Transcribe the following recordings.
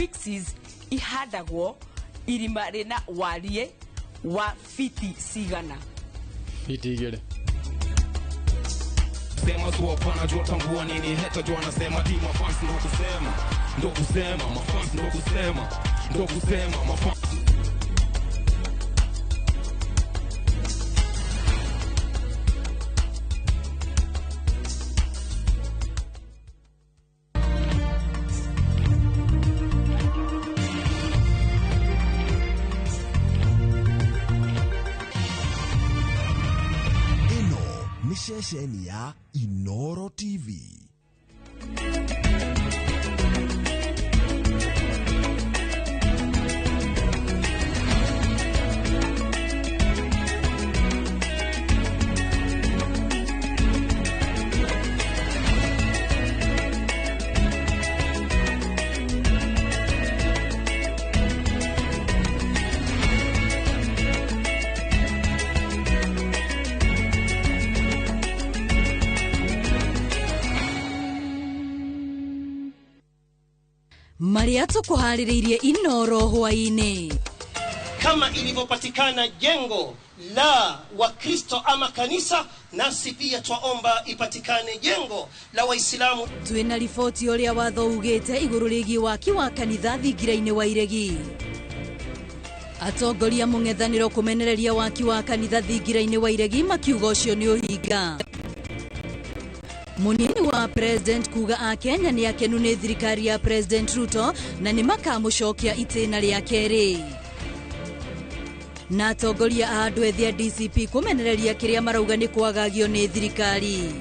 Pixies ihandagwo irima rĩna wariĩ wa fiti cigana? Fiti 2. Sema tu hapana, jua tambua nini heta jua nasema di mafans ndo kusema, ndo kusema mafans ndo kusema, ndo kusema mafans. Ceceni ya Inoro TV. Maria tukuhaririirie Inoro hwaini. Kama ilivyopatikana jengo la Wakristo ama kanisa, nasi pia twaomba ipatikane jengo la Waislamu. Twina riboti uria watho ugite iguru rigi waki wa kanitha thingira-ini wa Iregi. Atongoria mung'ethaniro kumenereria waki wa kanitha thingira-ini wa Iregi makiuga ucio ni uhinga. Munini wa President kuga a Kenya ni akenu ni thirikari ya President Ruto na ni makamucokia itĩna rĩa kerĩ. Na atongoria a andũ ethĩ a DCP kũmenereria kĩrĩa marauga nĩ kwagagio nĩ thirikari.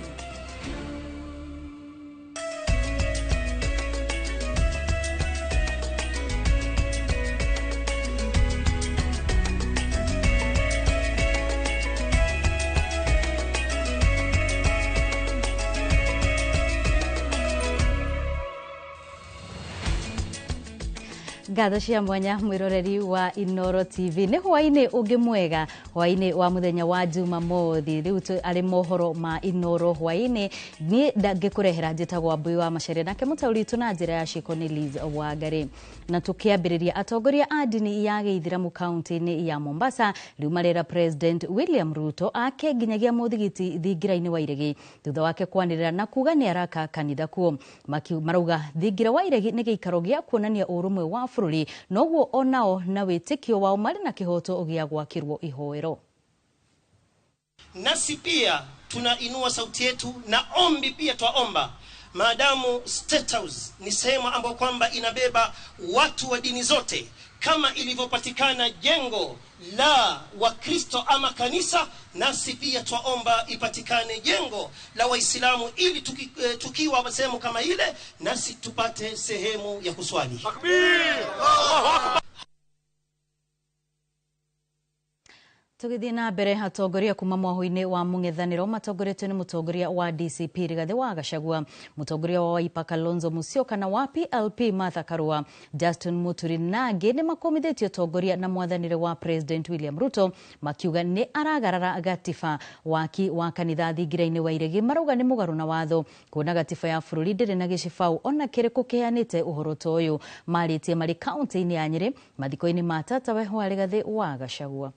Ngatho cia mwanya mwiroreri wa Inoro TV ni hwaini ungi mwega, hwaini wa muthenya wa Jumamothi. Riu ari mohoro ma Inoro hwaini ni ngĩkũrehera njĩtagwo Mbui wa Macharia, nake mũtaũri witũ na njĩra ya ciĩko nĩ Liz Wangari. Na tũkĩambĩrĩria, atongoria a ndini ya gĩithĩramu kaunti-inĩ ya Mombasa rĩu marera President William Ruto ake nginyagia mũthigiti thingira-inĩ wa Iregi thutha wake kwanĩrĩra na kuga nĩ araka kanitha kuo. Marauga thingira wa Iregi nĩ gĩikaro gĩa kuonania ũrũmwe wa bũrũri, noguo onao na wĩtĩkio wao marĩ na kĩhoto gĩa gwakĩrwo ihoero. Nasi pia tunainua sauti yetu na ombi pia twaomba, maadamu State House ni sehemu ambayo kwamba inabeba watu wa dini zote, kama ilivyopatikana jengo la Wakristo ama kanisa, nasi pia twaomba ipatikane jengo la Waislamu ili tukiwa sehemu kama ile nasi tupate sehemu ya kuswali. Takbir! Allahu Akbar! Tugithie na mbere, atongoria kuma mwahu-inĩ wa mũng'ethanĩro matongoretio nĩ mũtongoria wa DCP Rigathĩ wa Gachagua, mũtongoria wa Wiper Kalonzo Musyoka na wa PLP Martha Karua, Justin Muturi na angĩ nĩ makomithĩtie ũtongoria na mwathanĩre wa President William Ruto makiuga nĩ aragarara gatiba. Waki wa kanitha thingira-inĩ wa Iregi marauga nĩ mũgarũ na watho, kuona gatiba ya bũrũri ndĩrĩ na gĩcibaũ ona kĩrĩkũ kĩheanĩte ũhoro ta ũyũ. Marĩtie marĩ kaunti-inĩ ya Nyĩrĩ mathiko-inĩ ma tatawe wa Rigathĩ wa Gachagua.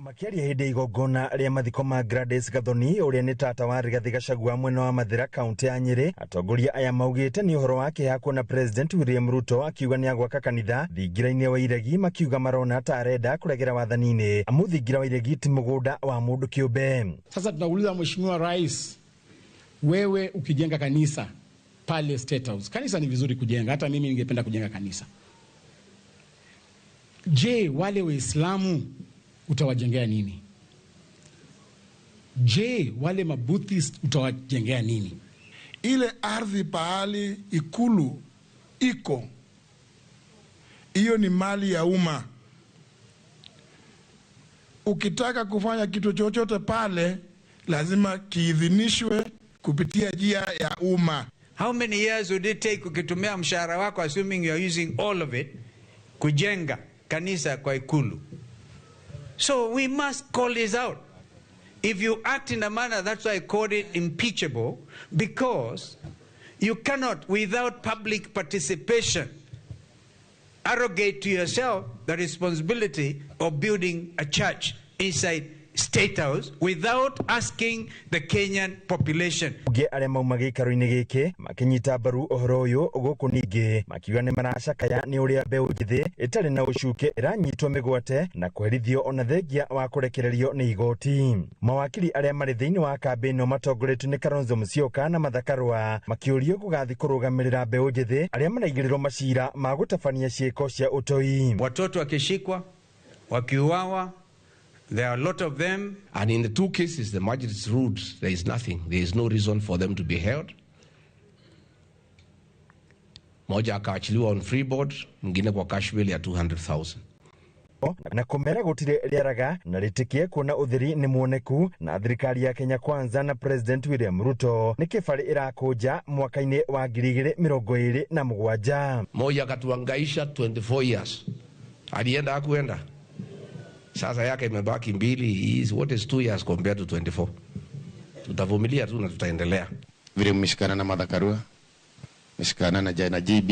Makiaria hĩndĩ igongona rĩa mathiko ma Gladys Gathoni ũrĩa nĩ tata wa Rigathĩ Gachagua mwena wa Mathĩra kaunti ya Nyĩrĩ, atongoria aya maugĩte nĩ ũhoro wa kĩeha kuona President William Ruto akiuga nĩ agwaka kanitha thingira-inĩ wa Iregi, makiuga marona ta arenda kũregera wathani-inĩ amu thingira wa Iregi ti mũgũnda wa mũndũ kĩũmbe. Sasa tunauliza Mheshimiwa Rais, wewe ukijenga kanisa pale State House, kanisa ni vizuri kujenga, hata mimi ningependa kujenga kanisa. Je, wale Waislamu utawajengea nini? Je, wale mabuddhist utawajengea nini? Ile ardhi pahali ikulu iko, hiyo ni mali ya umma. Ukitaka kufanya kitu chochote pale lazima kiidhinishwe kupitia njia ya umma. How many years would it take ukitumia mshahara wako, assuming you are using all of it, kujenga kanisa kwa ikulu? So we must call this out. If you act in a manner, that's why I called it impeachable, because you cannot, without public participation, arrogate to yourself the responsibility of building a church inside State House without asking the Kenyan population. Bunge arĩa mauma gĩikaro-inĩ gĩkĩ makĩnyita mbaru ũhoro ũyũ gũkũ ningĩ makiuga nĩ maracakaya nĩ ũrĩa mbeũ njĩthĩ ĩtarĩ na ũcuke ĩranyitwo mĩgwate na kũherithio ona thengia wa kũrekererio nĩ igoti. Mawakiri arĩa marĩ thĩinĩ wa kambĩ ĩno matongoretio nĩ Kalonzo Musyoka na Martha Karua makĩũrio gũgathiĩ kũrũgamĩrĩra mbeũ njĩthĩ arĩa maraigĩrĩrwo macira ma gũtabania ciĩko cia ũtoi. Watoto wakishikwa, wakiuawa, there are a lot of them. And in the two cases, the magistrates ruled there is nothing. There is no reason for them to be held. Moja akaachiliwa on free board, mwingine kwa cash bail ya 200,000. Na kũmera gũtirĩ rĩaraga na rĩtĩkie kuona ũtheri nĩ muoneku na thirikari ya Kenya Kwanza na President William Ruto nĩ kĩbarĩ ĩrakũnja mwaka-inĩ wa 2027. Moja akatuangaisha 24 years. Alienda hakuenda. Sasa yake imebaki mbili. Is what is 2 years compared to 24? Tutavumilia tu na tutaendelea. Vile mmeshikana na Martha Karua, mmeshikana na Jana JB,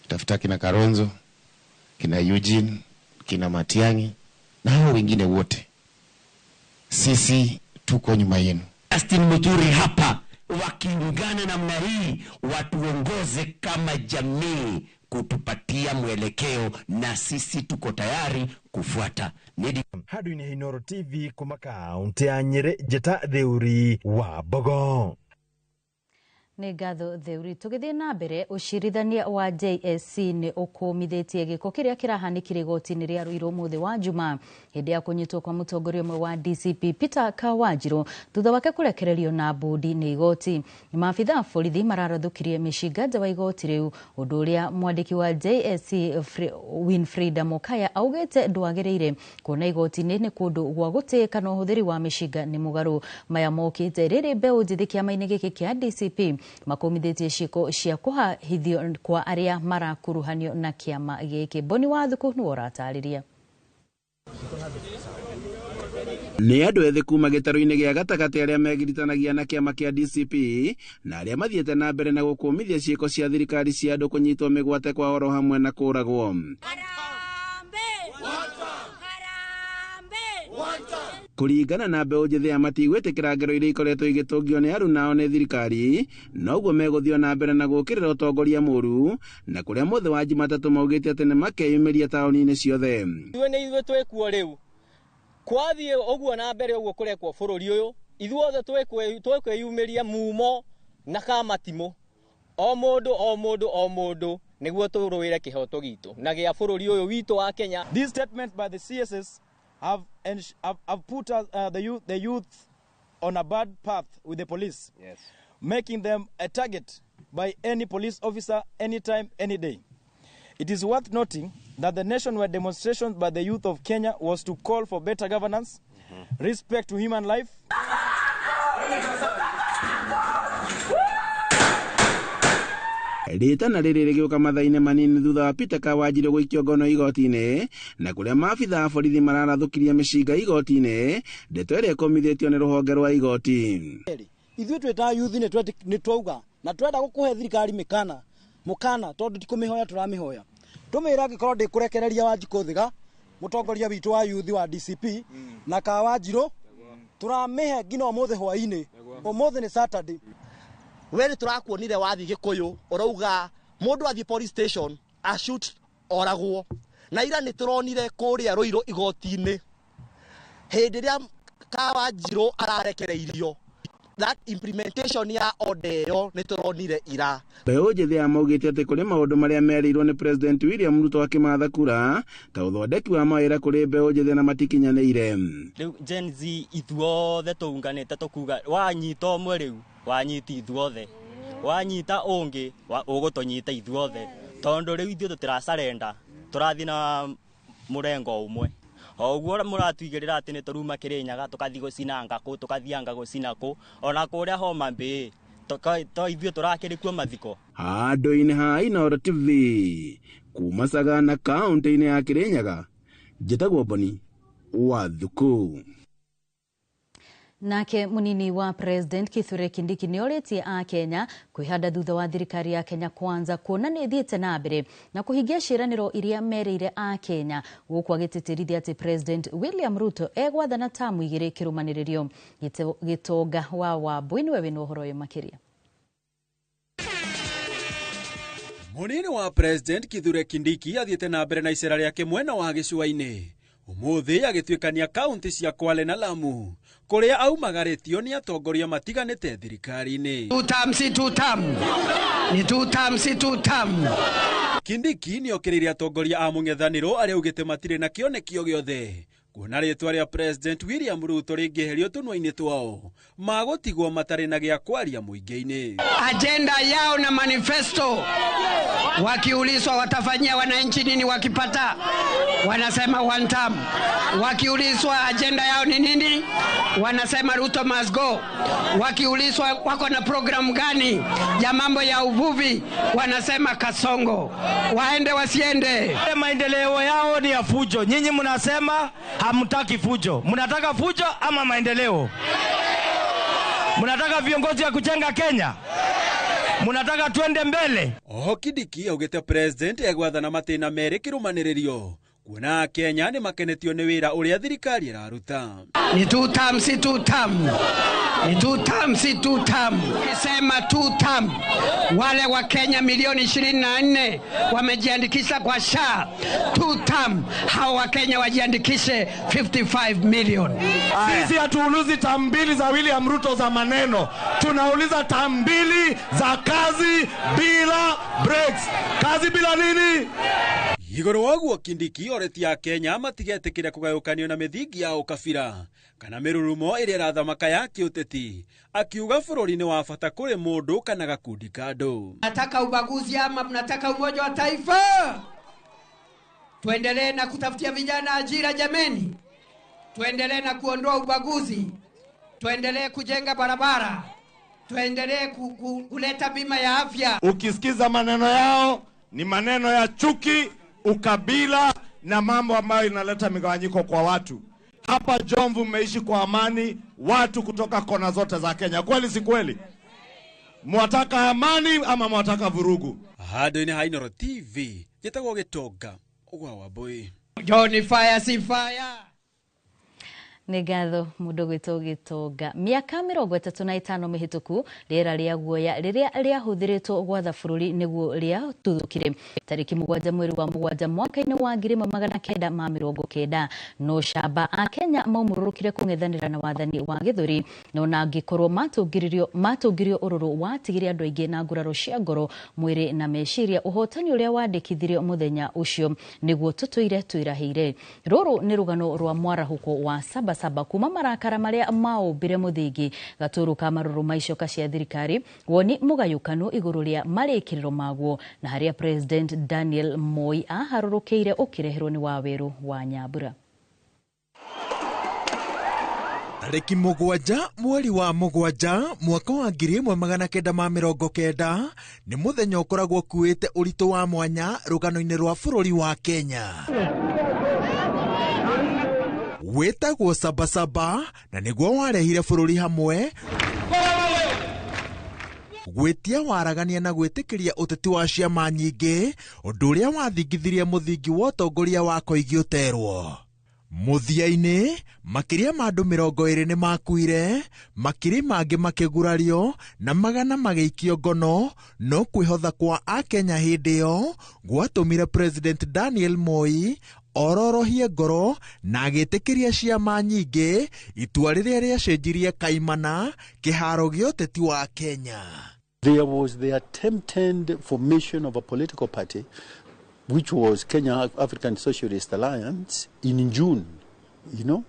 tafuta kina Kalonzo, kina Eugene, kina Matiang'i na hao wengine wote. Sisi tuko nyuma yenu. Justin Muturi hapa wakiungana namna hii watuongoze kama jamii kutupatia mwelekeo na sisi tuko tayari kufuata. Handũ-inĩ ha Inooro TV kuma kaunti ya Nyĩrĩ, Njĩta Theuri wa Mbogo. Nĩ ngatho Theuri. Tũgĩthiĩ na mbere, ũcirithania wa JSC nĩ ũkũmithĩtie gĩko kĩrĩa kĩrahanĩkire igoti-inĩ rĩa Ruiru ũmũthĩ wa Juma hĩndĩ ya kũnyitwo kwa mũtongoria ũmwe wa DCP Peter Kawanjiru thutha wake kũrekererio na mbũndi nĩ igoti. Maabitha a borithi mararathũkirie mĩcinga nja wa igoti rĩu, ũndũ ũrĩa mwandĩki wa JSC Winfrida Mokaya augĩte ndwagĩrĩire kuona igoti-inĩ nĩ kũndũ gwa gũtĩĩka na ũhũthĩri wa mĩcinga nĩ mũgarũ. Maya mokĩte rĩrĩ mbeũ njĩthĩ kĩama-inĩ gĩkĩ kĩa DCP makomithĩtie ciĩko cia kũhahithio kwa arĩa marakuruhanio na kĩama gĩkĩ. Boni wa Thuku nĩwe ũratarĩria. Nĩ andũ ethĩ kuma gĩtarũ-inĩ gĩa gatagatĩ arĩa megiritanagia na kĩama kĩa DCP na arĩa mathiĩte na mbere na gũkũmithia ciĩko cia thirikari cia andũ kũnyitwo mĩgwate kwa oro hamwe na kũragwo. Kũringana na mbeũ njĩthĩ aya matigwĩtĩkĩra ngero iria ikoretwo igĩtũngio nĩ aruna nĩ thirikari, noguo megũthiĩ na mbere na gũũkĩrĩra ũtongoria mũũru na kũrĩa mũthĩ wa Jumatatũ maugĩte atĩ nĩ makeyumĩria taũni-inĩ ciothe. Ithuĩ nĩ ithuĩ twĩkuo rĩu, kwathiĩ ũguo na mbere ũguo kũrekwo bũrũri ũyũ, ithuothe twĩkwĩyumĩria mumo na kamatimũ, o mũndũ o mũndũ o mũndũ nĩguo tũrũĩre kĩhoto gitũ na gĩa bũrũri ũyũ witũ wa Kenya. These statements by the CSS have put us, the youth on a bad path with the police, yes, making them a target by any police officer, anytime, any day. It is worth noting that the nationwide demonstration by the youth of Kenya was to call for better governance, respect to human life. Rĩtana rĩrĩ rĩgĩũka mathaa-inĩ manini thutha wa Peter Kawanjiru gũikio ngono igoti-inĩ na kũrĩa maabitha a borithi mararathũkirie mĩcinga igoti-inĩ, ndeto ĩrĩa ĩkũmithĩtio nĩ rũhonge rwa igoti. Ithuĩ twĩ ta youth nĩ twauga na twenda gũkũhe thirikari mĩkana mũkana tondũ ti kũmĩhoya tũramĩhoya, tũmĩre angĩkorwo ndĩkũrekereria Wanjikũ Thiga mũtongoria witũ wa youth wa DCP na Kawanjiru tũramĩhe nginya ũmũthĩ hwaĩ-inĩ. Ũmũthĩ nĩ Saturday. We nĩ tũrakuonire wathiĩ Gĩkũyũ ũrauga mũndũ athiĩ police station a shoot oragwo, na ira nĩ tũronire kũrĩa Ruiru igoti-inĩ hĩndĩ ĩrĩa Kawanjiru ararekereirio, that implementation ya order ĩyo nĩ tũronire ira. Mbeũ njĩthĩ aya maugĩte atĩ kũrĩ maũndũ marĩa merĩirwo nĩ President William Ruto akĩmatha kura ta ũthondeki wa mawĩra kũrĩ mbeũ njĩthĩ na matikinyanĩire. Rĩu Gen Z ithuothe tũunganĩte tũkuga wanyita ũmwe rĩu wanyita ithuothe, wanyita ũngĩ ũgũtũnyita ithuothe, tondũ rĩu ithuĩ tũtirasarenda, tũrathiĩ na mũrengo ũmwe. O ũguo mũratũigĩrĩra atĩ nĩ tũruma Kĩrĩnyaga tũkathiĩ gũcina ngakũ, tũkathianga gũcina kũ, ona kũrĩa Homa Bay to ithuĩ tũrakĩrĩ kuo mathiko. Handũ-inĩ ha Inooro TV kuma Sagana kaũntĩ-inĩ ya Kĩrĩnyaga, njĩtagwo Boni wa Thuku. Nake munini wa President Kithure Kindiki nĩorĩtie a Kenya kwĩhanda thutha wa thirikari ya Kenya Kwanza kuona nĩ ĩthiĩte na mbere na kũhingia ciĩranĩro iria merĩire a Kenya, gũkũ agĩtĩtĩrithia atĩ President William Ruto egwathana tamu igĩrĩ kĩrũmanĩrĩrio. Gĩtonga wa Wambui nĩwe wĩna ũhoro ũyũ makĩria. Munini wa President Kithure Kindiki athiĩte na mbere na icera rĩake mwena wa gĩcũa-inĩ ũmũthĩ agĩtuĩkania kaunti cia Kwale na Lamu kũrĩa aumagarĩtio nĩ atongoria matiganĩte thirikari-inĩ. Two term, si two term. Ni two term, si two term. Kindiki nĩokĩrĩire atongoria a mũng'ethanĩro arĩa augĩte matirĩ na kĩoneki o gĩothe kuona rĩtwa rĩa President William Ruto rĩngĩeherio tũnua-inĩ twao magũtigwo matarĩ na gĩa kwaria mũingĩ-inĩ. Agenda yao na manifesto, wakiulizwa watafanyia wananchi nini wakipata, wanasema one term. Wakiulizwa agenda yao ni nini, wanasema Ruto must go. Wakiulizwa wako na program gani ya mambo ya uvuvi, wanasema Kasongo. Waende wasiende? Maendeleo yao ni ya fujo. Nyinyi mnasema hamtaki fujo. Mnataka fujo ama maendeleo? Mnataka viongozi ya kujenga Kenya? Mnataka tuende mbele? Oho Kindiki augĩte President egwathana matĩna merĩ kĩrũmanĩrĩrio kuona Kenya nĩ makenetio nĩ wĩra ũrĩa thirikari ĩraruta. Ni two term, si two term. Ni two term, si two term. Sema two term. Wale wa Kenya milioni 24 wamejiandikisha kwa SHA. Two term. Hao wa Kenya wajiandikishe 55 million. Sisi hatuulizi term mbili za William Ruto za maneno. Tunauliza term mbili za kazi bila breaks. Kazi bila nini? Igũrũ waguo Kindiki oretie Akenya matigetĩkĩre kũgayũkanio na mĩthingi ya ũkabira kana mĩrurumo ĩrĩa ĩrathamaka ya kĩũteti, akiuga bũrũri nĩ wa bata kũrĩ mũndũ kana gakundi ka andũ. Mnataka ubaguzi ama mnataka umoja wa taifa? Tuendelee na kutafutia vijana ajira jameni. Tuendelee na kuondoa ubaguzi. Tuendelee kujenga barabara. Tuendelee kuleta bima ya afya. Ukisikiza maneno yao ni maneno ya chuki, ukabila na mambo ambayo inaleta migawanyiko kwa watu. Hapa Jomvu mmeishi kwa amani, watu kutoka kona zote za Kenya. Kweli si kweli? Mwataka amani ama mwataka vurugu? Handũ-inĩ ha Inooro TV, njĩtagwo Gĩtonga wa Wambui. Johnny fire si fire. Nĩ ngatho mũndũ gwĩtwo Gĩtonga. Mĩaka 35 mĩhĩtũku rĩera rĩa guoya rĩrĩa rĩahũthĩrĩtwo gwatha bũrũri nĩguo rĩatuthũkire tarĩki 7 mweri wa 7 mwaka-inĩ wa 1990. No camba a Kenya maumũrũrũkire kũng'ethanĩra na wathani wa gĩthũri, no ona angĩkorwo matũngirio ũrũrũ watigire andũ aingĩ na nguraro cia ngoro, mwĩrĩ na meciria. Ũhotani ũrĩa wandĩkithirio mũthenya ũcio nĩguo tũtũire twĩrahĩire. Rũrũ nĩ rũgano rwa mwarahũko wa saba saba kuma marakara maria maũmbire mũthingi gatũrũ ka marũrũ ma icoka cia thirikari woni mũgayũkano igũrũ rĩa marĩkĩrĩro maguo na harĩa President Daniel Moi aharũrũkĩire ũkĩreherwo nĩ Wawerũ wa Nyambura. Tarĩki 7 mweri wa 7 mwaka wa 1990 nĩ mũthenya ũkoragwo ũkuĩte ũritũ wa mwanya rũgano-inĩ rwa bũrũri wa Kenya. Wĩtagwo Sabasaba na nĩguo warehire bũrũri hamwe gwĩtia waragania na gwĩtĩkĩria ũteti wa ciama nyingĩ, ũndũ ũrĩa wathingithirie mũthingi wa ũtongoria wa Koigi ũterwo. Mũthia-inĩ makĩria ma andũ 20 nĩ makuire, makiri mangĩ makĩgurario na magana magĩikio ngono, no kwĩhotha kwa Akenya hĩndĩ ĩyo gwatũmire President Daniel Moi ororohie ngoro na agĩtĩkĩria ciama nyingĩ, itua rĩrĩa rĩacenjirie kaimana kĩharo gĩa ũteti wa Kenya. There was the attempted formation of a political party which was Kenya African Socialist Alliance in June, you know,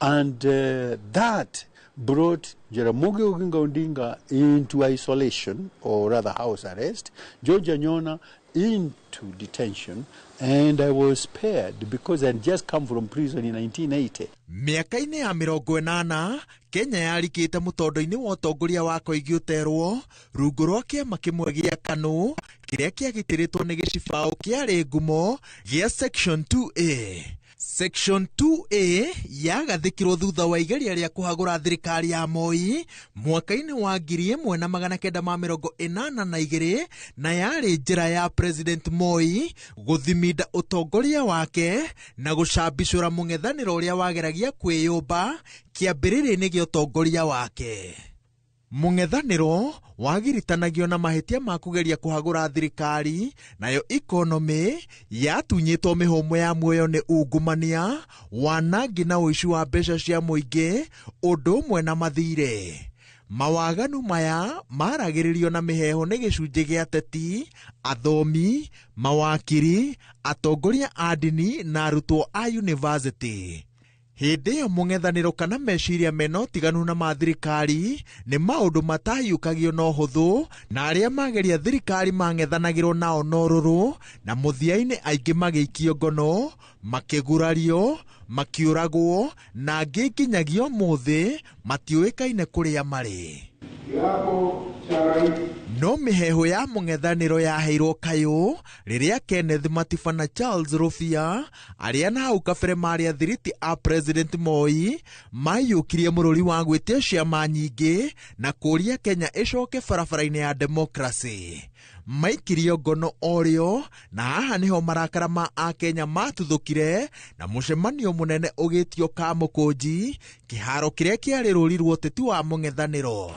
and that brought Jaramogi Oginga Odinga into isolation, or rather house arrest, George Anyona into detention, and I was spared because I had just come from prison in 1980. Mĩaka-inĩ ya 80 Kenya yarikĩte mũtondo-inĩ wa ũtongoria wa Koigi ũterwo rungu rwa kĩama kĩmwe gĩa KANU kĩrĩa kĩagitĩrĩtwo nĩ gĩcibaũ kĩarĩ ngumo gĩa Section 2A. Section 2A yagathĩkirwo thutha wa igeria rĩa kũhagũra thirikari ya Moi mwaka-inĩ wa 1982 na yarĩ njĩra ya President Moi gũthiminda ũtongoria wake na gũcambicũra mũng'ethanĩro ũrĩa wageragia kwĩyũmba kĩambĩrĩria-inĩ gĩa ũtongoria wake. Mũng'ethanĩro wagiritanagio na mahĩtia ma kũgeria kũhagũra thirikari, nayo ikonomĩ yatunyĩtwo mĩhũmũ ya muoyo nĩ ungumania, wanangi na ũici wa mbeca cia mũingĩ, ũndũ ũmwe na mathirĩ. Mawaganu maya maragĩrĩrio na mĩheehũ nĩ gĩcunjĩ gĩa ateti, athomi, mawakiri, atongoria a ndini na arutwo a yunivasĩtĩ. Hĩndĩ ĩyo mũng'ethanĩro kana meciria mena ũtiganu na ma thirikari nĩ maũndũ matahiũkagio na ũhũthũ, na arĩa mageria thirikari mang'ethanagĩrwo nao na ũrũrũ, na mũthia-inĩ aingĩ magĩikio ngono, makĩgurario, makĩũragwo, na angĩ nginyagia ũmũthĩ matiũĩkaine kũrĩa marĩ. No mĩheehũ ya mũng'ethanĩro yaheirwo kayũ rĩrĩa Kenneth Matiba na Charles Rũbia, arĩa na hau kabere marĩ athiriti a President Moi, maiyũkirie mũrũri wa gwĩtia ciama nyingĩ na kũũria Kenya ĩcoke barabara-inĩ ya demokracĩ. Maikirio ngono orĩo, na haha nĩho marakara ma akenya matuthũkire na mũcemanio mũnene ũgĩtio Kamũkũnji, kĩharo kĩrĩa kĩarĩ rũri rwa ũteti wa mũng'ethanĩro.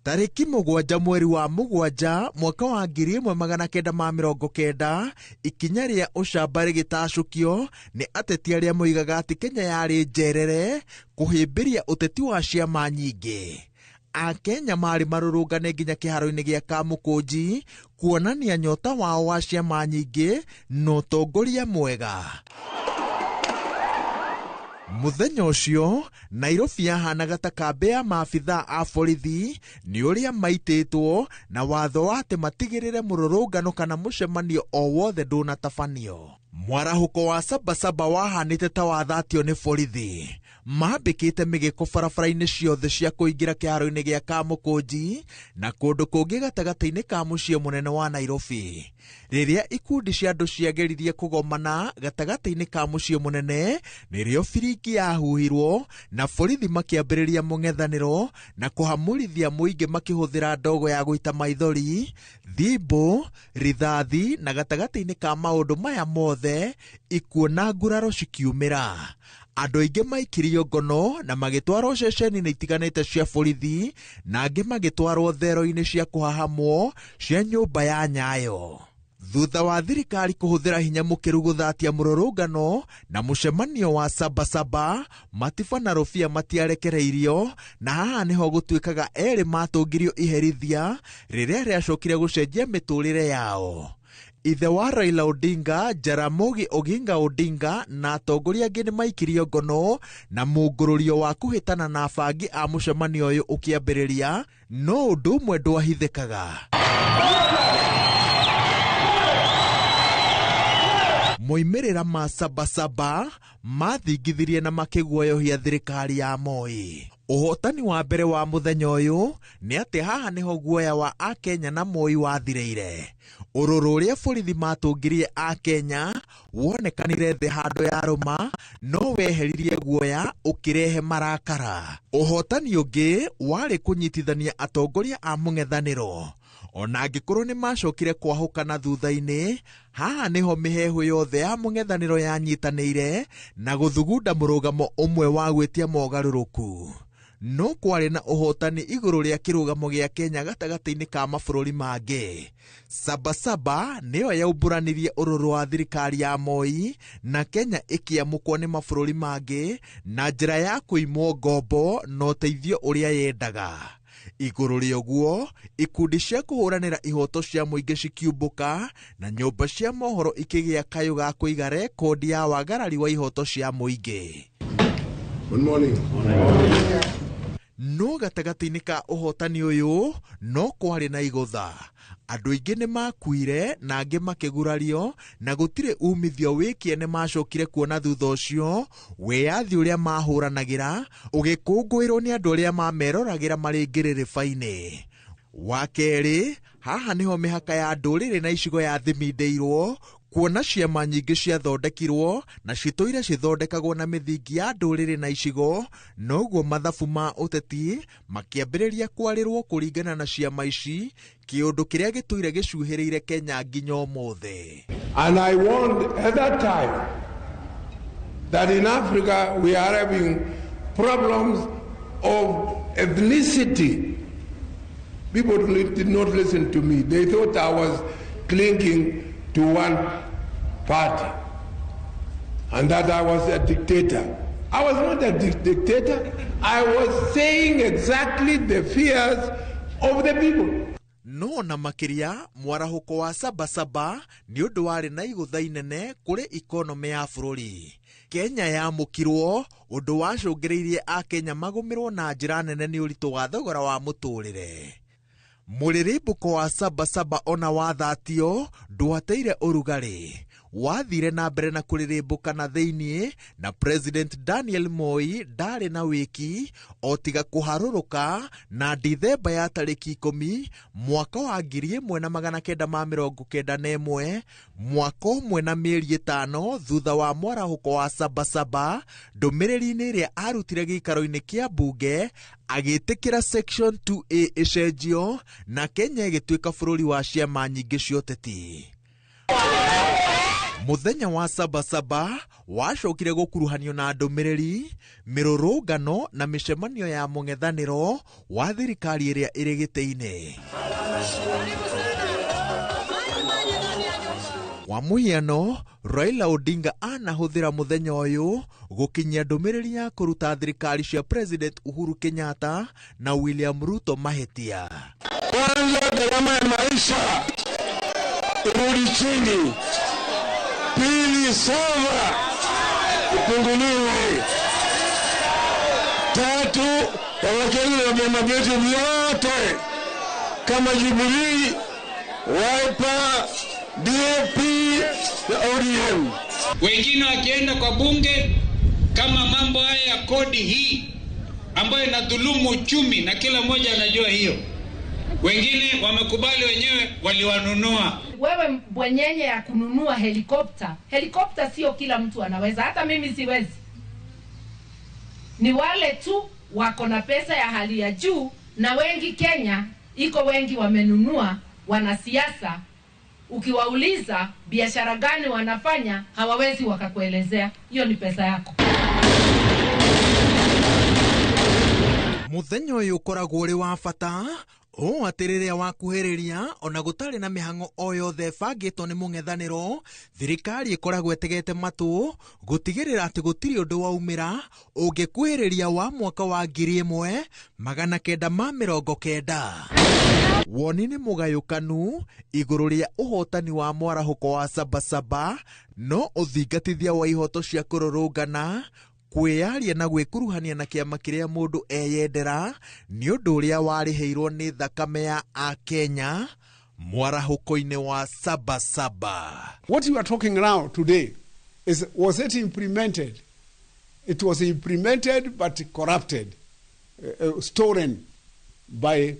Tarĩki 7 mweri wa 7 mwaka wa 1990, ikinya rĩa ũcamba rĩgĩtacũkio nĩ ateti arĩa moigaga atĩ Kenya yarĩ njerere kũhĩmbĩria ũteti wa ciama nyingĩ. Akenya marĩ marũrũngane nginya kĩharo-inĩ gĩa Kamũkũnji kuonania nyota wao wa ciama nyingĩ na ũtongoria mwega. Mũthenya ũcio Nairobi yahanaga ta kambĩ ya maabithaa a borithi nĩ ũrĩa maitĩtwo na watho wa atĩ matigĩrĩre mũrũrũngano kana mũcemanio o wothe ndũnatabanio. Mwarahũko wa Sabasaba wahanĩte ta wathatio nĩ borithi. Mambĩkĩte mĩgĩko barabara-inĩ ciothe cia kũingĩra kĩharo-inĩ gĩa Kamũkũnji na kũndũ kũngĩ gatagatĩ-inĩ ka mũciĩ mũnene wa Nairobi. Rĩrĩa ikundi cia andũ ciageririe kũgomana gatagatĩ-inĩ ka mũciĩ mũnene, nĩrĩo biringi yahuhirwo na borithi makĩambĩrĩria mũng'ethanĩro na kũhamũrithia mũingĩ makĩhũthĩra ndogo ya gũita maithori, thimbũ, rithathi na gatagatĩ-inĩ ka maũndũ maya mothe ikuũ na nguraro cikiumĩra. Andũ aingĩ maikirio ngono na magĩtwarwo ceceni-inĩ itiganĩte cia borithi na angĩ magĩtwarwo thero-inĩ cia kũhahamwo cia nyũmba ya Nyayo. Thutha wa thirikari kũhũthĩra hinya mũkĩru gũthatia mũrũrũngano na mũcemanio wa Sabasaba, Matiba na Rũbia matiarekereirio, na haha nĩho gũtuĩkaga erĩ matũngirio iherithia rĩrĩa rĩacokire gũcenjia mĩtũrĩre yao. Ithe wa Raila Odinga, Jaramogi Oginga Odinga na atongoria angĩ nĩ maikirio ngono na mũngũrũrio wa kũhĩtana na abangi a mũcemanio ũyũ ũkĩambĩrĩria, no ũndũ ũmwe ndwahithĩkaga. Moimĩrĩra ma Sabasaba mathingithirie na makĩguoyohia thirikari ya Moi. Ũhotani wa mbere wa mũthenya ũyũ nĩ atĩ haha nĩho guoya wa akenya na Moi wathirĩire. Ũrũrũ ũrĩa borithi matũngirie akenya wonekanire thĩ handũ ya rũma, no weheririe guoya ũkĩrehe marakara. Ũhotani ũngĩ warĩ kũnyitithania atongoria a mũng'ethanĩro. Ona angĩkorwo nĩ macokire kwahũkana thutha-inĩ, haha nĩho mĩheehũ yothe ya mũng'ethanĩro yanyitanĩire na gũthugunda mũrũgamo ũmwe wa gwĩtia mogarũrũku. No kwarĩ na ũhotani igũrũ rĩa kĩrũgamo gĩa Kenya gatagatĩ-inĩ ka mabũrũri mangĩ. Sabasaba nĩyo yaumbũranirie ũrũrũ wa thirikari ya Moi na Kenya ĩkĩamũkwo nĩ mabũrũri mangĩ na njĩra ya kũimwo ngombo na ũteithio ũrĩa yendaga. Igũrũ rĩa ũguo, ikundi cia kũhũranĩra ihoto cia mũingĩ cikiumbũka na nyũmba cia mohoro ikĩgĩa kayũ ga kũiga rekondi ya wagarari wa ihoto cia mũingĩ. Good morning. No gatagatĩ-inĩ ka ũhotani ũyũ no kwarĩ na igũtha. Andũ aingĩ nĩ makuire na angĩ makĩgurario na gũtirĩ umithio wĩkĩene macokire kuona thutha ũcio wĩyathi ũrĩa mahũranagĩra ũgĩkũngũĩrwo nĩ andũ arĩa mameroragĩra marĩ ngĩrĩrĩba-inĩ. Wa kerĩ, haha nĩho mĩhaka ya ndũrĩrĩ na icigo yathimindĩirwo Kuona ciama nyingĩ ciathondekirwo na citũire cithondekagwo na mĩthingi ya ndũrĩrĩ na icigo, noguo mathabu ma ũteti makĩambĩrĩria kwarĩrwo kũringana na ciama ici, kĩũndũ kĩrĩa gĩtũire gĩcuhĩrĩire Kenya nginya ũmũthĩ. And I warned at that time that in Africa we are having problems of ethnicity. People did not listen to me. They thought I was clinging to one party and that I was a dictator. I was not a dictator. I was saying exactly the fears of the people. No na makĩria mwarahũko wa Sabasaba nĩ ũndũ warĩ na igũtha inene kũrĩ ikonomĩ ya bũrũri. Kenya yamũkirwo ũndũ wacũngĩrĩirie Akenya magũmĩrwo na njĩra nene nĩ ũritũ wa thogora wa mũtũrĩre. Mũrĩrĩmbũko wa Sabasaba ona wathatio ndwateire ũrugarĩ, wathire na mbere na kũrĩrĩmbũka na thĩiniĩ, na President Daniel Moi ndarĩ na wĩki o tiga kũharũrũka na Dithemba ya tarĩki 10 mwaka wa 1991, mwaka ũmwe na mĩeri 5 thutha wa mwarahũko wa Sabasaba, ndũmĩrĩri-inĩ ĩrĩa arutire gĩikaro-inĩ kĩa mbunge agĩtĩkĩra Section 2A ĩcenjio na Kenya ĩgĩtuĩka bũrũri wa ciama nyingĩ cia ũteti. Mũthenya wa Sabasaba wacokire gũkuruhanio na ndũmĩrĩri, mĩrũrũngano na mĩcemanio ya mũng'ethanĩro wa thirikari ĩrĩa ĩrĩ gĩtĩ-inĩ. Kwa mũhiano, Raila Odinga anahũthĩra mũthenya ũyũ gũkinyia ndũmĩrĩri ya kũruta thirikari cia President Uhuru Kenyatta na William Ruto mahĩtia. Kwanza gharama ya maisha irudi chini. Pili, sova ipunguliwe. Tatu, wawekeni na vyama vyetu vyote kama Jubilee, Wiper, DAP na ODM. Wengine wakienda kwa bunge kama mambo haya ya kodi hii ambayo inadhulumu uchumi na kila mmoja anajua hiyo. Wengine wamekubali wenyewe waliwanunua. Wewe bwenyenye ya kununua helikopta. Helikopta sio kila mtu anaweza, hata mimi siwezi. Ni wale tu wako na pesa ya hali ya juu, na wengi Kenya iko wengi wamenunua, wanasiasa. Ukiwauliza biashara gani wanafanya hawawezi wakakuelezea. Hiyo ni pesa yako. Mũthenya ũyũ ũkoragwo ũrĩ wa bata ũũ atĩ rĩrĩa wakuhĩrĩria ona gũtarĩ na mĩhang'o o yothe ĩbangĩtwo nĩ mũng'ethanĩro, thirikari ĩkoragwo ĩtegete matũ gũtigĩrĩra atĩ gũtirĩ ũndũ waumĩra ũngĩkuhĩrĩria wa mwaka wa 1990. Woni nĩ mũgayũkanu igũrũ rĩa ũhotani wa mwarahũko wa Sabasaba, no ũthingatithia wa ihoto cia kũrũrũngana, kwĩyaria na gwĩkuruhania na kĩama kĩrĩa mũndũ eyendera nĩ ũndũ ũrĩa warĩhĩirwo nĩ thakame ya Akenya mwarahũko-inĩ wa Sabasaba. What you are talking now today is, was it implemented? It was implemented but corrupted, stolen by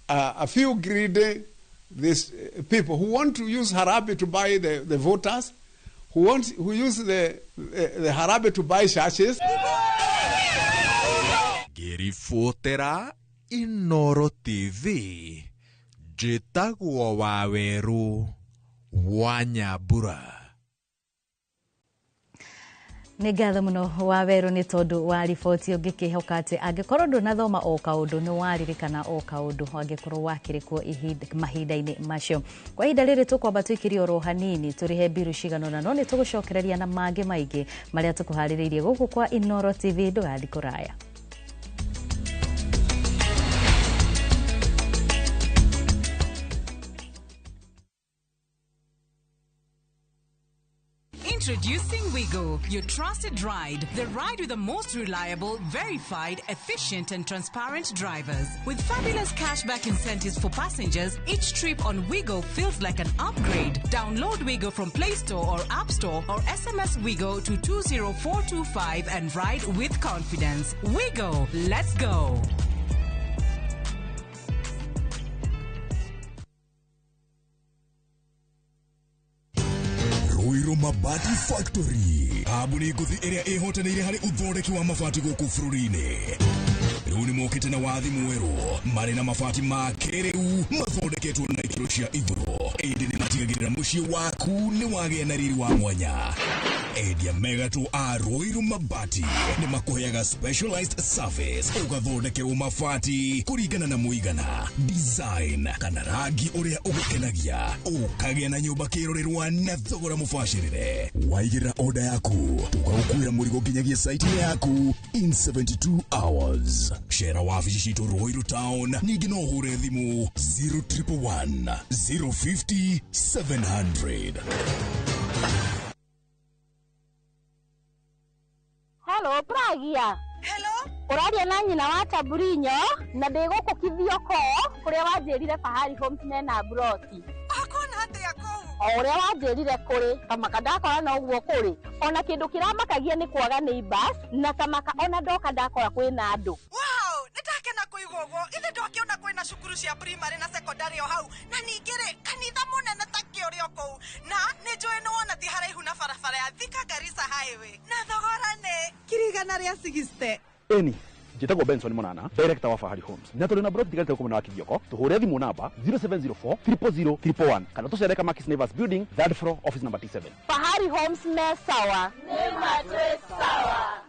a few greedy people who want to use Harambee to buy the voters, who use the Harambee to buy churches. Ngĩribotera Inooro TV, njĩtagwo Wawerũ wa Nyambura. Nĩ ngatho mũno Wawerũ nĩ tondũ wa riboti ũngĩkĩhoka atĩ angĩkorwo ndũnathoma o kaũndũ nĩ waririkana o kaũndũ angĩkorwo wakĩrĩ kuo mahinda-inĩ macio. Kwa ihinda rĩrĩ tũkwamba tũikĩrie oro hanini tũrĩhe mbiru cigana ũna, no nĩ tũgũcokereria na mangĩ maingĩ marĩa tũkũharĩrĩirie gũkũ kwa Inooro TV. Ndũgathiĩ kũraya. Introducing Wigo, your trusted ride. The ride with the most reliable, verified, efficient and transparent drivers. With fabulous cashback incentives for passengers, each trip on Wigo feels like an upgrade. Download Wigo from Play Store or App Store or SMS Wigo to 20425 and ride with confidence. Wigo, let's go. Mabati Factory, kambuni ngũthi ĩrĩa ĩhotanĩire harĩ ũthondeki wa mabati gũkũ bũrũri-inĩ. Rĩu nĩ mokĩte na wathi mwerũ, marĩ na mabati ma kĩrĩu mathondeketwo na ikĩro cia igũrũ, ĩndĩ nĩ matigagĩrĩra mũciĩ waku nĩ wagĩa na riri wa mwanya. Endia megatũ a Ruiru Mabati nĩ makũheaga specialized service, ũgathondekerwo mabati kũringana na mũigana, design kana rangi ũrĩa ũgũkenagia, ũkagĩa na nyũmba kĩrorerwa na thogora mũbacĩrĩre. Waigĩrĩra oda yaku, tũgagũkuĩra mũrigo nginyagia site-inĩ yaku in 72 hours. Cera wabici citũ Ruiru Town, ningĩ no ũhũre thimũ 0111 050 700. Hello, Pragia. Hello. Ũraria na nyina wa Taburinyo na ndĩ gũkũ Kithioko kũrĩa wanjĩrire Fahari Homes mena mburoti. Akona atĩa kũu? O ũrĩa wanjĩrire kũrĩ, kamaka ndakora no ũguo kũrĩ. Ona kĩndũ kĩramakagia nĩ kwaga neighbors na tamaka ona ndoka ndakora kwĩna andũ. Wow, nĩndakena kũigua ũguo. Ithe ndwakĩona kwĩna cukuru cia primary na secondary o hau, na ningĩ rĩ kanitha mũnene ta kĩũrĩ o kũu, na nĩ njũĩ nĩ wona ti haraihu na barabara ya Thika Garissa Highway, na thogora nĩ 160,000. Eni njĩtagwo Benson Monana, director wa Fahari Homes, na tũrĩ na broti tigarĩte gũkũ mwena wa Kithioko. Tũhũre thimũ namba 0704 000 111 kana tũcere Kamakis Neighbors Building, third floor, office number T7. Fahari Homes me sawa. Nĩ matwĩ sawa.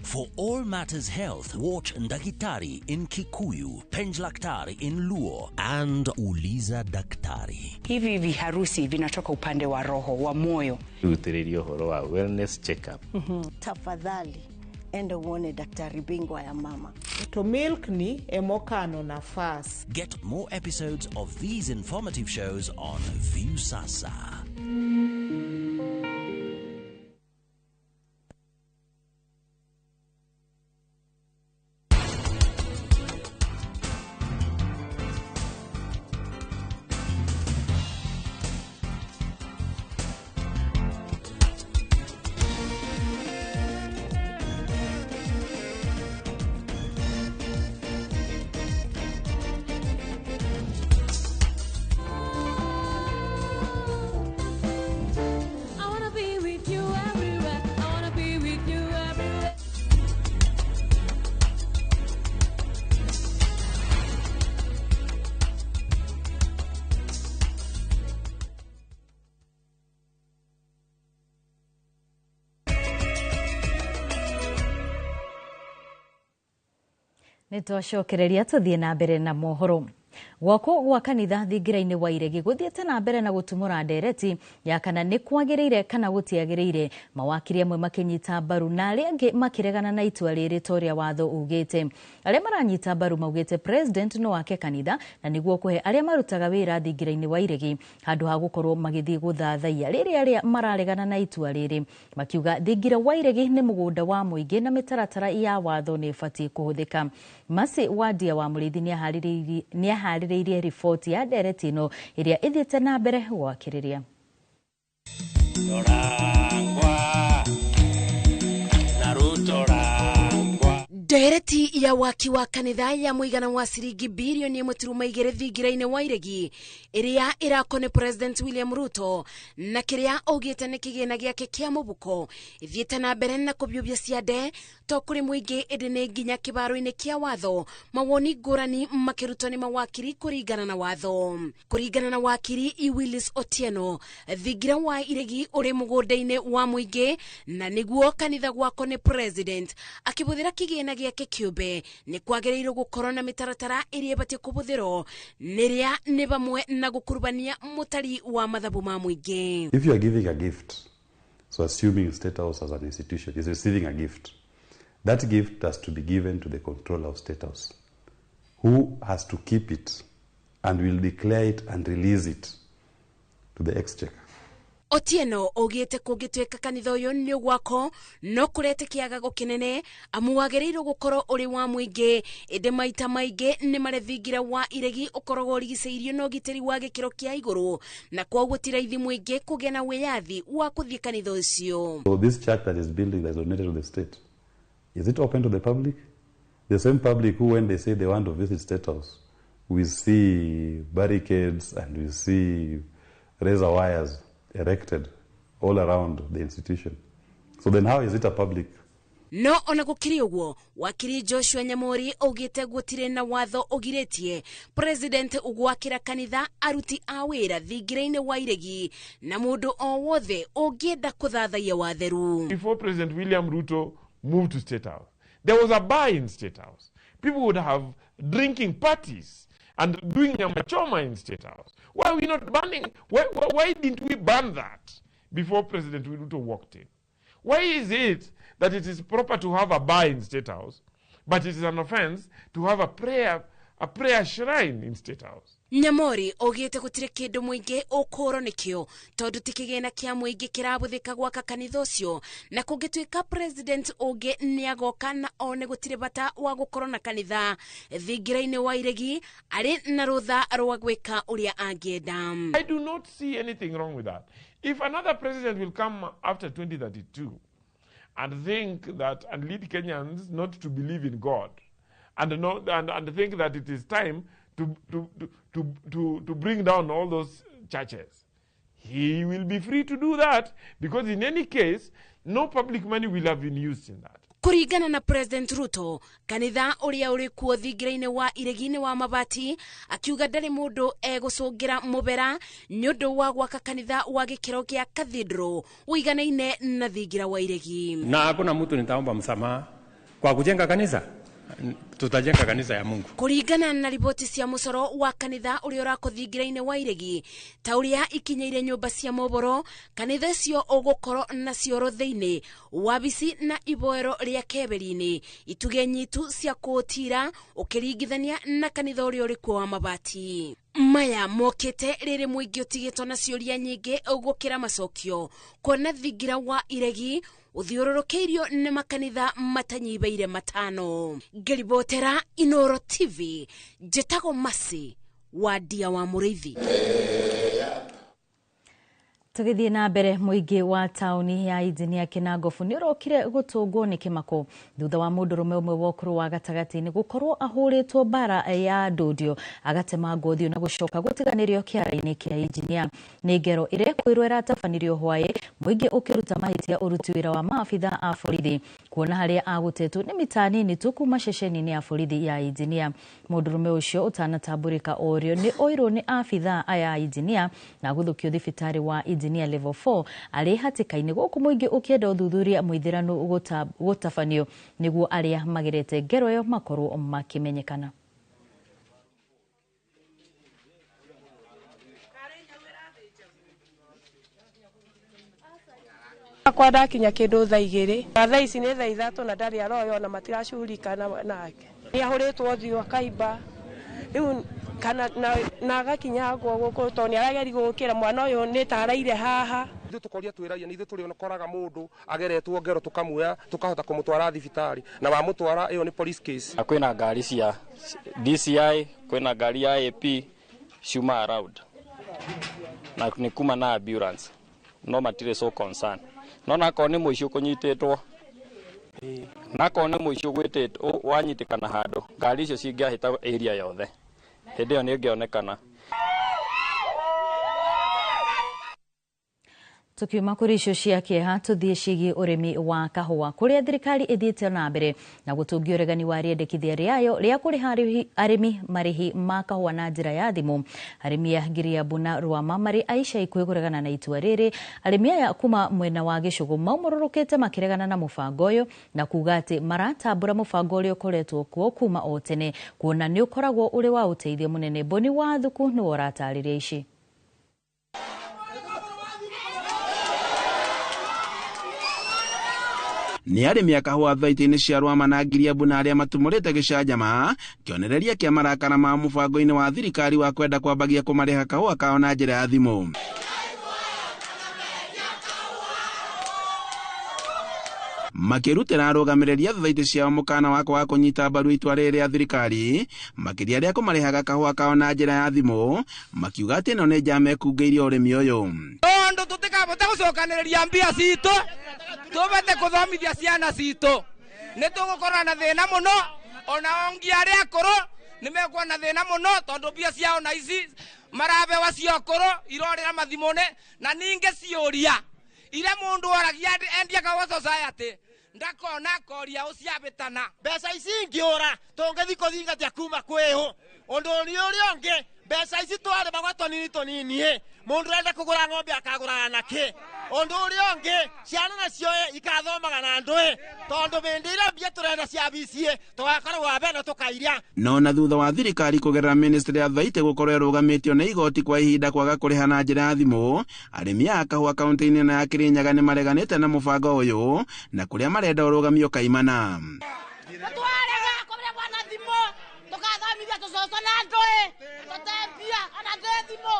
For all matters health, watch Ndagitari in Kikuyu, Penjlaktari in Luo, and Uliza Daktari. Hivi viharusi vinatoka upande wa roho wa moyo. Rutĩrĩria ũhoro wa wellness check-up. Tafadhali enda uone daktari bingwa ya mama. To milk ni emokano nafas. Get more episodes of these informative shows on Viusasa. Nĩtwacokereria tũthiĩ na mbere na mohoro. Gwakwo gwa kanitha thingira-inĩ wa Iregi gũthiĩte na mbere na gũtumũra ndereti ya kana nĩ kwagĩrĩire kana gũtiagĩrĩire, mawakiri amwe makĩnyita mbaru na arĩa angĩ makĩregana na itua rĩrĩ ta ũrĩa watho ugĩte. Arĩa maranyita mbaru maugĩte president no ake kanitha na nĩguo kũhe arĩa marutaga wĩra thingira-inĩ wa Iregi handũ ha gũkorwo magĩthiĩ gũthathaiya. Rĩrĩa arĩa mararegana na itua rĩrĩ makiuga thingira wa Iregi nĩ mũgũnda wa mũingĩ na mĩtaratara ya watho nĩ ĩbatiĩ kũhũthĩka. Mercy Wandia wa Mũrĩithi nĩaharĩrĩirie riboti ya ndereti ĩno ĩrĩa ĩthiĩte na mbere gwakĩrĩria. Ndereti ya waki wa kanitha ya mũigana wa ciringi birioni 1.2 thingira-inĩ wa Iregi ĩrĩa ĩrakwo nĩ President William Ruto na kĩrĩa augĩte nĩ kĩgĩna gĩake kĩa mũbuko ĩthiĩte na mbere na kũbiũbia ciande to kũrĩ mũingĩ ĩndĩ nĩ nginya kĩbaro-inĩ kĩa watho, mawoni ngũrani makĩrutwo nĩ mawakiri kũringana na watho. Kũringana na wakiri Willis Otieno, thingira wa Iregi ũrĩ mũgũnda-inĩ wa mũingĩ na nĩguo kanitha gwakwo nĩ President akĩbũthĩra kĩgĩna gĩake kĩũmbe nĩ kwagĩrĩirwo gũkorwo na mĩtaratara ĩrĩa ĩbatiĩ kũbũthĩrwo nĩrĩa nĩ bamwe na gũkurubania mũtari wa mathabu ma mũingĩ. If you are giving a gift, so assuming State House as an institution is receiving a gift, that gift has to be given to the controller of State House, who has to keep it and will declare it and release it to the exchequer. Otieno augĩte kũngĩtuĩka kanitha ũyũ nĩ gwako no kũrete kĩagago kĩnene amu wagĩrĩirwo gũkorwo ũrĩ wa mũingĩ ĩndĩ maita maingĩ nĩ marĩ thingira wa Iregi ũkoragwo ũrigicĩirio na ũgitĩri wa gĩkĩro kĩa igũrũ na kwoguo ti raithi mũingĩ kũgĩa na wĩyathi wa kũthiĩ kanitha ũcio. So this church that is building that is donated to the state Is it open to the public? The same public who, when they say they want to visit State House, we see barricades and we see razor wires erected all around the institution. So then how is it a public? No ona gukiri uguo wakiri Joshua Nyamori augite gutire na watho ugiretie president ugwakira kanitha aruti a wira thingira-ini wa iregi na mundu o wothe ungienda kuthathaiya watheru. Before President William Ruto moved to State House, there was a bar in State House. People would have drinking parties and doing nyama choma in State House. Why are we not banning? Why didn't we ban that before President Ruto walked in? Why is it that it is proper to have a bar in State House, but it is an offense to have a prayer shrine in State House? Nyamori augite gutire kindu muingi ukuro nikio tondu ti kigina kia muingi kirabuthika gwaka kanitha ucio na kungituika president ungi niagoka na one gutire bata wa gukorwo na kanitha thingira-ini wa iregi ari na rutha rwa gwika uria angienda. I do not see anything wrong with that. If another president will come after 2032 and think that and lead Kenyans not to believe in God and think that it is time to bring down all those churches, he will be free to do that, because in any case, no public money will have been used in that. Kuringana na President Ruto, kanitha uria uri kuo thingira-ini wa iregi-ini wa mabati akiuga ndari mundu egucungira mubera ni undu wa gwaka kanitha wa gikiro gia cathedral uiganaine na thingira wa iregi. Na hakuna mtu nitaomba msamaha kwa kujenga kanisa. Tutajenga kanisa ya Mungu. Kuringana na riboti cia mucoro wa kanitha uria urako thingira-ini wa iregi ta uria ikinyeire nyumba cia mohoro, kanitha cio ugukorwo na cioro thiini wabici na iboero ria keberi-ini ituge nyitu cia kutira ukiringithania na kanitha uria urikuo wa mabati. Maya mokete riri muingi utigitwo na ciuria nyingi gukira macokio kuona thingira wa iregi uthiururukeirio ni makanitha matanyibeire matano. Ngiribotera Inoro TV, njitagwo Masi wa Ndia wa Muriithi. Tugithie na mbere, muingi wa tauni ya Injinia Kinangofu ni urokire gutungwo ni kimako thutha wa mundurume umwe wa ukuru wa gatagati-ini gukorwo ahuritwo mbara ya ndudio agatemangwo ũthiũ na gucoka gutiganirio kiara-ini kia Injinia. Ni ngero irekwirwo iratabanirio hwaĩ, muingi ukiruta mahitia uruti wira wa maabitha a borithi kuona haria agutetwo ni mita nini tu kuma ceceni-ini ya borithi ya Injinia. Mundurume ucio utanatamburika orio ni oirwo ni abitha aya a Injinia na guthukio thibitari wa Injinia level 4 ari hatikaini guku muingi ukienda uthuthuria muithiranu gutabanio niguo aria magerete ngero iyo makorwo makimenyekana. Akwa ndakinya kindu thaa igiri na thaa ici ni thaa ithatu na ndari aroyo na matiracurika nake. Ni ahuritwo ũthiũ akaimba riu kana na agakinyangwo guku to ni arageri gukira mwana uyu ni taraire haha. Ithuĩ tũkoria twĩ raia nĩ ithuĩ tũrĩkoraga mũndũ ageretwo ngero tũkamuoya tũkahota kũmũtwara thibitarĩ na wamũtwara ĩyo nĩ police case. Na kwĩna ngari cia DCI, kwĩna ngari ya AP ciuma around na nĩ kuma na ambulance no matirĩ so concern. No nakorwo nĩ mũici ũkũnyitĩtwo, nakorwo nĩ mũici ũgwĩtĩtwo wanyitĩkana handũ, ngari icio cingĩahĩta area yothe hĩndĩ ĩyo nĩ ĩngĩonekana. Tukiuma kuri icio cia kieha tuthie cigie urimi wa kahua kuria thirikari ithiite na mbere na gutungia uregani wa riendekithia riayo ria kuriha arimi marihi ma kahua na njira ya thimu. Arimi a Ngiriambu na Rwama mari aica ikuhi kuregana na itua riri. Arimi aya kuma mwena wa Gicugu maumururukite makiregana na mubango uyu na kuga ati maratambura mubango uria ukoretwo kuo kuma o tene kuona ni ukoragwo uri wa uteithio munene. Boni wa Thuku niwe uratariria ici. Ni arĩmi a kahũa thaitĩ-inĩ cia Rwama na Ngiriambu na arĩa matumũrĩte gĩcanjama kĩonereria kĩa marakara ma mũbango-inĩ wa thirikari wa kwenda kwambagia kũmarĩha kahũa kao na njĩra ya thimũ. Makĩrutĩra arũgamĩrĩri a thaitĩ ciao mũkana wa kwaga kũnyita mbaru itua rĩrĩ rĩa thirikari makĩria rĩa kũmarĩhaga kahũa kao na njĩra ya thimũ, makiuga atĩ ĩno nĩ njama ĩkungĩirie ũrĩmi ũyũ. Tondũ tũtikabota gũcokanĩrĩria mbia citũ tubete kuthomithia ciana citũ Nĩ tũgũkorwo na thĩna mũno ona ongi arĩa akũrũ nĩ mekuona na thĩna mũno tondũ mbia ciao na ici marabewa cia ũkũrũ irorĩra mathimũ-inĩ na ningĩ ciũria iria mũndũ oragia endia kawa society ndakona koria ũciabĩtana. Mbeca ici ingĩũra tũngĩthiĩ kũthingatia kuma kwĩhũ ũndũ ũrĩa ũngĩ mbeca ici twarĩmagwo tũnini tũnini mũndũ ũrenda kũgũra ng'ombe akagũraga nakĩ ũndũ ũrĩa ũngĩ ciana nacio ikathomaga na ndũĩ tondũ hĩndĩ ĩrĩa mbia tũrenda cia BCA tũgakorwo wa mbere tũkairia. No na thutha wa thirikari kũgerera ministry ya Thaitĩ gũkorwo ĩrũgamĩtio nĩ igoti kwa ihinda kwaga kũrĩha na njĩra ya thimũ, arĩmi a kahũa kaunti-inĩ ĩno ya Kirinyaga nĩ mareganĩte na mũbango ũyũ na kũrĩa marenda ũrũgamio kaimana. Twarega kũrĩhwo na thimũ tũkathomithia tũcũcũ na ndũĩ tũtembia ona ndĩ thimũ.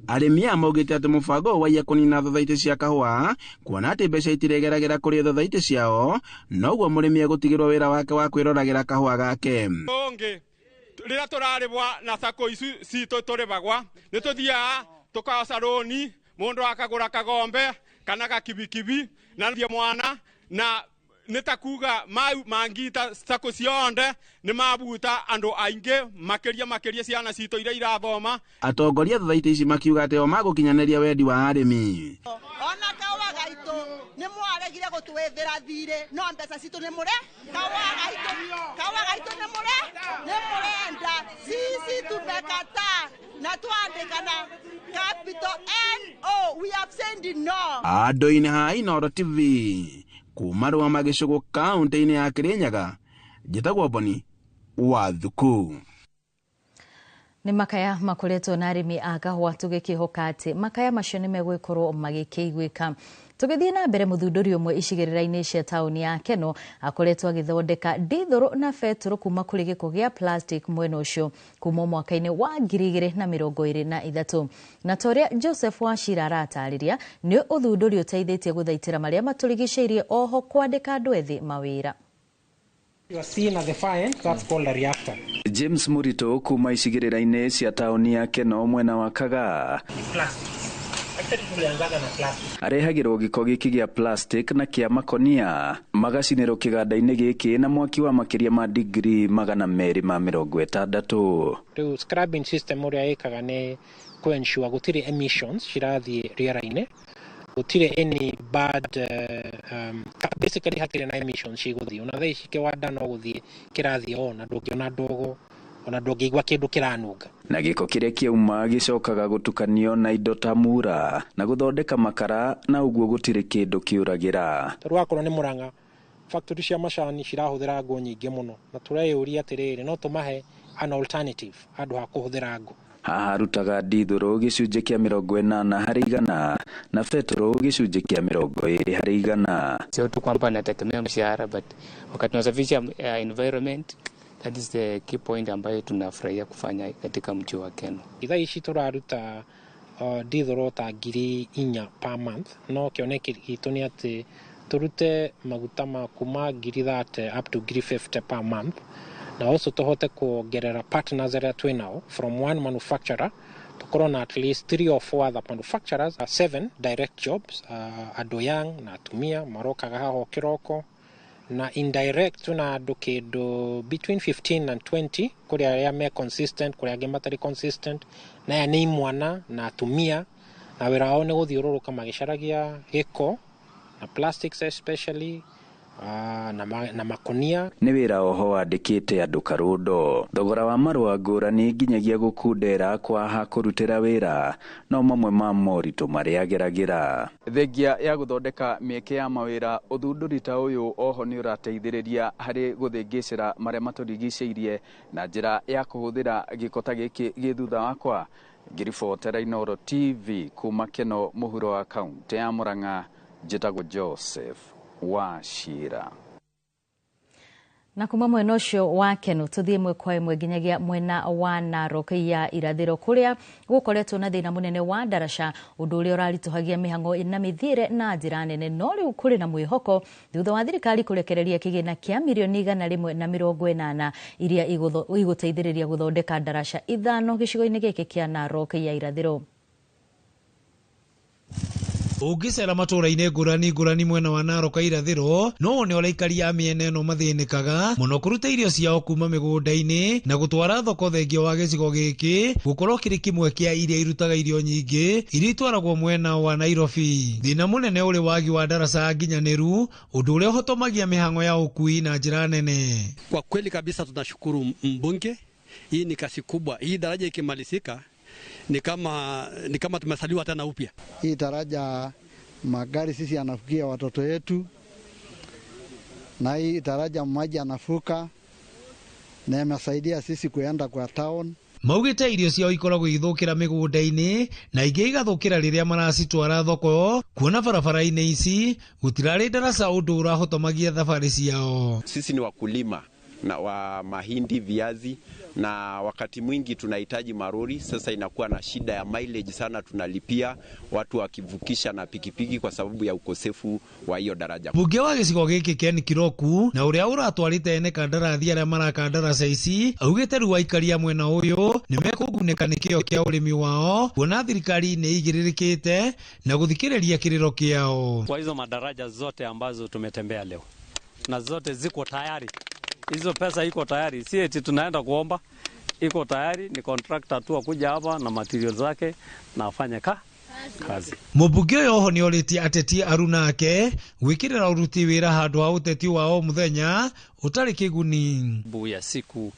Arĩmi aya maugĩte atĩ mũbango ũyũ waiya kũnina thothaitĩ cia kahũa kuona atĩ mbeca itiregeragĩra kũrĩ thothaitĩ ciao noguo mũrĩmi egũtigĩrwo wĩra wake wa kwĩroragĩra kahũa gake. Ũngĩ rĩrĩa tũrarĩbwa na sacco ici citũ tũrĩbagwa nĩ tũthiaga tũkoca rũni mũndũ akagũra kagombe kana gakibikibi na thie mwana na nĩ ta kuga mau mangita sacco cionde nĩ mabuta andũ aingĩ makĩria makĩria ciana citũ iria irathoma. Atongoria thothaitĩ ici makiuga atĩ o magũkinyanĩria wendi wa arĩmi. Ona kaũa gaitũ nĩ mwaregire gũtwĩthĩra thirĩ no mbeca citũ nĩ mũre kaũa gaitũ nĩ mũre nĩ mũrenda sisi tumekataa na twandĩkana capital NO we have said no. Andũ-inĩ ha Inooro TV kuma Rwama gĩcũgũ kaunti-inĩ ya Kirinyaga, njĩtagwo Boni wa Thuku. Nĩ makaya makoretwo na arĩmi a kahũa tũgĩkĩhoka atĩ makaya macio nĩ megũgĩkorwo magĩkĩiguĩka. Tũgĩthiĩ na mbere, mũthundũri ũmwe icigĩrĩra-inĩ cia taũni ya Keno akoretwo agĩthondeka ndithũrũ na betũrũ kuma kũrĩ gĩko gĩa plastic mwena ũcio kuma mwaka-inĩ wa 2023. Na ta ũrĩa Joseph Wachira aratarĩria, nĩ ũthundũri ũteithĩtie gũthaitĩra marĩa matũrigicĩirie oho kwandĩka andũ ethĩ mawĩra. You are seen at the fire, that's called a reactor. James Murito kuma icigĩrĩra-inĩ cia taũni ya Keno mwena wa Kagaa arehagĩrwo gĩko gĩkĩ gĩa plastic na kĩa makonia magacinĩrwo kĩganda-inĩ gĩkĩ na mwaki wa makĩria ma digrii 260. Rĩu scrubbing system ũrĩa ĩkaga nĩ kũ ensure gũtirĩ emissions cirathiĩ rĩera-inĩ, gũtirĩ any bad basically hatirĩ na emissions cigũthiĩ ona thaa ici kĩwanda no gũthiĩ kĩrathiĩ ona ndũngĩona ndogo ona ndũngĩigua kĩndũ kĩranunga. Na gĩko kĩrĩa kĩauma gĩcokaga gũtukanio na indo ta mura na gũthondeka makara na ũguo gũtirĩ kĩndũ kĩũragĩra. Tarĩu akorwo nĩ Murang'a factory cia macani cirahũthĩra ngũ nyingĩ mũno na tũreyũria atĩrĩrĩ no tũmahe an alternative handũ ha kũhũthĩra ngũ. Haha arutaga ndithũrũ gĩcunjĩ kĩa 80 harĩ igana na betũrũ gĩcunjĩ kĩa 20 harĩ igana. Sio tu kwamba nategemea mshahara, but wakati tunasafisha environment, that is the key point ambayo tunafurahia kufanya katika mji wa Keno. Thaa ici tũraruta ndithũrũ ta 4,000 per month, no kĩoneki gitũ nĩ atĩ tũrute maguta ma kuma 30,000 up to 50,000 per month, na also tũhote kuongerera partners arĩa twĩ nao from one manufacturer tũkorwo na at least 3 or 4 other manufacturers, 7 direct jobs, andũ young na atumia marokaga haha o kĩroko, na indirect tuna andũ kĩndũ between 15 and 20 kũrĩ arĩa me consistent, kũrĩ angĩ matarĩ consistent, na aya nĩ imwana na atumia, na wĩra wao nĩ gũthiũrũrũka magĩcaragia gĩko na plastics especially na makonia. Nĩ wĩra oho wandĩkĩte andũ karũndo. Thogora wa marũa ngũrani nginyagia gũkundera kwaha kũrutĩra wĩra no mamwe ma moritũ marĩa ageragĩra. Thengia ya gũthondeka mĩeke ya mawĩra, ũthundũri ta ũyũ oho nĩ ũrateithĩrĩria harĩ gũthĩngĩcĩra marĩa matũrigicĩirie na njĩra ya kũhũthĩra gĩko ta gĩkĩ gĩ thutha wakwa. Ngĩribotera Inooro TV kuma Keno mũhuro wa kaũntĩ ya Murang'a, njĩtagwo Joseph Wachira. Na kuma mwena ũcio wa Keno tũthiĩ ĩmwe kwa ĩmwe nginyagia mwena wa Narok ya irathĩro kũrĩa gũkoretwo na thĩna mũnene wa ndaraca, ũndũ ũrĩa ũraritũhagia mĩhang'o na mĩthiĩre na njĩra nene, no rĩu kũrĩ na mwĩhoko thutha wa thirikari kũrekereria kĩgĩna kĩa mirioni 180 iria igũteithĩrĩria gũthondeka ndaraca 5 gĩcigo-inĩ gĩkĩ kĩa Narok ya irathĩro. Ũngĩcera matũũra-inĩ ngũrani ngũrani mwena wa Narok irathĩro, no wone ũrĩa aikari a mĩena ĩno mathĩnĩkaga mũno kũruta irio ciao kuma mĩgũnda-inĩ na gũtwara thoko, thengia wa gĩcigo gĩkĩ gũkorwo kĩrĩ kĩmwe kĩa iria irutaga irio nyingĩ iria itwaragwo mwena wa Nairobi. Thĩna mũnene ũrĩ wagi wa ndaraca nginyanĩru, ũndũ ũrĩa ũhotomagia mĩhang'o ya ũkui na njĩra nene. Kwa kweli kabisa tunashukuru mbunge, hii ni kazi kubwa. Hii daraja ikimalizika ni kama tumesaliwa tena upya. Hii daraja magari sisi yanafukia watoto wetu, na hii daraja maji yanafuka na yamesaidia sisi kuenda kwa town. Maugĩte irio ciao ikoragwo igĩthũkĩra mĩgũnda-inĩ na ingĩ igathũkĩra rĩrĩa maracitwara thoko, kuona barabara-inĩ ici gũtirarĩ ndaraca, ũndũ ũrahotomagia thabarĩ ciao. Sisi ni wakulima na wa mahindi, viazi na wakati mwingi tunahitaji marori. Sasa inakuwa na shida ya mileage sana, tunalipia watu wakivukisha na pikipiki kwa sababu ya ukosefu wa hiyo daraja. Mbunge wa gĩcigo gĩkĩ Ken Kiroku na ũrĩa ũratwarĩte ene kandarathi arĩa maraka ndaraca ici augĩte rĩu aikari a mwena ũyũ nĩ mekũgunĩka nĩ kĩo kĩa ũrĩmi wao, kuona thirikari nĩ igĩrĩrĩkĩte na gũthikĩrĩria kĩrĩro kĩao. Kwa hizo madaraja zote ambazo tumetembea leo na zote ziko tayari, hizo pesa iko tayari, si eti tunaenda kuomba, iko tayari. Ni contractor tu akuja hapa na material zake na afanye kazi. Mũmbunge ũyũ oho nĩorĩtie ateti aruna ake gwĩkĩrĩra ũruti wĩra handũ ha ũteti wa o mũthenya ũtarĩ kĩguni. Bu ya siku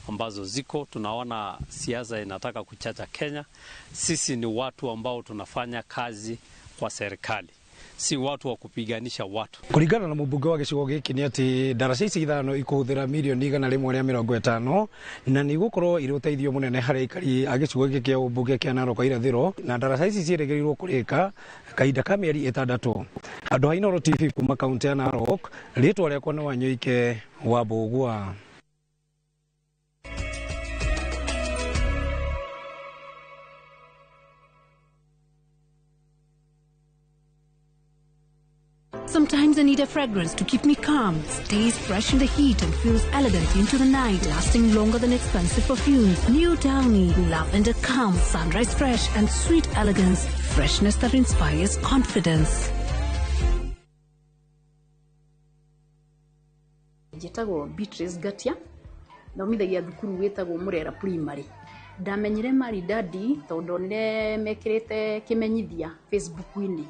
ambazo ziko tunaona siasa inataka kuchacha Kenya. Sisi ni watu ambao tunafanya kazi kwa serikali, si watu wa kupiganisha watu. Kũringana na mũmbunge wa gĩcigo gĩkĩ nĩ atĩ ndaraca ici ithano ikũhũthĩra mirioni 150 na nĩ igũkorwo irĩ ũteithio mũnene harĩ aikari a gĩcigo gĩkĩ kĩa ũmbunge kĩa Narok irathĩro, na ndaraca ici ciĩrĩgĩrĩirwo kũrĩka kahinda ka mĩeri 6. Andũ a Inooro TV kuma kaunti ya Narok, rĩtwa rĩakwa nĩ Wanyoike wa Mbũgua. Sometimes I need a fragrance to keep me calm, stays fresh in the heat and feels elegant into the night, lasting longer than expensive perfumes. New Downy Lavender Calm, Sunrise Fresh and Sweet Elegance, freshness that inspires confidence. Njĩtagwo Beatrice Gatia, thomithagia thukuru wĩtagwo Murera Primary. Ndamenyire Maridadi tondũ ndonire mekĩrĩte kĩmenyithia Facebook-inĩ.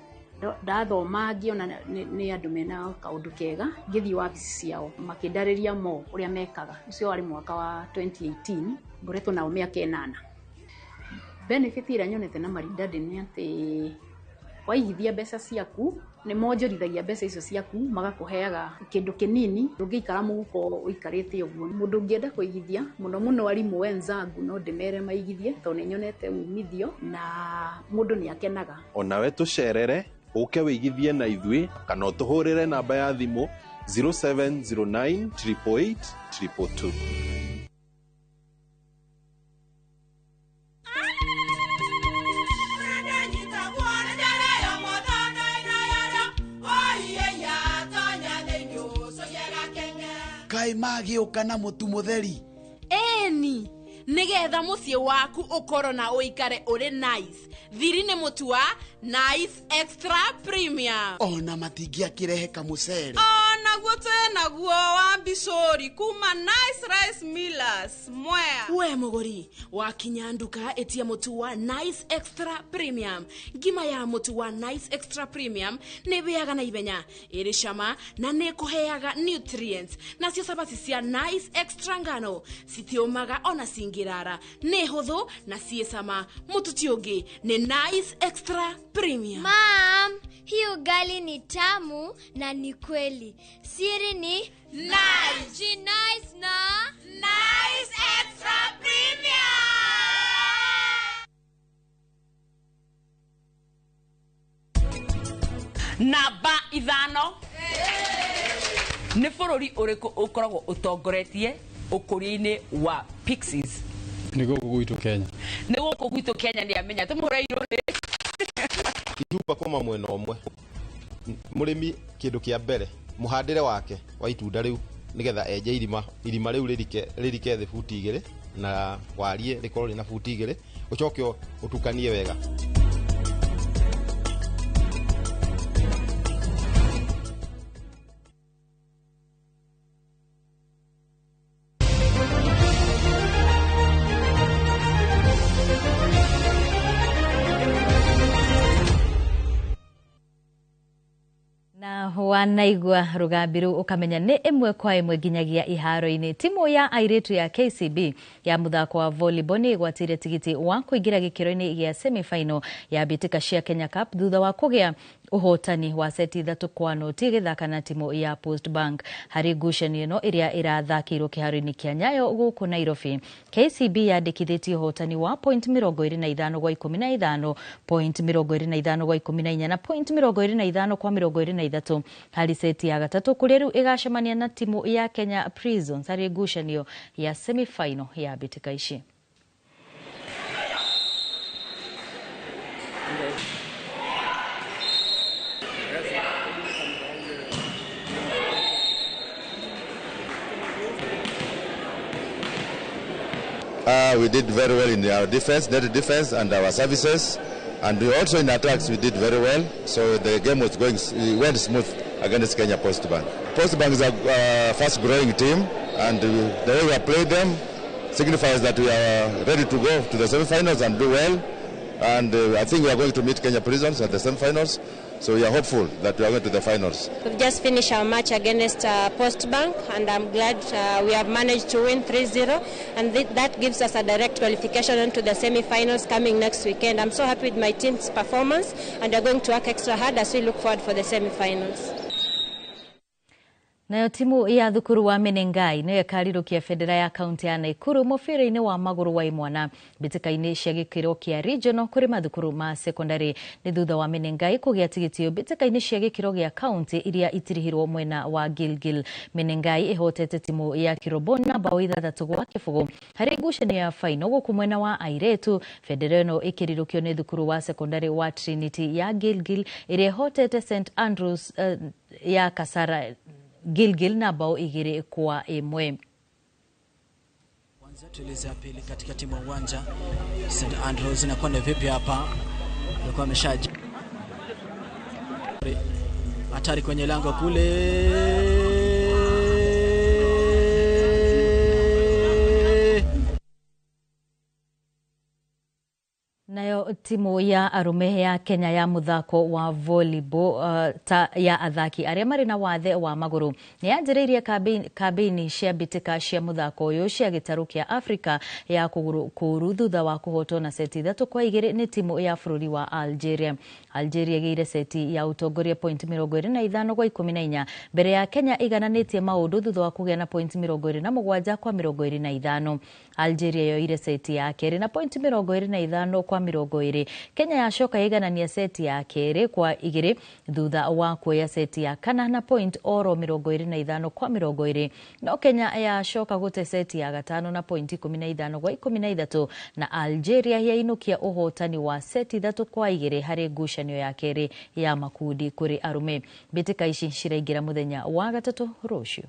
Ndathoma ngĩona nĩ andũ mena kaũndũ kega, ngĩthiĩ wabici ciao makĩndarĩria mo ũrĩa mekaga. Ũcio warĩ mwaka wa 2018, ngoretwo nao mĩaka 8. Benefit ĩrĩa nyonete na Maridadi nĩ atĩ waigithia mbeca ciaku nĩ monjorithagia mbeca icio ciaku, magakũheaga kĩndũ kĩnini ndũngĩikara mũhuko ũikarĩte ũguo. Mũndũ ũngĩenda kũigithia, mũno mũno arimũ wenzangu, no ndĩmere maigithie tondũ nĩ nyonete umithio na mũndũ nĩ akenaga. Onawe tũcerere ũke wĩigithie na ithuĩ kana ũtũhũrĩre namba ya thimũ 0709 888 222. Kaĩ magĩũka na mũtu mũtheri? Ĩni, nĩgetha mũciĩ waku ũkorwo na ũikare ũrĩ nice, thiri nĩ mũtu wa Nice Extra Premium. Ona matingĩakĩrehe kamũcere? Onaguo twĩ naguo wa mbicũri kuma Nice Rice Millers Mwea. We mũgũri, wakinya nduka ĩtia mũtu wa Nice Extra Premium. Ngima ya mũtu wa Nice Extra Premium nĩ ĩhĩaga na ihenya, ĩrĩ cama na nĩ ĩkũheaga nutrients. Nacio cabaci cia Nice Extra ngano citiũmaga ona cingĩrara, nĩ hũthũ na ciĩ cama. Mũtu ti ũngĩ, nĩ Nice Extra Premium. Mom, hii ugali ni tamu na ni kweli. Siri ni Nice. Nice na Nice Extra Premium. Namba 5, nĩ bũrũri ũrĩkũ ũkoragwo ũtongoretie ũkũria-inĩ wa pixies? Nĩ gũkũ gwitũ Kenya. Nĩ gũkũ gwitũ Kenya, nĩ amenya tũmũreirwo nĩ Itunda kuma mwena ũmwe, mũrĩmi kĩndũ kĩa mbere mũhandĩre wake wa itunda rĩu, nĩgetha enje irima, irima rĩu rĩrike thĩ buti 2 na wariĩ rĩkorwo rĩna buti 2, ũcoke ũtukanie wega. Na wanaigua rũgambi rũu ũkamenya nĩ ĩmwe kwa ĩmwe nginyagia iharo-inĩ. Timu ya airĩtu ya KCB ya mũthako wa volleyball nĩ ĩgwatĩire tigiti wa kũingĩra gĩkĩro-inĩ gĩa semi-final ya mbĩtĩka cia Kenya Cup thutha wa kũgĩa ũhotani wa seti 3-0 ĩgĩthaka na timu ya Post Bank. Harĩ ngucanio ĩno ĩrĩa ĩrathakĩirwo kĩharo-inĩ kĩa Nyayo gũkũ Nairobi, KCB yandĩkithĩtie ũhotani wa point 25 gwa 15, point 25 gwa 14 na point 25 kwa 23 harĩ seti ya gatatũ, kũrĩa rĩu ĩgacemania na timu ya Kenya Prisons harĩ ngucanio ya semi-final ya mbĩtĩka ici. We did very well in our defense, net defense, and our services, and we also in attacks we did very well. So the game was went smooth against Kenya Post Bank. Post Bank is a fast-growing team, and the way we have played them signifies that we are ready to go to the semi-finals and do well. And I think we are going to meet Kenya Prisons at the semi-finals. So we are hopeful that we are going to the finals. We've just finished our match against Post Bank, and I'm glad we have managed to win 3-0, and that gives us a direct qualification onto the semi-finals coming next weekend. I'm so happy with my team's performance, and we're going to work extra hard as we look forward for the semi-finals. Nayo timu ya thukuru wa Menengai nĩyo ĩkarirũkia bendera ya kaunti ya Nakuru mũbira-inĩ wa magũrũ wa imwana mbĩtĩka-inĩ cia gĩkĩro kĩa regional kũrĩ mathukuru ma secondary. Nĩ thutha wa Menengai kũgĩa tigiti mbĩtĩka-inĩ cia gĩkĩro gĩa kaunti iria itirihirwo mwena wa Gilgil. Menengai ĩhotete timu ya Kirobon na bao 6-0 harĩ ngucanio ya final gũkũ mwena wa airĩtu. Bendera ĩno ĩkĩrirũkio nĩ thukuru wa secondary wa Trinity ya Gilgil ĩrĩa ĩhotete St Andrews ya Kasara Gilgil na bao 2-1. Kwanza tueleze ya pili katika timu ya uwanja St Andrews inakwenda vipi hapa? Alikuwa ameshaji hatari kwenye lango kule. Nayo timu ya arume ya Kenya ya muthako wa volleyball ya athaki aria mari na wathe wa maguru ni yanjiriirie kambeini cia mbitika cia muthako uyu cia gitaru kia Afrika ya kuguru kuru thutha wa kuhotwo na seti 3-2 ni timu ya bururi wa Algeria. Algeria ĩgĩire seti ya utongoria point 25 kwa 14 mbere ya Kenya igananitie maundu thutha wa kugĩa na point 27 kwa 25. Algeria yoire seti ya kerĩ na point 25 kwa 20. Kenya yacoka iganania seti ya kerĩ kwa 2 thutha wa kuoya seti ya kana na point oro 25 kwa 20. No Kenya yacoka gute seti ya gatano na point 15 kwa 13 na Algeria yainukia uhotani wa seti 3 kwa 2 harĩ ngucanio ya kerĩ ya makundi kũrĩ arume. Mbĩtĩka ici ciraingĩra mũthenya wa gatatũ rũciũ.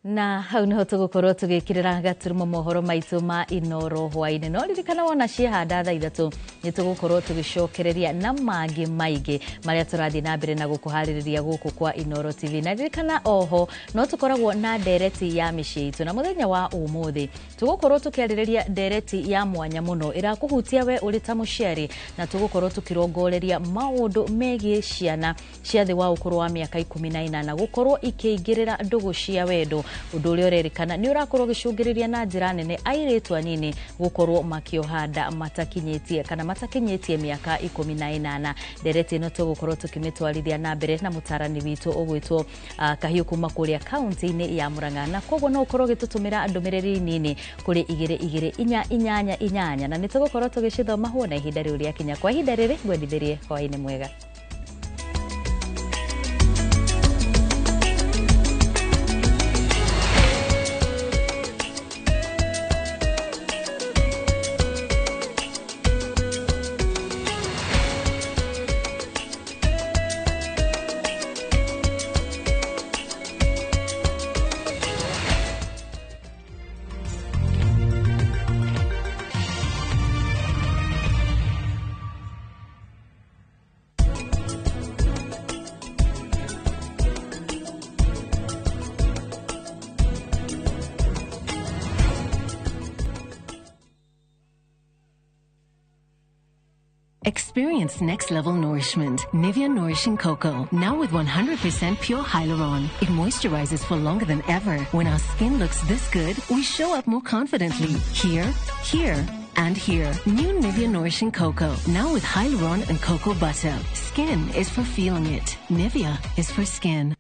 Na hau niho tugukorwo tugikirira gaturumo mohoro maitu ma Inoro hwaini. No ririkana wona ciehanda thaa 3 ni tugukorwo tugicokereria na mangi maingi maria turathie na mbere na gukuhaririria guku kwa Inoro TV. Na ririkana oho no tukoragwo na ndereti ya miciĩ itu, na muthenya wa umuthi tugukorwo tukiaririria ndereti ya mwanya muno irakuhutia we uri ta muciari, na tugukorwo tukirongoreria maundu megie ciana cia thi wa ukuru wa miaka 18 gukorwo ikiingirira ndugu cia wendo, undu uria urerikana ni urakorwo gicungiriria na njira nene airitu anini gukorwo makioha nda matakinyitie kana matakinyitie miaka 18. Ndereti ino tugukorwo tukimitwarithia na mbere na mutarani witu ugwitwo Kahiu kuma kuria kaunti-ini ya Murang'a, na koguo no ukorwo gitutumira ndumiriri nini kuri 2 2 4 8 8 na nitugukorwo tugicithoma huo na ihinda riu riakinya. Kwa ihinda riri ngwendithirie hwaini mwega. Experience next level nourishment. Nivea Nourishing Cocoa. Now with 100% pure hyaluron. It moisturizes for longer than ever. When our skin looks this good, we show up more confidently. Here, here, and here. New Nivea Nourishing Cocoa. Now with hyaluron and cocoa butter. Skin is for feeling it. Nivea is for skin.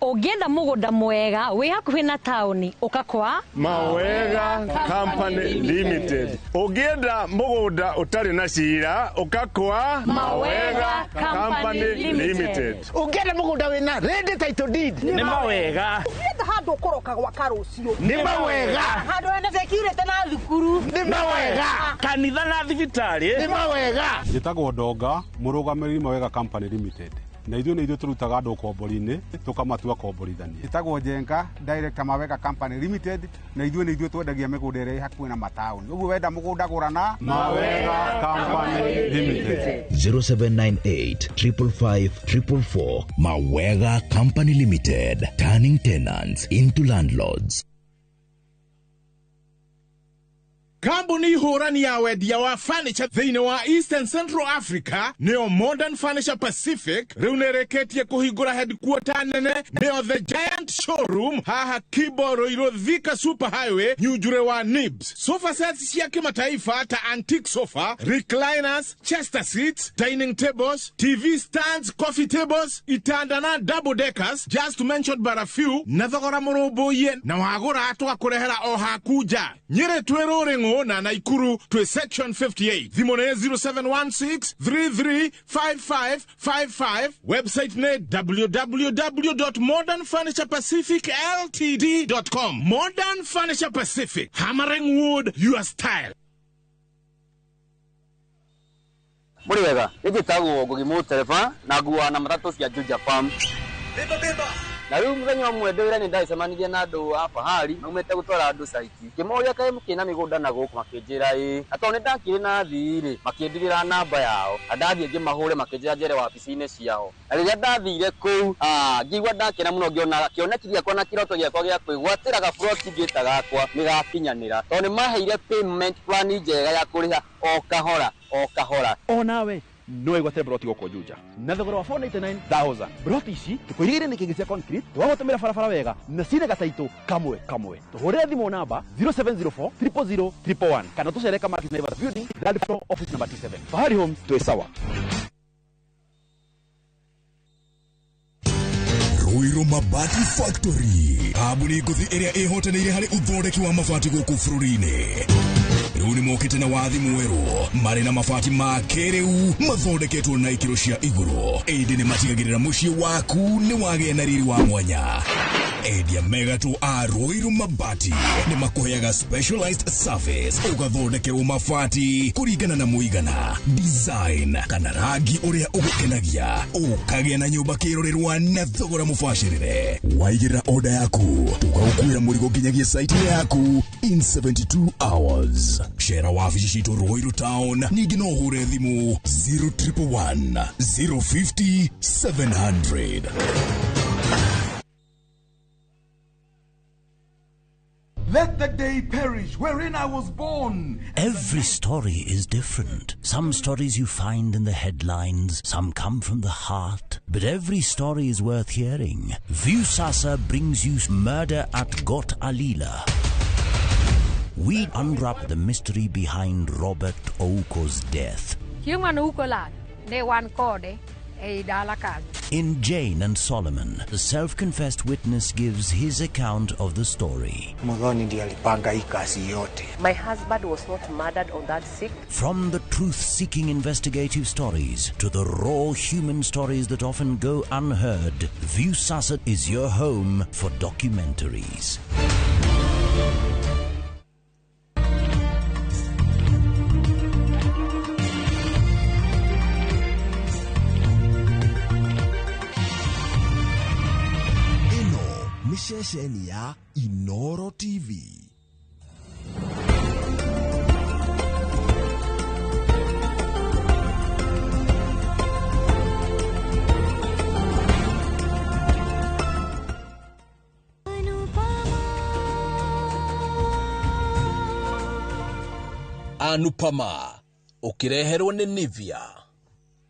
Ũngĩenda mũgũnda mwega wĩ hakuhĩ na taũni ũka kwa Mawega Company Limited. Ũngĩenda mũgũnda ũtarĩ na cira ũka kwa Mawega Company Limited. Ũngĩenda mũgũnda wĩna ready title deed nĩ Mawega. Ũngĩenda handũ ũkũroka gwaka rũciũ nĩ Mawega. Handũ hena security na thukuru nĩ Mawega. Kanitha na thibitarĩ nĩ Mawega. Njĩtagwo Ndonga, mũrũgamĩrĩri Mawega Company Limited. Na ithuĩ nĩ ithuĩ tũrutaga andũ ũkombori-inĩ tũkamatua komborithania. Njĩtagwo Njenga, director Mawega Company Limited, na ithuĩ nĩ ithuĩ twendagia mĩgũnda ĩrĩa ĩ hakuhĩ na mataũni. Ũguo wenda mũgũnda gũra na Mawega Company Limited. 0798 555 444. Mawega Company Limited, turning tenants into landlords. Kambuni hũrani ya wendia wa furniture thĩinĩ wa Eastern Central Africa nĩyo Modern Furniture Pacific rĩu nĩrĩkĩtie kũhingũra headquarter nene nĩyo The Giant Showroom haha Kibo Ruiru Thika Super Highway Nyunjure wa Nibs. Sofa sets cia kimataifa ta antique sofa, recliners, chester seats, dining tables, TV stands, coffee tables, itanda na double deckers, just to mention but a few, na thogora mũrũmbũiye na wagũra tũgakũrehera o haku nja. Nyĩrĩ twĩ Rũrĩng'ũ na Naikuru to section 58. Thimũ nĩ 0716 335555. Website nĩ www.modernfurniturepacificltd.com. Modern Furniture Pacific, hammering wood your style. Mũrĩ wega, njĩtagwo Ngugi Mũtereba na nguaga na matatũ cia Juja Farm. Beba beba. Na rĩu mũthenya ũmwe ndĩ wĩra nĩ ndacemanirie na andũ a fahari maumĩte gũtwara andũ caiti. Ngĩmoria kaĩ mũkĩna mĩgũnda na gũkũ makĩnjĩra ĩĩ. Na tondũ nĩ ndakĩrĩ na athii rĩ, makĩndigĩra namba yao. Na ndathiĩ ngĩmahũre makĩnjĩra njere wabici-inĩ ciao. Na rĩrĩa ndathire kũu, ngĩigua ndakena mũno ngĩona kĩoneki gĩakwa na kĩroto gĩakwa gĩa kwĩgwatĩra gaburoti ngĩta gakwa nĩ gakinyanĩra. Tondũ nĩ maheire payment plan njega ya kũrĩha o kahora o kahora. Onawe no wĩgwatĩre broti gũkũ Juja na thogora wa 499,000. Broti ici tũkũirigĩire nĩ kĩngĩ cia concrete twagũtũmĩra barabara wega na cina gataitũ kamwe kamwe. Tũhũrĩre thimũ namba 0704 000 111 kana tũcere Kamakis Naivas Building, third floor, office number 27. Fahari Homes, twĩ sawa. Ruiru Mabati Factory, kambuni ngũthi ĩrĩa ĩhotanĩire harĩ ũthondeki wa mabati gũkũ bũrũri-inĩ. Rĩu nĩ mokĩte na wathi mwerũ marĩ na mabati ma kĩrĩu mathondeketwo na ikĩro cia igũrũ, ĩndĩ nĩ matigagĩrĩra mũciĩ waku nĩ wagĩa na riri wa mwanya. Endia megatũ a Ruiru Mabati nĩ makũheaga specialized service ũgathondekerwo mabati kũringana na mũigana, design kana rangi ũrĩa ũgũkenagia, ũkagĩa na nyũmba kĩrorerwa na thogora mũbacĩrĩre. Waigĩrĩra order yaku tũgagũkuĩra mũrigo nginyagia site yaku in 72 hours. Cera wabici citũ Ruiru Town, ningĩ no ũhũre thimũ 0111 050 700. Let the day perish wherein I was born. Every story is different. Some stories you find in the headlines, some come from the heart. But every story is worth hearing. Viusasa brings you Murder at Got Alila. We unwrap the mystery behind Robert Ouko's death. Human Ukola, ne wan kode. In Jane and Solomon, the self-confessed witness gives his account of the story. My husband was not murdered on that sick. From the truth-seeking investigative stories to the raw human stories that often go unheard, Viusasa is your home for documentaries. Ceceni ya Inoro TV. Anupama ũkĩreherwo nĩ Nivea.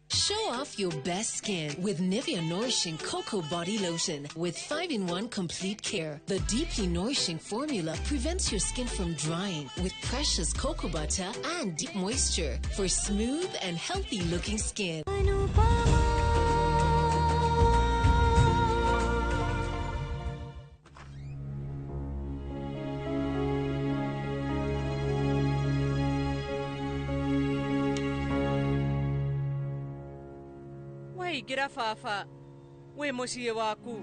Show off your best skin with Nivea Nourishing Cocoa Body Lotion with 5-in-1 complete care. The deeply nourishing formula prevents your skin from drying with precious cocoa butter and deep moisture for smooth and healthy looking skin. Waingĩra baba wĩ mũciĩ waku.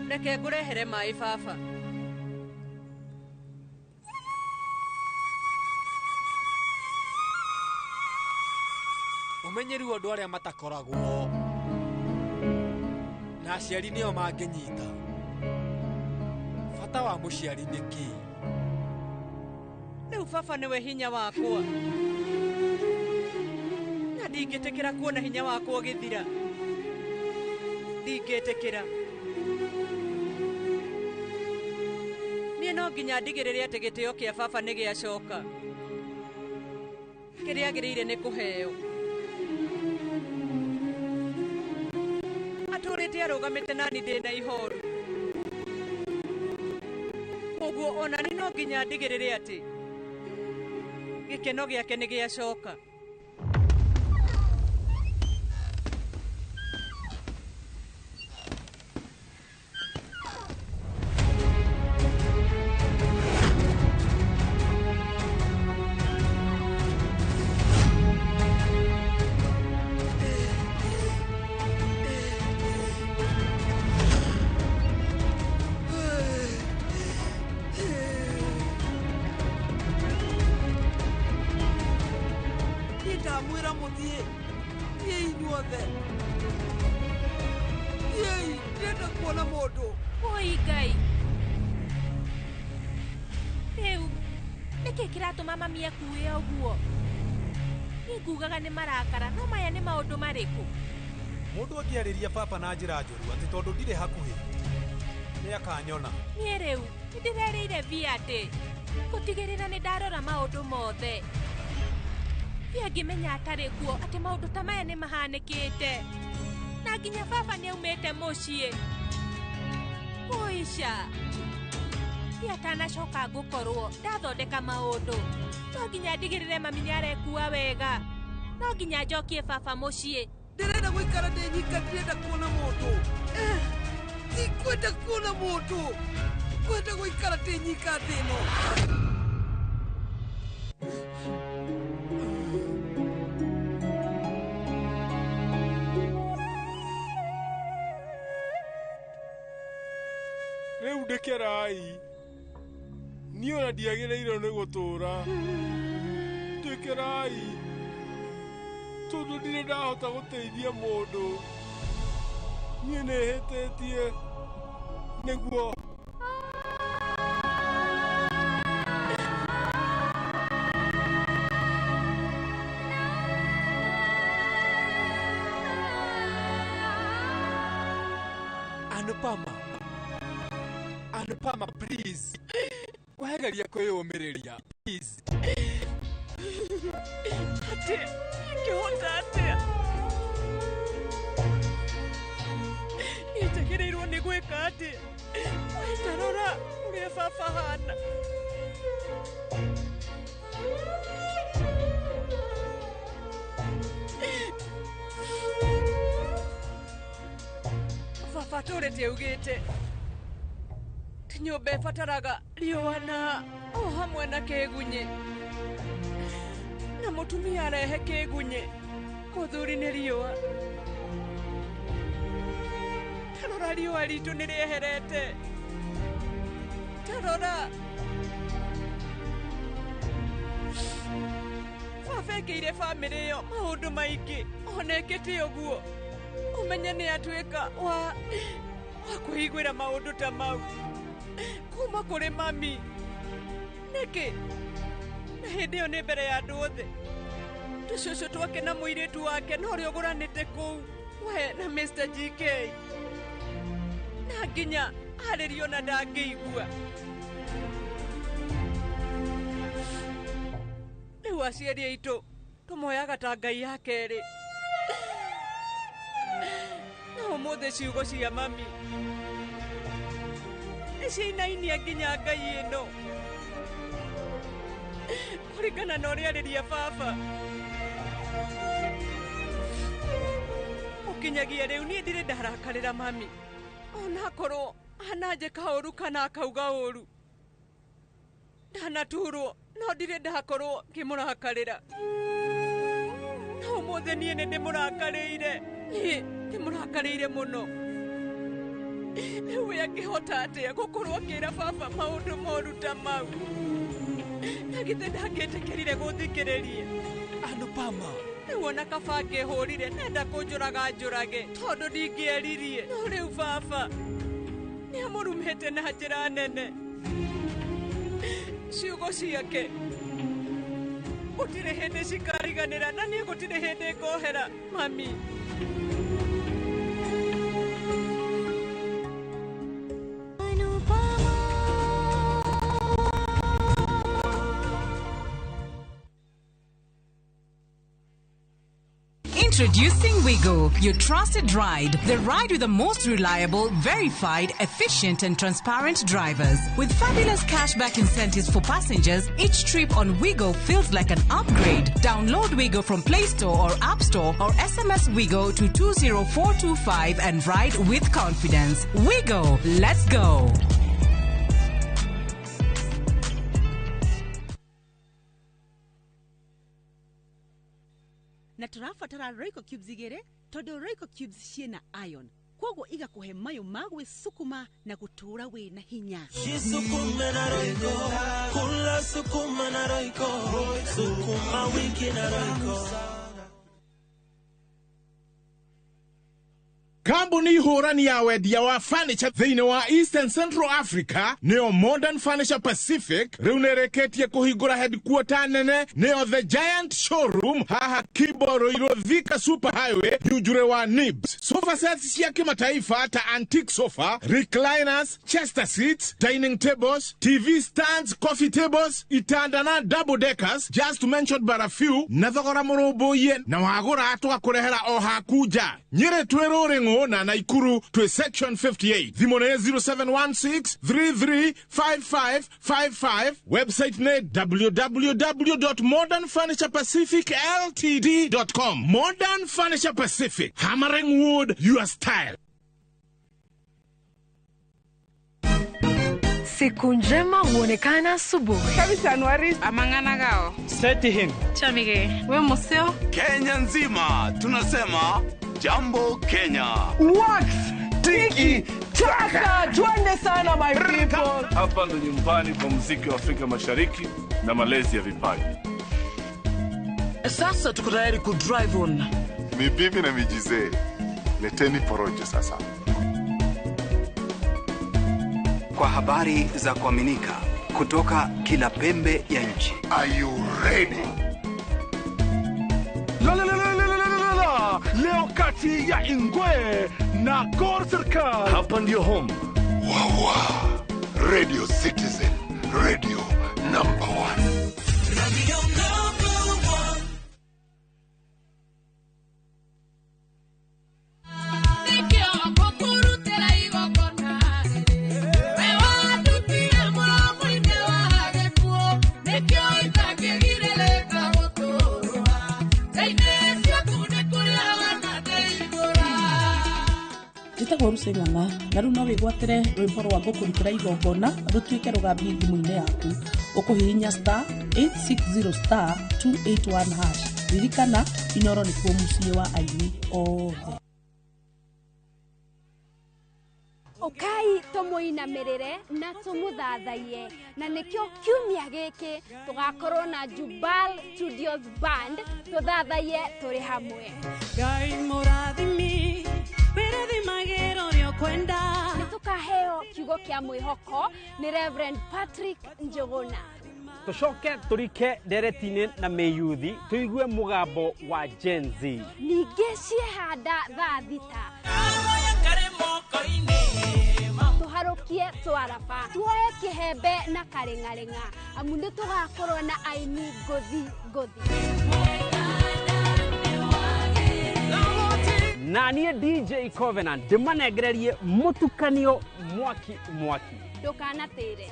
Reke ngũrehere maĩ baba. Ũmenyeru andũ arĩa matakoragwo na aciari nĩo mangĩnyita. Bata wa mũciari nĩ kĩĩ? Rĩu baba nĩwe hinya wakwa, na ndingĩtĩkĩra kuona hinya wakwa ũgĩthira. Ndingĩtĩkĩra. Niĩ no nginya ndigĩrĩre atĩ gĩtĩo kĩa baba nĩ gĩacoka. Kĩrĩa agĩrĩire nĩ kũheo. Atũrĩte arũgamĩte nani ndĩ na ihoru. Koguo ona nĩ no nginya ndigĩrĩre atĩ gĩkeno gĩake nĩ gĩacoka. Ndamwĩra mũthiĩ, thiĩi inyuothe. Thiĩi, ndirenda kuona mũndũ. Oi Ngai. Rĩu nĩkĩ kĩratũma mami akue ũguo? Niĩ ngugaga nĩ marakara, no maya nĩ maũndũ marĩkũ? Mũndũ angĩarĩria baba na njĩra njũru atĩ tondũ ndirĩ hakuhĩ, nĩakanyona. Niĩ rĩu nĩndĩrerĩire Vi atĩ gũtigĩrĩra nĩ ndarora maũndũ mothe. Vi angĩmenya atarĩ kuo atĩ maũndũ ta maya nĩ mahanĩkĩte, na nginya baba nĩaumĩte mũciĩ. Ũica, Vi atanacoka ngũkorwo ndathondeka maũndũ. No nginya ndigĩrĩre mami nĩarekua wega. No nginya njokie baba mũciĩ. Ndĩrenda gũikara ndĩ nyika, ndirenda kuona mũndũ. Ndikwenda kuona mũndũ. Ngwenda gũikara ndĩ nyika thĩ ĩno. Rĩu ndekerai. Niĩ ona ndiagĩrĩirwo nĩ gũtũũra. Ndekerai tondũ ndirĩ ndahota gũteithia mũndũ. Niĩ nĩhĩtĩtie nĩguo. Anupama, Anupama, please. Wageria kwĩyũmĩrĩria, please. Atĩ ingĩhota atĩa? Niĩ njagĩrĩirwo nĩ gwĩka atĩa? We ta rora ũrĩa baba ahana. Baba atũrĩte augĩte ti nyũmba ĩbataraga riũa na o hamwe na kĩgunyĩ, na mũtumia arehe kĩgunyĩ mũthuri nĩ riũa. Ta rora riũa ritũ nĩ rĩeherete. Ta rora. Baba ekĩire bamĩrĩ ĩyo maũndũ maingĩ, ona ekĩte ũguo ũmenye nĩ atuĩka wa kwĩiguĩra maũndũ ta mau kuma kũrĩ mami. Nĩkĩ? Na hĩndĩ ĩyo nĩ mbere ya andũ othe. Tũcũcũ twake na mũirĩtu wake na ũrĩa ũgũranĩte kũu we na Mr. GK na nginya arĩrio na ndangĩigua. Rĩu aciari aitũ tũmoyaga ta Ngai ya kerĩ. Na ũmũthĩ ciugo cia mami nĩciinainia nginya Ngai ĩno kũringana na ũrĩa arĩria baba. Ũkinyagia rĩu niĩ ndirĩ ndarakarĩra mami onakorwo ananjĩka ũru kana akauga ũru. Ndanaturwo no ndirĩ ndakorwo ngĩmũrakarĩra. No ũmũthĩ niĩ nĩ ndĩmũrakarĩire. Niĩ ndĩmũrakarĩire mũno. Rĩu we angĩhota atĩa gũkorwo akĩra baba maũndũ moru ta mau? Na githĩ ndangĩtĩkĩrire gũthikĩrĩria? Anupama. Rĩu ona kaba angĩhũrire nenda kũnjũraga njũrage tondũ ndingĩeririe. No rĩu baba nĩamũrumĩte na njĩra nene. Ciugo ciake gũtirĩ hĩndĩ cikariganĩra na niĩ gũtirĩ hĩndĩ ngohera mami. Introducing Wigo, your trusted ride. The ride with the most reliable, verified, efficient and transparent drivers. With fabulous cashback incentives for passengers, each trip on Wigo feels like an upgrade. Download Wigo from Play Store or App Store or SMS Wigo to 20425 and ride with confidence. Wigo, let's go. Na tũrabatara Royco cubes igĩrĩ tondũ Royco cubes ciĩna iron koguo igakũhe mayũ ma gwĩsukuma na gũtũũra wĩna hinya. Jisukume na Royco, kula sukuma na Royco, sukuma wiki na Royco. Kambuni hũrani ya wendia wa furniture thĩinĩ wa Eastern Central Africa nĩyo Modern Furniture Pacific rĩu nĩrĩkĩtie kũhingũra headquarter nene nĩyo The Giant Showroom haha Kibo Ruiru Thika Super Highway Njunjure wa Nibs. Sofa sets cia kimataifa ta antique sofa, recliners, chester seats, dining tables, TV stands, coffee tables, itanda na double deckers, just to mention but a few, na thogora mũrũmbũiye na wagũra tũgakũrehera o haku nja. Nyĩrĩ twĩ Rũrĩng'ũ na Naikuru to section 58. Thimũ nĩ 0716 335555. Website nĩ www.modernfurniturepacificltd.com. Modern Furniture Pacific, hammering wood your style. Siku njema huonekana asubuhi. Kabisa Anuari amangana gao. Seti him. Chamige. We museo. Kenya nzima tunasema Jambo Kenya. Wax tiki taka, twende sana my people. Hapa ndo nyumbani kwa muziki wa Afrika Mashariki na malezi ya vipaji. Sasa tuko tayari ku drive on. Mibibi na mijizee, leteni porojo sasa. Kwa habari za kuaminika kutoka kila pembe ya nchi. Are you ready? La la la la la la la. Leo kati ya Ingwe na Gor Serikal. Hapa ndio home. Wawa. Radio Citizen, radio number 1. Radio number 1. Njĩtagwo Lucy Ng'ang'a na rĩu no wĩgwatĩre rwĩmbo rwa ngũkũrutĩra igongona rũtuĩke rũgambi thimũ-inĩ yaku. Ũkũhihinya star 860 star 281 hash. Ririkana Inoro nĩkuo mũciĩ wa aini othe. Ukai tumuinamirire na tumuthathaiye na nikio kiumia giki tugakorwo na Jubal Studios Band tuthathaiye turi hamwe. Ngai murathimi wirathimagĩra ũrĩa ũkwenda. Nĩ tũkaheo kiugo kĩa mwĩhoko nĩ Reverend Patrick Njuguna. Tũcoke tũrike ndereti-inĩ na mĩyuthi tũigue mũgambo wa Gen Z. Ningĩ ciehanda thaa 6 tũharũkie twaraba tuoe kĩhembe na kareng'areng'a amu nĩ tũgakorwo na aini ngũthi ngũthi. Na niĩ DJ Covenant ndĩmanengererie mũtukanio mwaki mwaki. Ndũkanatĩre.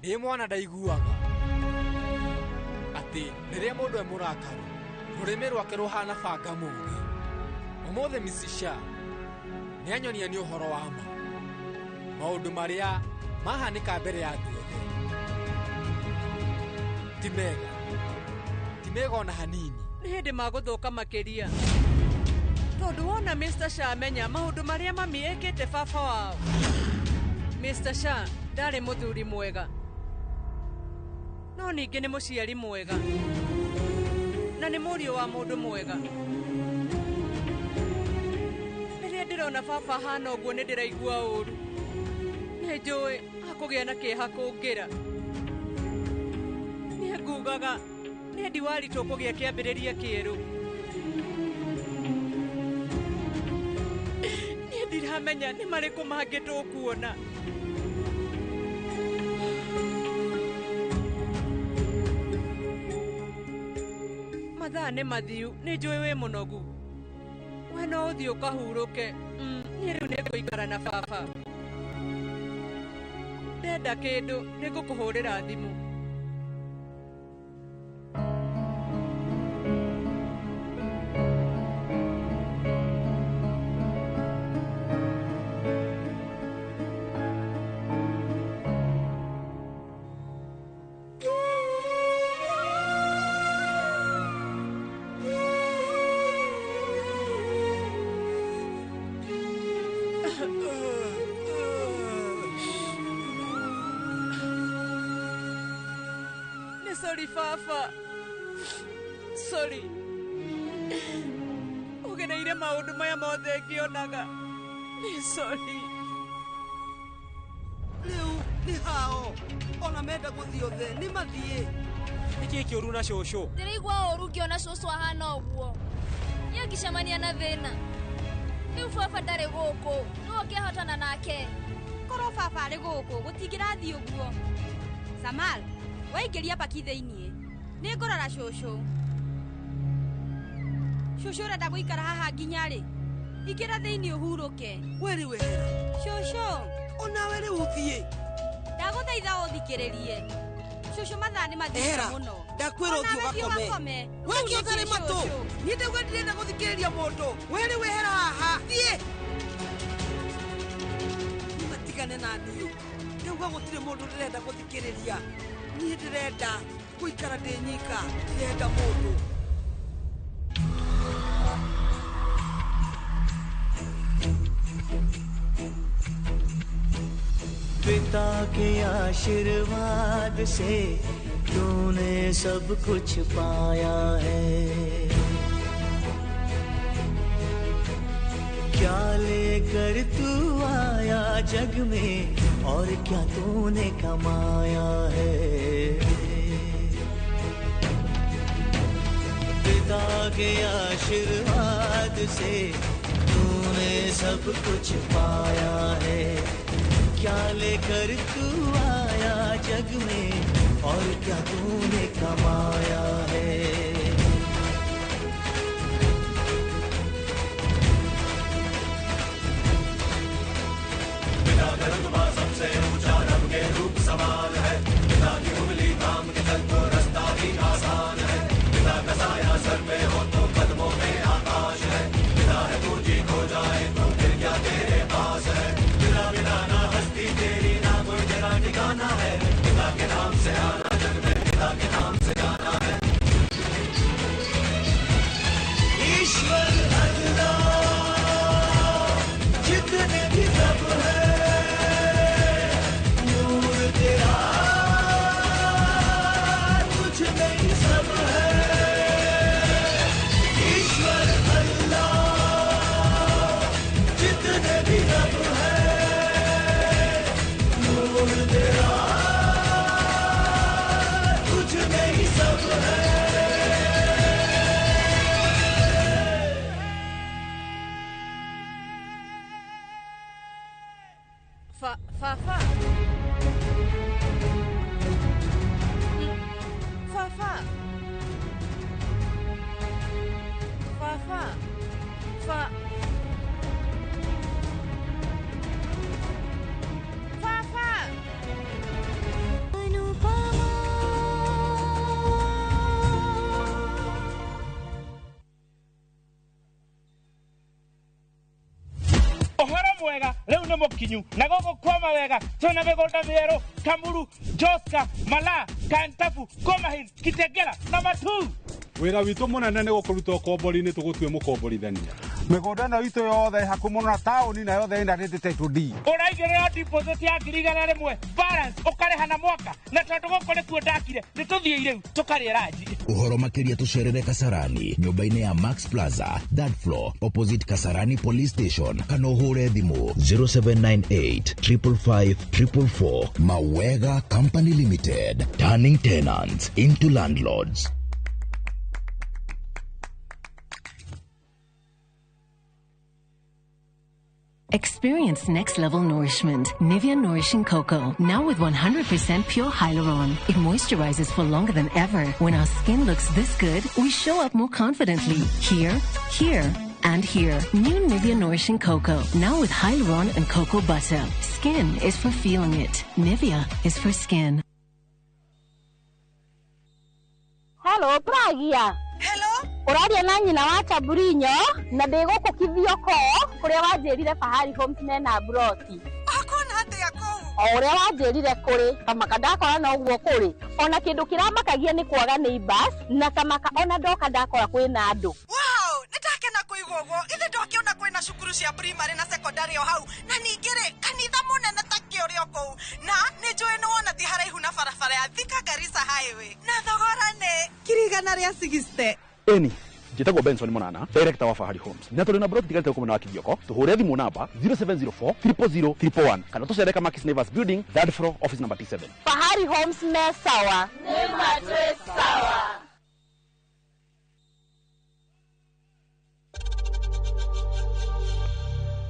Ndĩ mwana ndaiguaga atĩ rĩrĩa mũndũ e mũrakaru rũrĩmĩ rwake rũhana banga mũũgĩ. Ũmũthĩ Mrs. Shah nĩanyonia nĩ ũhoro wa ma maũndũ marĩa mahanĩka mbere ya andũ othe ti mega, ti mega ona hanini. Nĩ hĩndĩ magũthũka makĩria tondũ wona Mr. Shah amenya maũndũ marĩa mami ekĩte baba wao. Mr. Shah ndarĩ mũthuri mwega no ningĩ nĩ mũciari mwega na nĩ mũriũ wa mũndũ mwega. Rĩrĩa ndĩrona baba ahana ũguo nĩ ndĩraigua ũru. Nĩ njũĩ akũgĩa na kĩeha kũngĩra. Nĩ ngugaga nĩ ndiwari tũkũgĩa kĩambĩrĩria kĩerũ. Niĩ ndiramenya nĩ marĩkũ mangĩ tũkuona. Mathaa nĩ mathiu, nĩ njũĩ wĩ mũnogu. We no ũthiĩ ũkahurũke. Niĩ rĩu nĩngũikara na baba. Ndenda kĩndũ nĩngũkũhũrĩra thimũ. Sorry baba, sorry. Ũgereire maũndũ maya mothe ngĩonaga. Nĩ sorry. Rĩu nĩ hao ona menda gũthiĩ othe nĩ mathiĩ. Nĩkĩĩ kĩũru na cũcũ? Ndĩraigua ũru ngĩona cũcũ ahana ũguo. Niĩ ngĩcemania na thĩna. Rĩu baba ndarĩ gũkũ, nĩwe ũngĩahotana nake. Korwo baba arĩ gũkũ gũtingĩrathiĩ ũguo. Samal, waingĩria paki thĩiniĩ. Nĩngũrora cũcũ. Cũcũ ũrenda gũikara haha nginya rĩ? Ingĩra thĩiniĩ ũhurũke. We rĩu ehera. Cũcũ. Onawe rĩu ũthiĩ. Ndagũthaitha ũthikĩrĩrie. Cũcũ mathaa nĩ mathiĩte mũno. Ndakwĩra ũthiĩ ũgakome. We kĩ ũtarĩ matũ? Niĩ ndauga ndirenda gũthikĩrĩria mũndũ. We rĩu ehera haha. Thiĩ. Matigane na niĩ. Ndauga gũtirĩ mũndũ ndĩrenda gũthikĩrĩria. Niĩ ndĩrenda gũikara ndĩ nyika, ndirenda mũndũ. पिता के आशीर्वाद से तूने सब कुछ पाया है। क्या लेकर तू आया जग में और क्या तूने कमाया है। पिता के आशीर्वाद से तूने सब कुछ पाया है। क्या लेकर तू आया जग में और क्या तूने कमाया है। पिता का रुतबा सबसे ऊंचा, रब के रूप समान है। पिता की उंगली थाम के चल तो रास्ता भी आसान है। पिता का साया सर पे हो तो कदमों में आकाश है। पिता है पूंजी खो जाए तो फिर क्या तेरे पास है। पिता बिना ना हस्ती तेरी ना कोई तेरा ठिकाना है। पिता के नाम से आना जग में, पिता के नाम से जाना है। Baba. Baba. Baba. Fa. Baba. Ũhoro mwega rĩu nĩ mũkinyu na gũkũ kwa mawega twĩna mĩgũnda mĩerũ Kamuru, Joska, Malaa, Kantafu, Komahil, Kitengela na Matuu. Wĩra witũ mũnene nĩ gũkũruta ũkombori-inĩ tũgũtue mũkomborithania. Mĩgũnda ĩno itũ yothe ĩ hakuhĩ mũno na taũni na yothe ĩna title deed. Ũraigĩrĩra deposit ya 100,000 balance ũkarĩha na mwaka na tondũ gũkũ nĩkuo ndakire nĩ tũthiĩ rĩu tũkarĩe ranji. Ũhoro makĩria tũcerere Kasarani nyũmba-inĩ ya Max Plaza third floor opposite Kasarani Police Station kana ũhũre thimũ 0798 555 444. Mawega Company Limited, turning tenants into landlords. Experience next level nourishment. Nivea Nourishing Cocoa. Now with 100% pure hyaluron. It moisturizes for longer than ever. When our skin looks this good, we show up more confidently. Here, here, and here. New Nivea Nourishing Cocoa. Now with hyaluron and cocoa butter. Skin is for feeling it. Nivea is for skin. Hello, Pragia. Hello? Ũraria na nyina wa Chaburinyo na ndĩ gũkũ Kithioko kũrĩa wanjĩrire Fahari Homes mena mburoti. Ũkuona atĩa kũu? O ũrĩa wanjĩrire kũrĩ kamaka ndakora no ũguo kũrĩ ona kĩndũ kĩramakagia nĩ kwaga neighbors na tamaka ona ndoka ndakora kwĩna andũ. Wow, nĩ ndakena kũigua ũguo. Ithe ndokĩona kwĩna cukuru cia primary na secondary o hau na ningĩ rĩ kanitha mũnene ta kĩ ũrĩ o kũu na nĩ njũĩ nĩ wona ti haraihu na barabara ya Thika Garissa Highway na thogora nĩ 160,000. Eni njĩtagwo Benson Monana, director wa Fahari Homes na tũrĩ na broti tigarĩte gũkũ mwena wa Kithioko. Tũhũre thimũ namba 0704 000 111 kana tũcere Kamakis Neighbors Building third floor office number T7. Fahari Homes me sawa. Nĩ matwĩ sawa.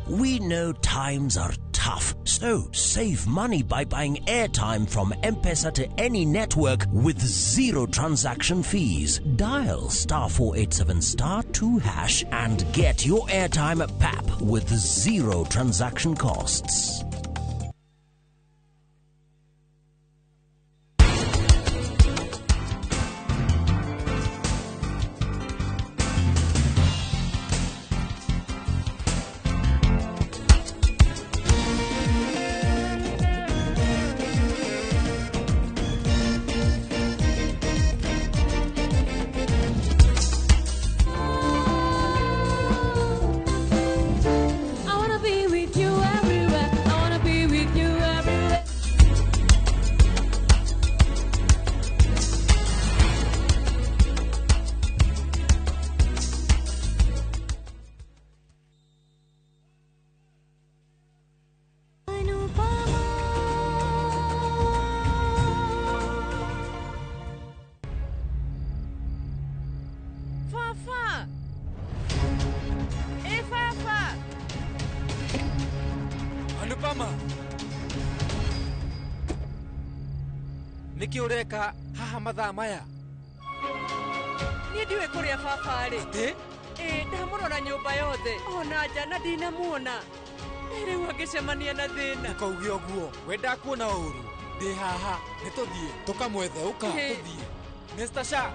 We know times are tough, so save money by buying airtime from M-Pesa to any network with zero transaction fees. Dial *487 *2# and get your airtime at PAP with zero transaction costs. I wanna be with you everywhere. I wanna be with you everywhere. Baba. Ĩ baba. Anupama, nĩkĩ ũreka haha mathaa maya? Niĩ ndiũĩ kũrĩa baba arĩ. Atĩ? Ĩ ndamũrora nyũmba yothe ona nja na ndinamuona. Rĩu angĩcemania na thĩna. Ndũkauge ũguo, we ndakuona ũru. Ndĩ haha, nĩ tũthiĩ tũkamwethe. Ũka tũthiĩ. Mr. Shah,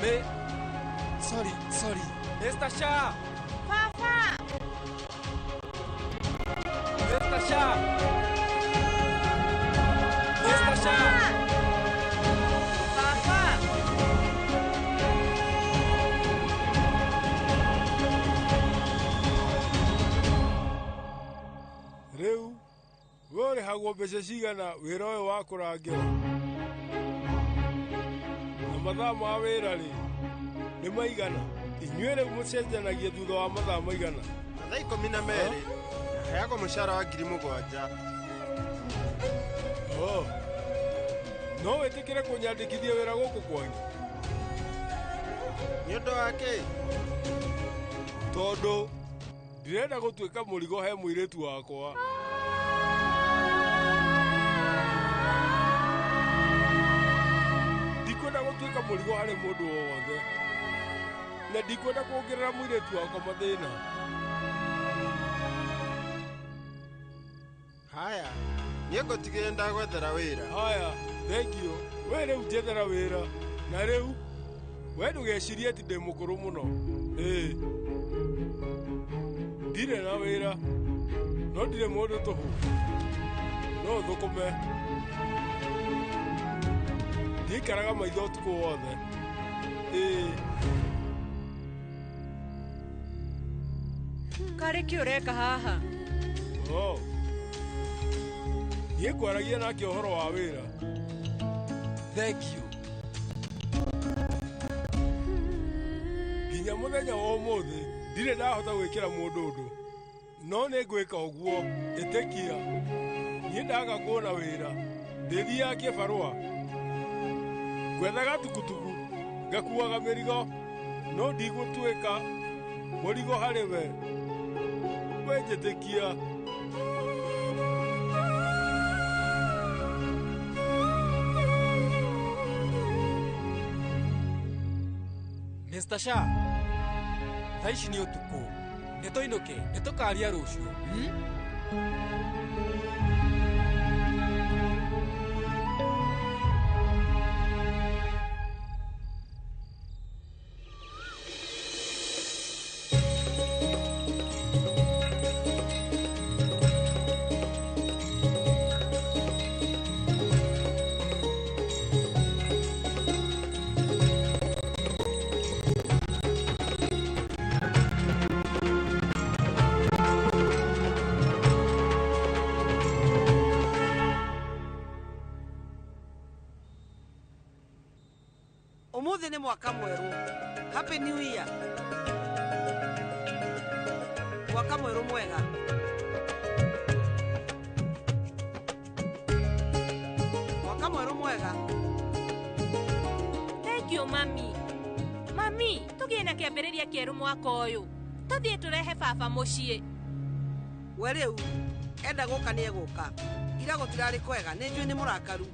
me sorry, sorry. Mr. Shah. Baba. Mr. Shah. Mr. Shah. Baba. Rĩu we ũrĩhagwo mbeca cigana wĩra ũyũ wa kũrangĩra? Na mathaa ma wĩra rĩ nĩ maigana? Inyuĩ rĩu mũcenjanagia thutha wa mathaa maigana? Mathaa 12 heagwo mũcara wa 7,000. Oh. No wĩtĩkĩre kũnyandĩkithia wĩra gũkũ kwanyu? Nĩ ũndũ wa kĩ? Tondũ ndirenda gũtuĩka mũrigo he mũirĩtu wakwa. Mũrigo harĩ mũndũ o wothe. Na ndikwenda kuongerera mũirĩtu wakwa mathĩna. Haya, niĩ ngũtigĩre ndagwethera wĩra. Haya, thengiũ. We rĩu njethera wĩra. Na rĩu we ndũgecirie atĩ ndĩ mũkũrũ mũno. Ĩĩ. Ndirĩ na wĩra. No ndirĩ mũndũ tũhũ. No thũkũme. Ndiikaraga maitho ũtukũ wothe. Ĩĩ. Karĩ kĩ ũreka haha? Oh. Niĩ ngwaragia nake ũhoro wa wĩra. Thank you. Nginya mũthenya wa ũmũthĩ ndirĩ ndahota gwĩkĩra mũndũ ũndũ. No nĩ ngwĩka ũguo, ĩtĩkia. Niĩ ndaga kuona wĩra, ndĩthiaga kĩbarũa. Ngwethaga tukutuku, ngakuaga mĩrigo, no ndigũtuĩka mũrigo harĩ we. We njĩtĩkia. Mr. Shah, thaa ici nĩ ũtukũ. Nĩ tũinũke, nĩ tũkaria rũciũ. Umuthi nĩ mwaka mwerũ. Happy New Year. Mwaka mwerũ mwega. Mwaka mwerũ mwega. Thank you, mami. Mami, tũgĩe na kĩambĩrĩria kĩerũ mwaka ũyũ. Tũthiĩ tũrehe baba mũciĩ. We rĩu enda gũka nĩ egũka. Ira gũtirarĩ kwega, nĩ njũĩ nĩ mũrakaru.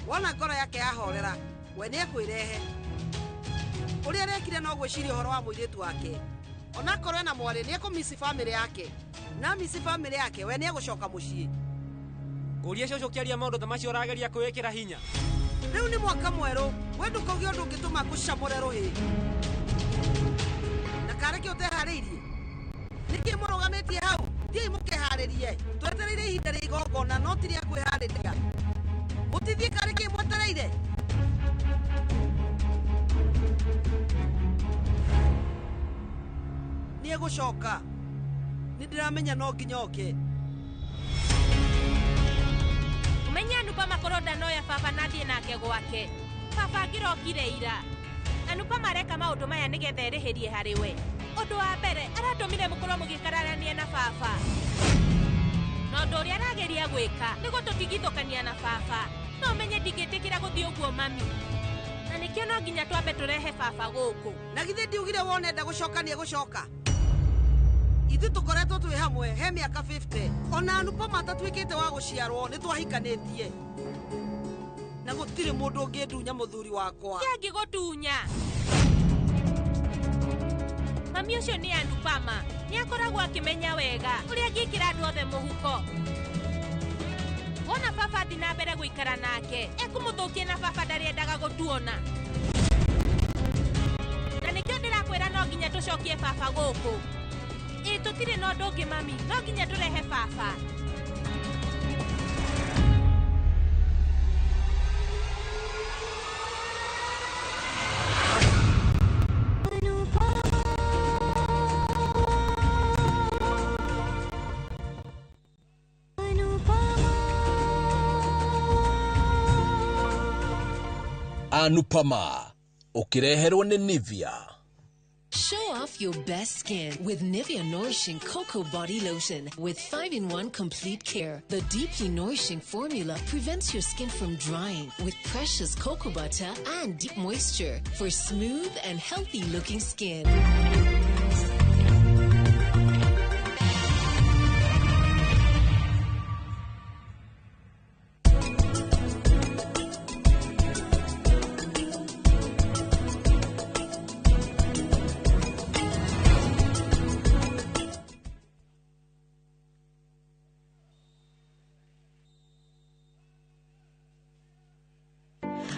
Wona ngoro yake yahorera, we nĩ ekwĩrehe. Ũrĩa arekire no gwĩciria ũhoro wa mũirĩtu wake. Onakorwo ena mwarĩ nĩ ekũmici bamĩrĩ yake. Na mici bamĩrĩ yake we nĩ egũcoka mũciĩ. Ngũria cũcũ ũkĩaria maũndũ ta macio ũrageria kwĩĩkĩra hinya. Rĩu nĩ mwaka mwerũ, we ndũkauge ũndũ ũngĩtũma ngũcamũre rũhĩ. Na karĩ kĩ ũteharĩirie? Nĩkĩ mũrũgamĩtie hau? Thiĩi mũkeharĩrie. Twetereire ihinda rĩa igongona no ti rĩa kwĩharĩria. Mũtithiĩ karĩ kĩ mwetereire? Nĩ egũcoka. Nĩ ndĩramenya no nginya oke. Ũmenye Anupama korwo ndanoya baba na athiĩ nake gwake. Baba angĩrokire ira. Anupama areka maũndũ maya nĩgetha erĩhĩrie harĩ we. Ũndũ wa mbere aratũmire mũkorwo mũgĩkararania na baba. Na ũndũ ũrĩa arageria gwĩka nĩ gũtũtigithũkania na baba. No ũmenye ndingĩtĩkĩra gũthiĩ ũguo mami. Na nĩkĩo no nginya twambe tũrehe baba gũkũ. Na githĩ ndiugire wone enda gũcoka nĩ egũcoka. Ithuĩ tũkoretwo twĩ hamwe he mĩaka 50. Ona Anupama atatuĩkĩte wa gũciarwo nĩ twahikanĩtie. Na gũtirĩ mũndũ ũngĩndunya mũthuri wakwa. Kĩ angĩgũtunya? Mami ũcio nĩ Anupama. Nĩ akoragwo akĩmenya wega ũrĩa angĩkĩra andũ othe mũhuko. Wona baba athiĩ na mbere gũikara nake, ekũmũthũkia na baba ndarĩendaga gũtuona. Na nĩkĩo ndĩrakwĩra no nginya tũcokie baba gũkũ. Ĩ tũtirĩ na ũndũ ũngĩ mami, no nginya tũrehe baba. Anupama ũkĩreherwo nĩ Nivea. Show off your best skin with Nivea Nourishing Cocoa Body Lotion with 5-in-1 complete care. The deeply nourishing formula prevents your skin from drying with precious cocoa butter and deep moisture for smooth and healthy looking skin.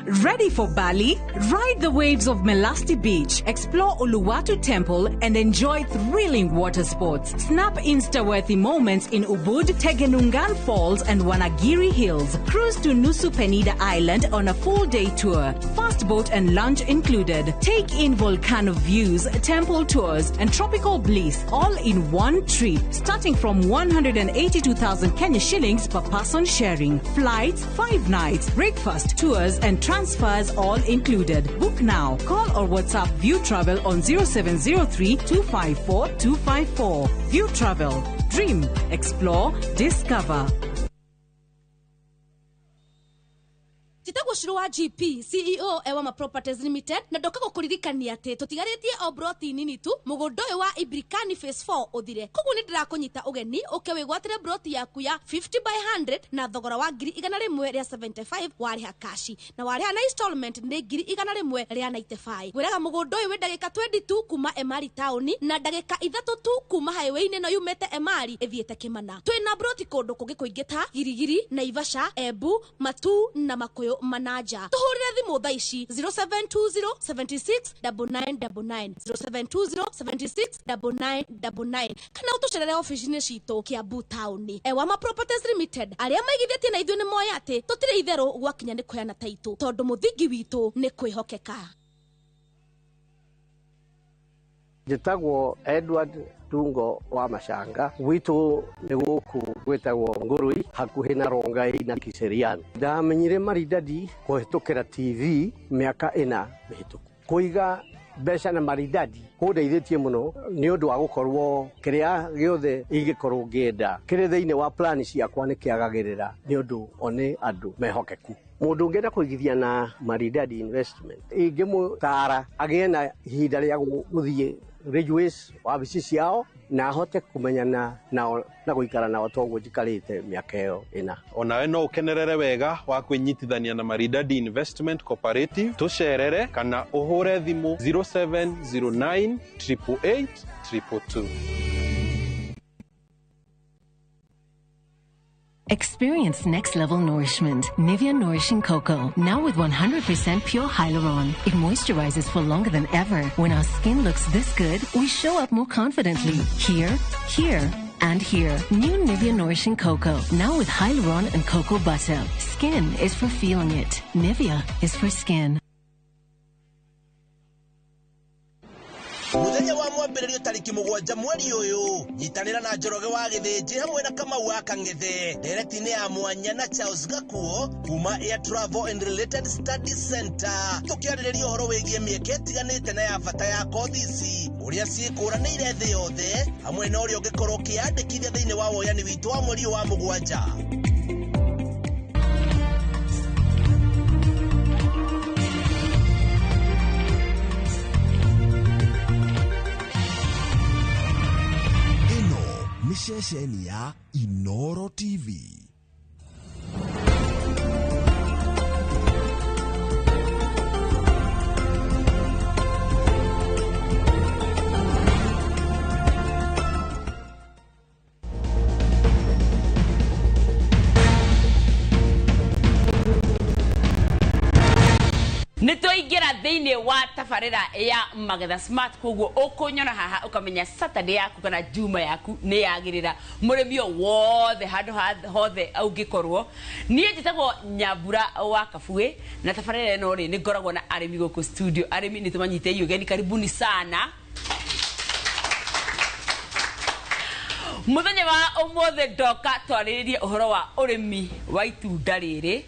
Ready for Bali? Ride the waves of Melasti Beach, explore Uluwatu Temple, and enjoy thrilling water sports. Snap Insta-worthy moments in Ubud, Tegenungan Falls, and Wanagiri Hills. Cruise to Nusa Penida Island on a full-day tour. Fast boat and lunch included. Take in volcano views, temple tours, and tropical bliss all in one trip, starting from 182,000 Kenya shillings per person sharing. Flights, 5 nights, breakfast, tours, and transfers all included. Book now. Call or WhatsApp View Travel on 0703 254 254. View Travel. Dream, explore, discover. Njĩtagwo Shiro wa GP CEO Ewama Properties Limited na ndoka gũkũririkania atĩ tũtigarĩtie o broti nini tu mũgũnda ũyũ wa Ibrikani Phase 4 ũthire. Koguo nĩ ndĩrakũnyita ũgeni ũke wĩgwatĩre broti yaku ya 50 by 100 na thogora wa 175,000 warĩha kashi na warĩha na installment nĩ 195,000. Ngwĩraga mũgũnda ũyũ wĩ ndagĩka 22 kuma Emari taũni na ndagĩka 3 tu kuma highway-inĩ ĩno yumĩte Emari ĩthiĩte Kĩmana. Twĩna broti kũndũ kũngĩ kũingĩ ta Girigiri, Naivasha, Embu, Matuu na Makuyu Manaja. Tuhurire thimu thaa ici 0720 76 9999 0720 76 9999 kana utucerere ofici-inĩ citũ Kiambu taũni. Ewama Properties Limited arĩa maigithĩtie na ithuĩ nĩ moĩ atĩ tũtirĩ itherũ gwakinya nĩ kũheana taitũ tondũ mũthingi witũ nĩ kwĩhokeka. Njĩtagwo Edward Tungo wa Macanga, gwitũ nĩ gũkũ gwĩtagwo Ngũrũi hakuhĩ na Rongai na Kiserian. Ndamenyire Maridadi kũhĩtũkĩra TV mĩaka 4 mĩhĩtũku. Kũiga mbeca na Maridadi kũndeithĩtie mũno nĩ ũndũ wa gũkorwo kĩrĩa gĩothe ingĩkorwo ngĩenda kĩrĩ thĩinĩ wa plani ciakwa nĩ kĩagagĩrĩra nĩ ũndũ o nĩ andũ mehokeku. Mũndũ ũngĩenda kũigithia na Maridadi Investment ingĩmũtara agĩe na ihinda rĩa gũthiĩ Ridgeways wabici ciao na ahote kũmenyana nao na gũikara nao toguo njikarĩte mĩaka ĩyo 4. Onawe no ũkenerere wega wa kwĩnyitithania na Maridadi Investment Cooperative, tũcerere kana ũhũre thimũ 0709 888 222. Experience next level nourishment. Nivea Nourishing Cocoa, now with 100% pure hyaluron. It moisturizes for longer than ever. When our skin looks this good, we show up more confidently. Here, here, and here. New Nivea Nourishing Cocoa, now with hyaluron and cocoa butter. Skin is for feeling it. Nivea is for skin. Muthenya wa mwambĩrĩrio tarĩki 7 mweri ũyũ nyitanĩra na Njoroge wa Gĩthĩnjĩ hamwe na Kamau wa Kang'ethe ndereti-inĩ ya mwanya na Charles Gakuo kuma Air Travel and Related Studies Center tũkĩarĩrĩria ũhoro wĩgiĩ mĩeke ĩtiganĩte na ya bata ya kothi ici ũrĩa ciĩkũranĩire thĩ yothe hamwe na ũrĩa ũngĩkorwo ũkĩyandĩkithia thĩinĩ wa woyani witũ wa mweri ũyũ wa 7. Nĩ ceceni ya Inoro TV. Nĩ twaingĩra thĩinĩ wa tabarĩra ya Magetha Smart koguo ũkũnyona haha ũkamenya Saturday yaku kana Juma yaku nĩ yagĩrĩra mũrĩmi o wothe handũ hothe ũngĩkorwo. Niĩ njĩtagwo Nyambura wa Kabue na tabarĩra ĩno rĩ nĩ ngoragwo na arĩmi gũkũ studio. Arĩmi nĩ tũmanyitei ũgeni, karibuni sana. Mũthenya wa ũmũthĩ ndoka twarĩrĩrie ũhoro wa ũrĩmi wa itunda rĩrĩ.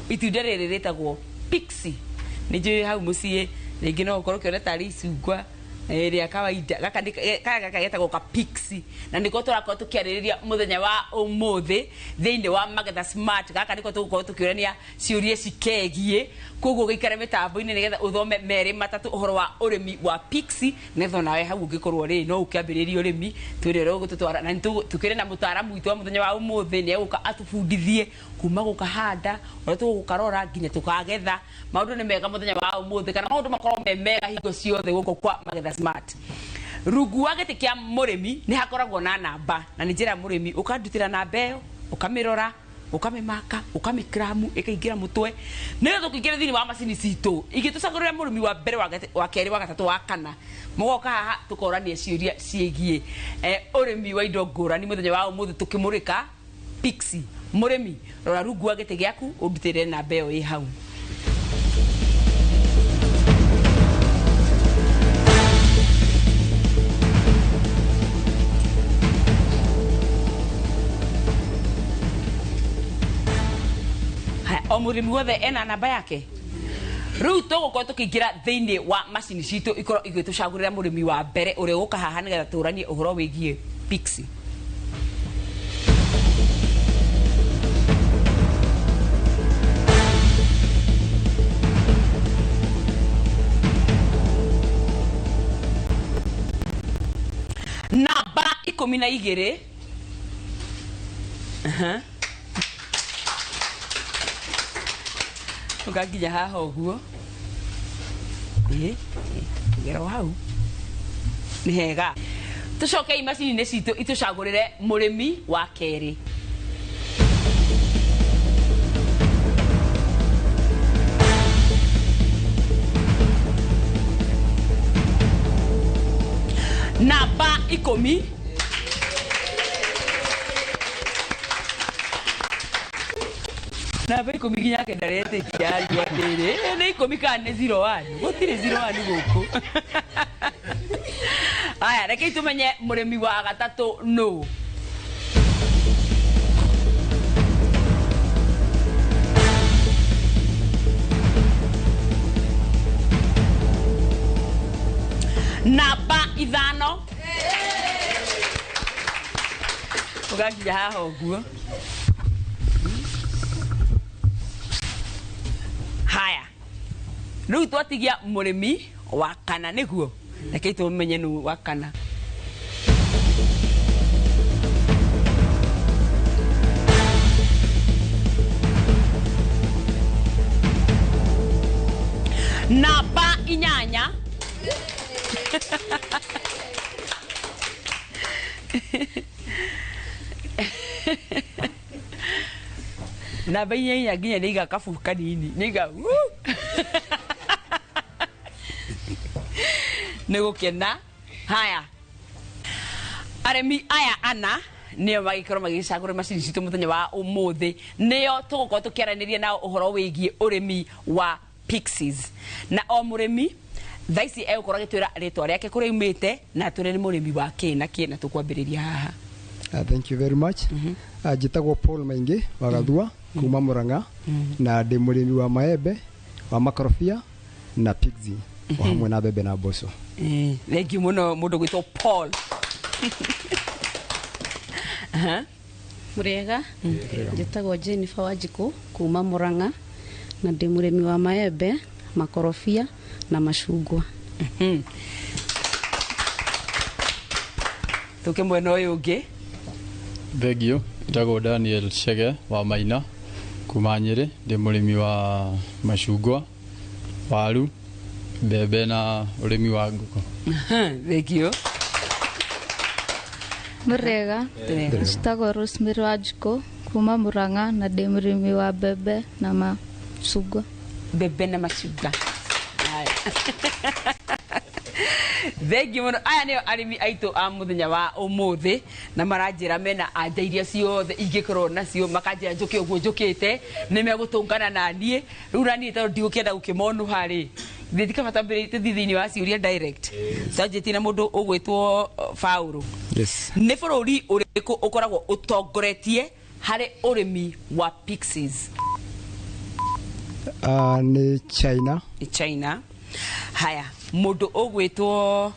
Itunda rĩrĩ rĩtagwo Pixie. Nĩ njũĩ hau mũciĩ rĩngĩ no ũkorwo ũkĩona tarĩ icungwa rĩa kawaida gaka gaka getagwo ka Pixie na nĩko tũrakorwo tũkĩarĩrĩria mũthenya wa ũmũthĩ thĩinĩ wa Magetha Smart. Gaka nĩko tũgũkorwo tũkĩũrania ciũria cikegiĩ, koguo gĩikare mĩtambo-inĩ nĩgetha ũthome merĩ matatũ ũhoro wa ũrĩmi wa Pixie nĩgetha onawe hau ũngĩkorwo rĩ no ũkĩambĩrĩrie ũrĩmi twĩre ũrĩa ũgũtũtwara. Na tũkĩrĩ na mũtaaramu witũ wa mũthenya wa ũmũthĩ nĩ egũka atũbundithie kuma gũkahanda ũrĩa tũgũkarora nginya tũkagetha. Maũndũ nĩ mega mũthenya wa ũmũthĩ kana maũndũ makorwo me mega hingo ciothe gũkũ kwa Magetha Smart. Rungu wa gĩtĩ kĩa mũrĩmi nĩ hakoragwo na namba na nĩ njĩra mũrĩmi ũkandutĩra namba ĩyo ũkamĩrora Ũkamĩmaka, ũkamĩkramu, ĩkaingĩra mũtwe. Nĩgetha tũkĩingĩra thĩinĩ wa macini citũ ingĩtũcagũrĩra mũrĩmi wa mbere, wa kerĩ, wa gatatũ, wa kana, mũgoka haha tũkorania ciũria ciĩgiĩ ũrĩmi wa indo ngũrani. Mũthenya wa ũmũthĩ tũkĩmũrĩka Pixie. Mũrĩmi, rora rungu wa gĩtĩ gĩaku ũndutĩre namba ĩyo ĩ hau. Haya, o mũrĩmi wothe ena namba yake. Rĩu tũgũkorwo tũkĩingĩra thĩinĩ wa macini citũ ikorwo igĩtũcagũrĩra mũrĩmi wa mbere ũrĩa ũgũka haha nĩgetha tũranie ũhoro wĩgiĩ Pixie. Namba 12. Aha. Ũgakinya haha ũguo, ĩ gera o hau nĩ hega. Tũcokei macini-inĩ citũ itũcagũrĩre mũrĩmi wa kerĩ. Namba 10. Namba 10 nginya ke ndaretĩkia ariũ atĩrĩ, nĩ 10 kana nĩ 01? Gũtirĩ 01 gũkũ. Aya, rekei tũmenye mũrĩmi wa gatatũ nũ. Namba 5. Ũgakinya haha ũguo. Haya, rĩu twatigia mũrĩmi wa kana nĩguo. Rekei tũmenye nũ wa kana. Namba 8. Namba 8 nginya nĩ iga kabu kanini nĩ iga nĩ gũkena. Haya, arĩmi aya ana nĩo magĩkorwo magĩcagũra macini citũ mũthenya wa ũmũthĩ, nĩo tũgũkorwo tũkĩaranĩria nao ũhoro wĩgiĩ ũrĩmi wa Pixies. Na o mũrĩmi thaa ici egũkorwo agĩtwĩra rĩtwa rĩake, kũrĩa aumĩte, na atwĩre nĩ mũrĩmi wa kĩ na kĩ, na tũkwambĩrĩria haha. Thank you very much. Njĩtagwo Paul Maingi wa Gathua kuma Murang'a, na ndĩ mũrĩmi wa maembe, wa makorobia na Pixie, o hamwe na mbembe na mboco. Thank you mũno mũndũ gwĩtwo Paul. Aha. Mũrĩega, njĩtagwo Jennifer Wanjikũ kuma Murang'a, na ndĩ mũrĩmi wa maembe, makorobia na macungwa. Tũke mwena ũyũ ũngĩ. Thengio, njĩtagwo Daniel Chege wa Maina kuma Nyĩrĩ, ndĩ mũrĩmi wa macungwa, waru, mbembe na ũrĩmi wa ngũkũ. Thengio. Mũrĩega, njĩtagwo Rosemary Wanjikũ kuma Murang'a, na ndĩ mũrĩmi wa mbembe na macungwa. Mbembe na macungwa. Thengi mũno. Aya nĩo arĩmi aitũ a mũthenya wa ũmũthĩ, na maranjĩra mena anja iria ciothe ingĩkorwo nacio, makanjĩra njũke ũguo njũkĩte nĩ megũtũngana na niĩ. Rĩu na niĩ tondũ ndigũkĩenda gũkĩmonũha rĩ, ithuĩ ti kaba twambĩrĩrie tũthiĩ thĩinĩ wa ciũria direct. Twanjĩtie na mũndũ ũgwĩtwo Paũlũ. Yes. Nĩ bũrũri ũrĩkũ ũkoragwo ũtongoretie harĩ ũrĩmi wa Pixies? Nĩ China. Nĩ China. Haya, mũndũ ũgwĩtwo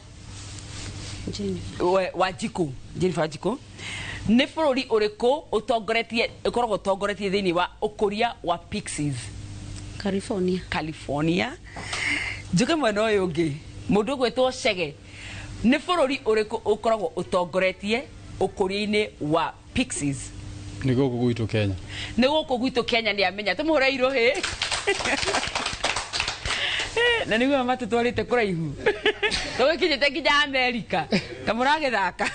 Wanjikũ, Jennifer Wanjikũ, nĩ bũrũri ũrĩkũ ũtongoretie, ũkoragwo ũtongoretie thĩinĩ wa ũkũria wa Pixies? California. California. Njuke mwena ũyũ ũngĩ, mũndũ ũgwĩtwo Chege, nĩ bũrũri ũrĩkũ ũkoragwo ũtongoretie ũkũria-inĩ wa Pixies? Nĩ gũkũ gwitũ Kenya. Nĩ gũkũ gwitũ Kenya, nĩ amenya. Tũmũhũre irũhĩ. Na nĩguo matũtwarĩte kũraihu, tũgĩkinyĩte nginya Amerika ta mũragĩthaka.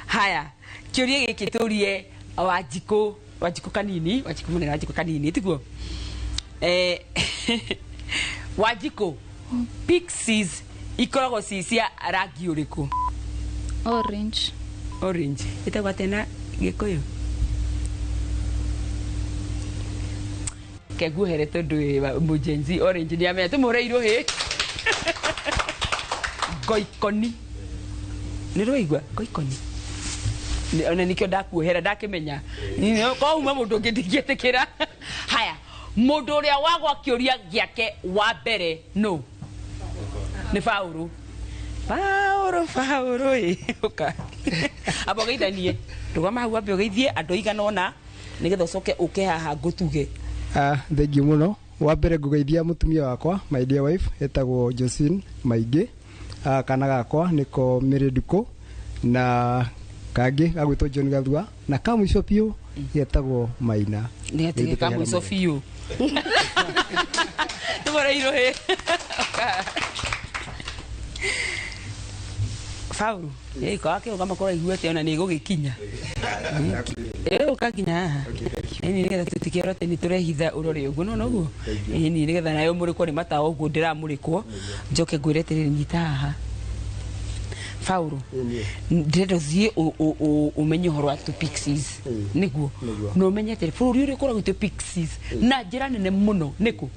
Haya, kĩũria gĩkĩ tũrie Wanjikũ, Wanjikũ kanini, Wanjikũ mũnene, Wanjikũ kanini tiguo. Wanjikũ, pixies ikoragwo ci cia rangi ũrĩkũ? Orange. Orange ĩtagwo atĩa na Gĩkũyũ? Keguohere tondũ wĩ mũjenzi, orange nĩ amenya tũmũre irũhĩ. Ngoikoni nĩ rwaigua ngoikoni? Ona nikĩo ndakuohera ndakĩmenya kouma mũndũ ũngĩ ndingĩtĩkĩra. Haya, mũndũ ũrĩa wagwa kĩũria gĩake wa mbere no nĩ Paũrũ. Paũrũ, Paũrũ ĩ, ũka amba ũgeithanie, rũgama hau ambe ũgeithie andũ aigana ũna nĩgetha ũcoke ũke haha ngũtuge. Thengiũ mũno. Wa mbere ngũgeithia mũtumia wakwa, my dear wife, etagwo Josephine Maingĩ. Kana gakwa nĩko Mary Ndukũ, na kangĩ gagwĩtwo John Gathua, na ka mũico biũ getagwo Maina. Nĩ atĩ ka mũico biũ tũmũre irũhĩ. Paũrũ ĩko akĩrũgama kũraihu atĩa ona nĩ ĩgũgĩkinya ũka nginya haha ĩni nĩgetha tũtikĩoro atĩ nĩ tũrehitha ũrore ũguo no noguo ĩni nĩgetha nayo mũrĩkwo nĩ matawa ũguo ndĩramũrĩkwo njoke ngwĩre atĩrĩrĩ nyita haha. Paũrũ, ndĩrenda ũthiĩ ũmenye ũhoro wa tũ pixies nĩguo na ũmenye atĩrĩ bũrũri ũrĩa ũkoragwo gwitũ pixies na njĩra nene mũno nĩkũ?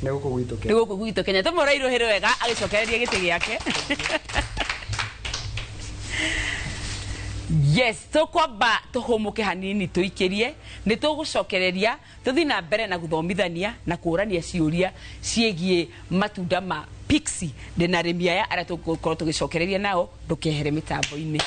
Nĩ gũkũ gwitũ Kenya. Nĩ gũkũ gwitũ Kenya. Tũmũre irũhĩ wega agĩcokereria gĩtĩ gĩake. Yes, tũkwamba tũhũmũke hanini tũikĩrie nĩ tũgũcokereria tũthiĩ na mbere na gũthomithania na kũũrania ciũria ciĩgiĩ matunda ma pixie. Ndĩna arĩmi aya arĩa tũgũkorwo tũgĩcokereria nao, ndũkehere mĩtambo-inĩ.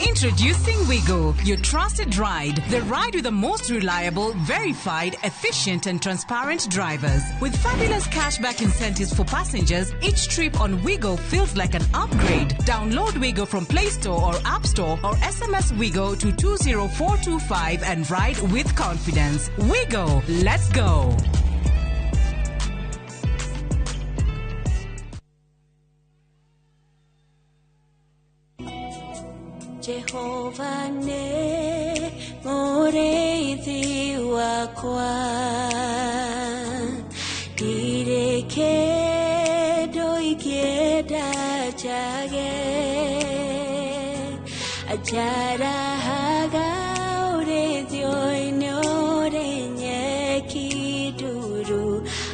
Introducing Wigo, your trusted ride. The ride with the most reliable, verified, efficient and transparent drivers. With fabulous cashback incentives for passengers, each trip on Wigo feels like an upgrade. Download Wigo from Play Store or App Store or SMS Wigo to 20425 and ride with confidence. Wigo, let's go. Jehova ne mũrĩithi wakwa, ndirĩ kĩndũ ingĩenda njage, anjarahaga ũrĩithio-inĩ ũrĩ nyeki nduru,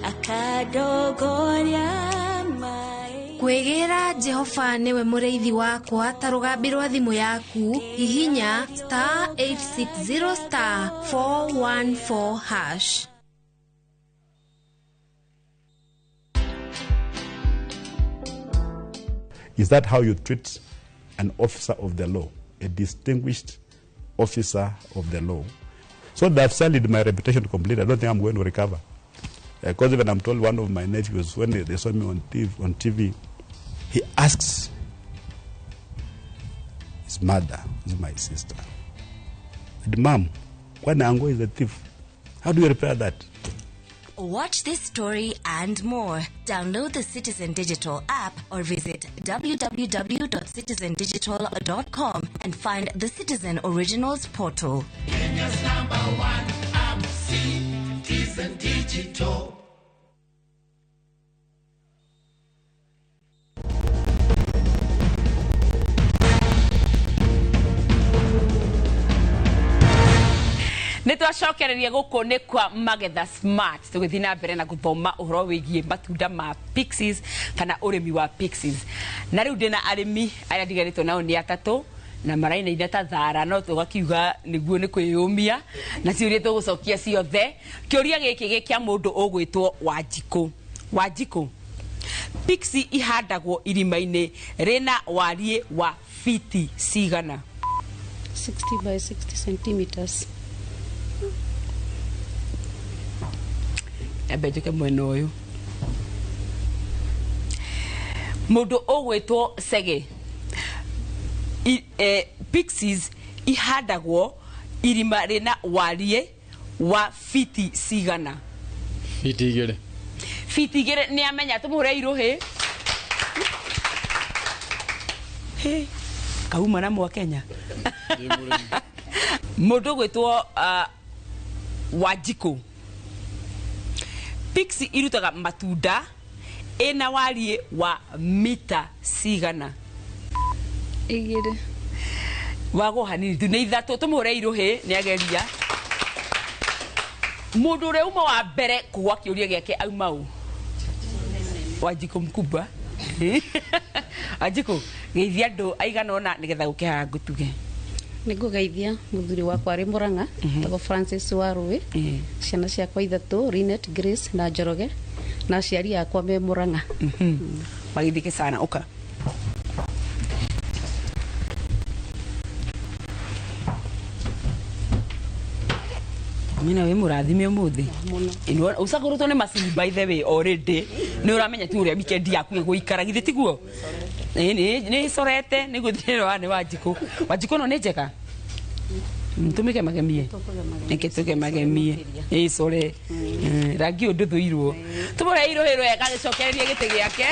akandongoria. Kwĩgĩra Jehova nĩwe mũrĩithi wakwa ta rũgambi rwa thimũ yaku, hihinya star 860 star 414 hash. Is that how you treat an officer of the law, a distinguished officer of the law? So they've sullied my reputation completely. I don't think I'm going to recover. Because even I'm told one of my nephews, when they saw me on TV, he asks his mother, who's my sister, and Mom, Kwanango is a thief. How do you repair that? Watch this story and more. Download the Citizen Digital app or visit www.citizendigital.com and find the Citizen Originals portal. Kenya's number one app, Citizen Digital. Nĩ twacokereria gũkũ nĩ kwa Magetha Smart tũgĩthiĩ na mbere na gũthoma ũhoro wĩgiĩ matunda ma pixies kana ũrĩmi wa pixies. Na rĩu ndĩna arĩmi arĩa ndigarĩtwo nao nĩ atatũ na marainaina ta thara, no tũgakiuga nĩguo nĩ kwĩyũmia na ciũria tũgũcokia ciothe. Kĩũria gĩkĩ gĩ kĩa mũndũ ũgwĩtwo Wanjikũ. Wanjikũ, pixie ihandagwo irima-inĩ rĩna wariĩ wa fiti cigana? 60 by 60 centimeters. Ambe njoke mwena ũyũ. Mũndũ ũgwĩtwo Sege, pixies ihandagwo irima rĩna wariĩ wa fiti cigana? Fiti igĩrĩ. Fiti 2 nĩ amenya tũmũhũre irũhĩ. He, kauma na mwa Kenya. Mũndũ gwĩtwo Wanjikũ. Pixie irutaga matunda ĩna wariĩ wa mita cigana? 2. Wagwo hanini tu nĩ 3 tũmũhũre irũhĩ nĩ ageria. Mũndũ ũrĩa uma wa mbere kũgwa kĩũria gĩake auma ũ? Wanjikũ mkubwa. Wanjikũ geithia andũ aigana ũna nĩgetha gũke haha ngũtuge. Nĩ ngũgeithia mũthuri wakwa arĩ Mũrang'a, etagwo Francis Warũĩ, ciana ciakwa 3, Rinet, Grace na Njoroge, na aciari akwa me Mũrang'a. Magithike sana ũka. Mina we mũrathime ũmũthĩ. Ũcagũrĩtwo nĩ macini by the way already. Nĩ ũramenya tu ũrĩa weekend yaku ĩgũikara githĩ tiguo? Nĩ ĩcorete nĩ gũthirĩrwo nĩ Wanjikũ. Wanjikũ no nĩ njega. Tũmĩke magemie. Reke tũkemagemie. Ĩcore. Rangi ũyũ ndũthũirwo. Tũmũhe irũhĩ rwega gĩcokererie gĩtĩ gĩake.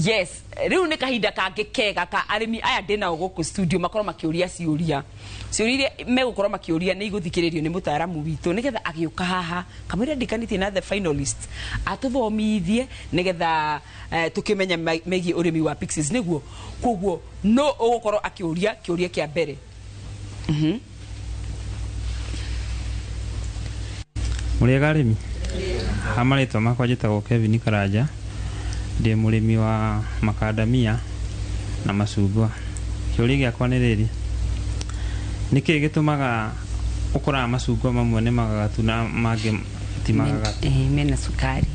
Yes, rĩu nĩ kahinda kangĩ kega ka arĩmi aya ndĩ nao gũkũ studio makorwo makĩũria ciũria. Ciũria iria megũkorwo makĩũria nĩ igũthikĩrĩrio nĩ mũtaaramu witũ nĩgetha agĩũka haha kamũira ndikanĩtie na the finalist atũthomithie nĩgetha tũkĩmenye megiĩ ũrĩmi wa pixies nĩguo. Koguo no ũgũkorwo akĩũria kĩũria kĩa mbere. Mũrĩega arĩmi? Ha marĩtwa makwa njĩtagwo Kevin Karanja. Ndĩ mũrĩmi wa makandamia na macungwa. Kĩũria gĩakwa nĩ rĩrĩ, nĩkĩĩ gĩtũmaga ũkoraga macungwa mamwe nĩ magagatu na mangĩ ti magagatu? Mena cukari.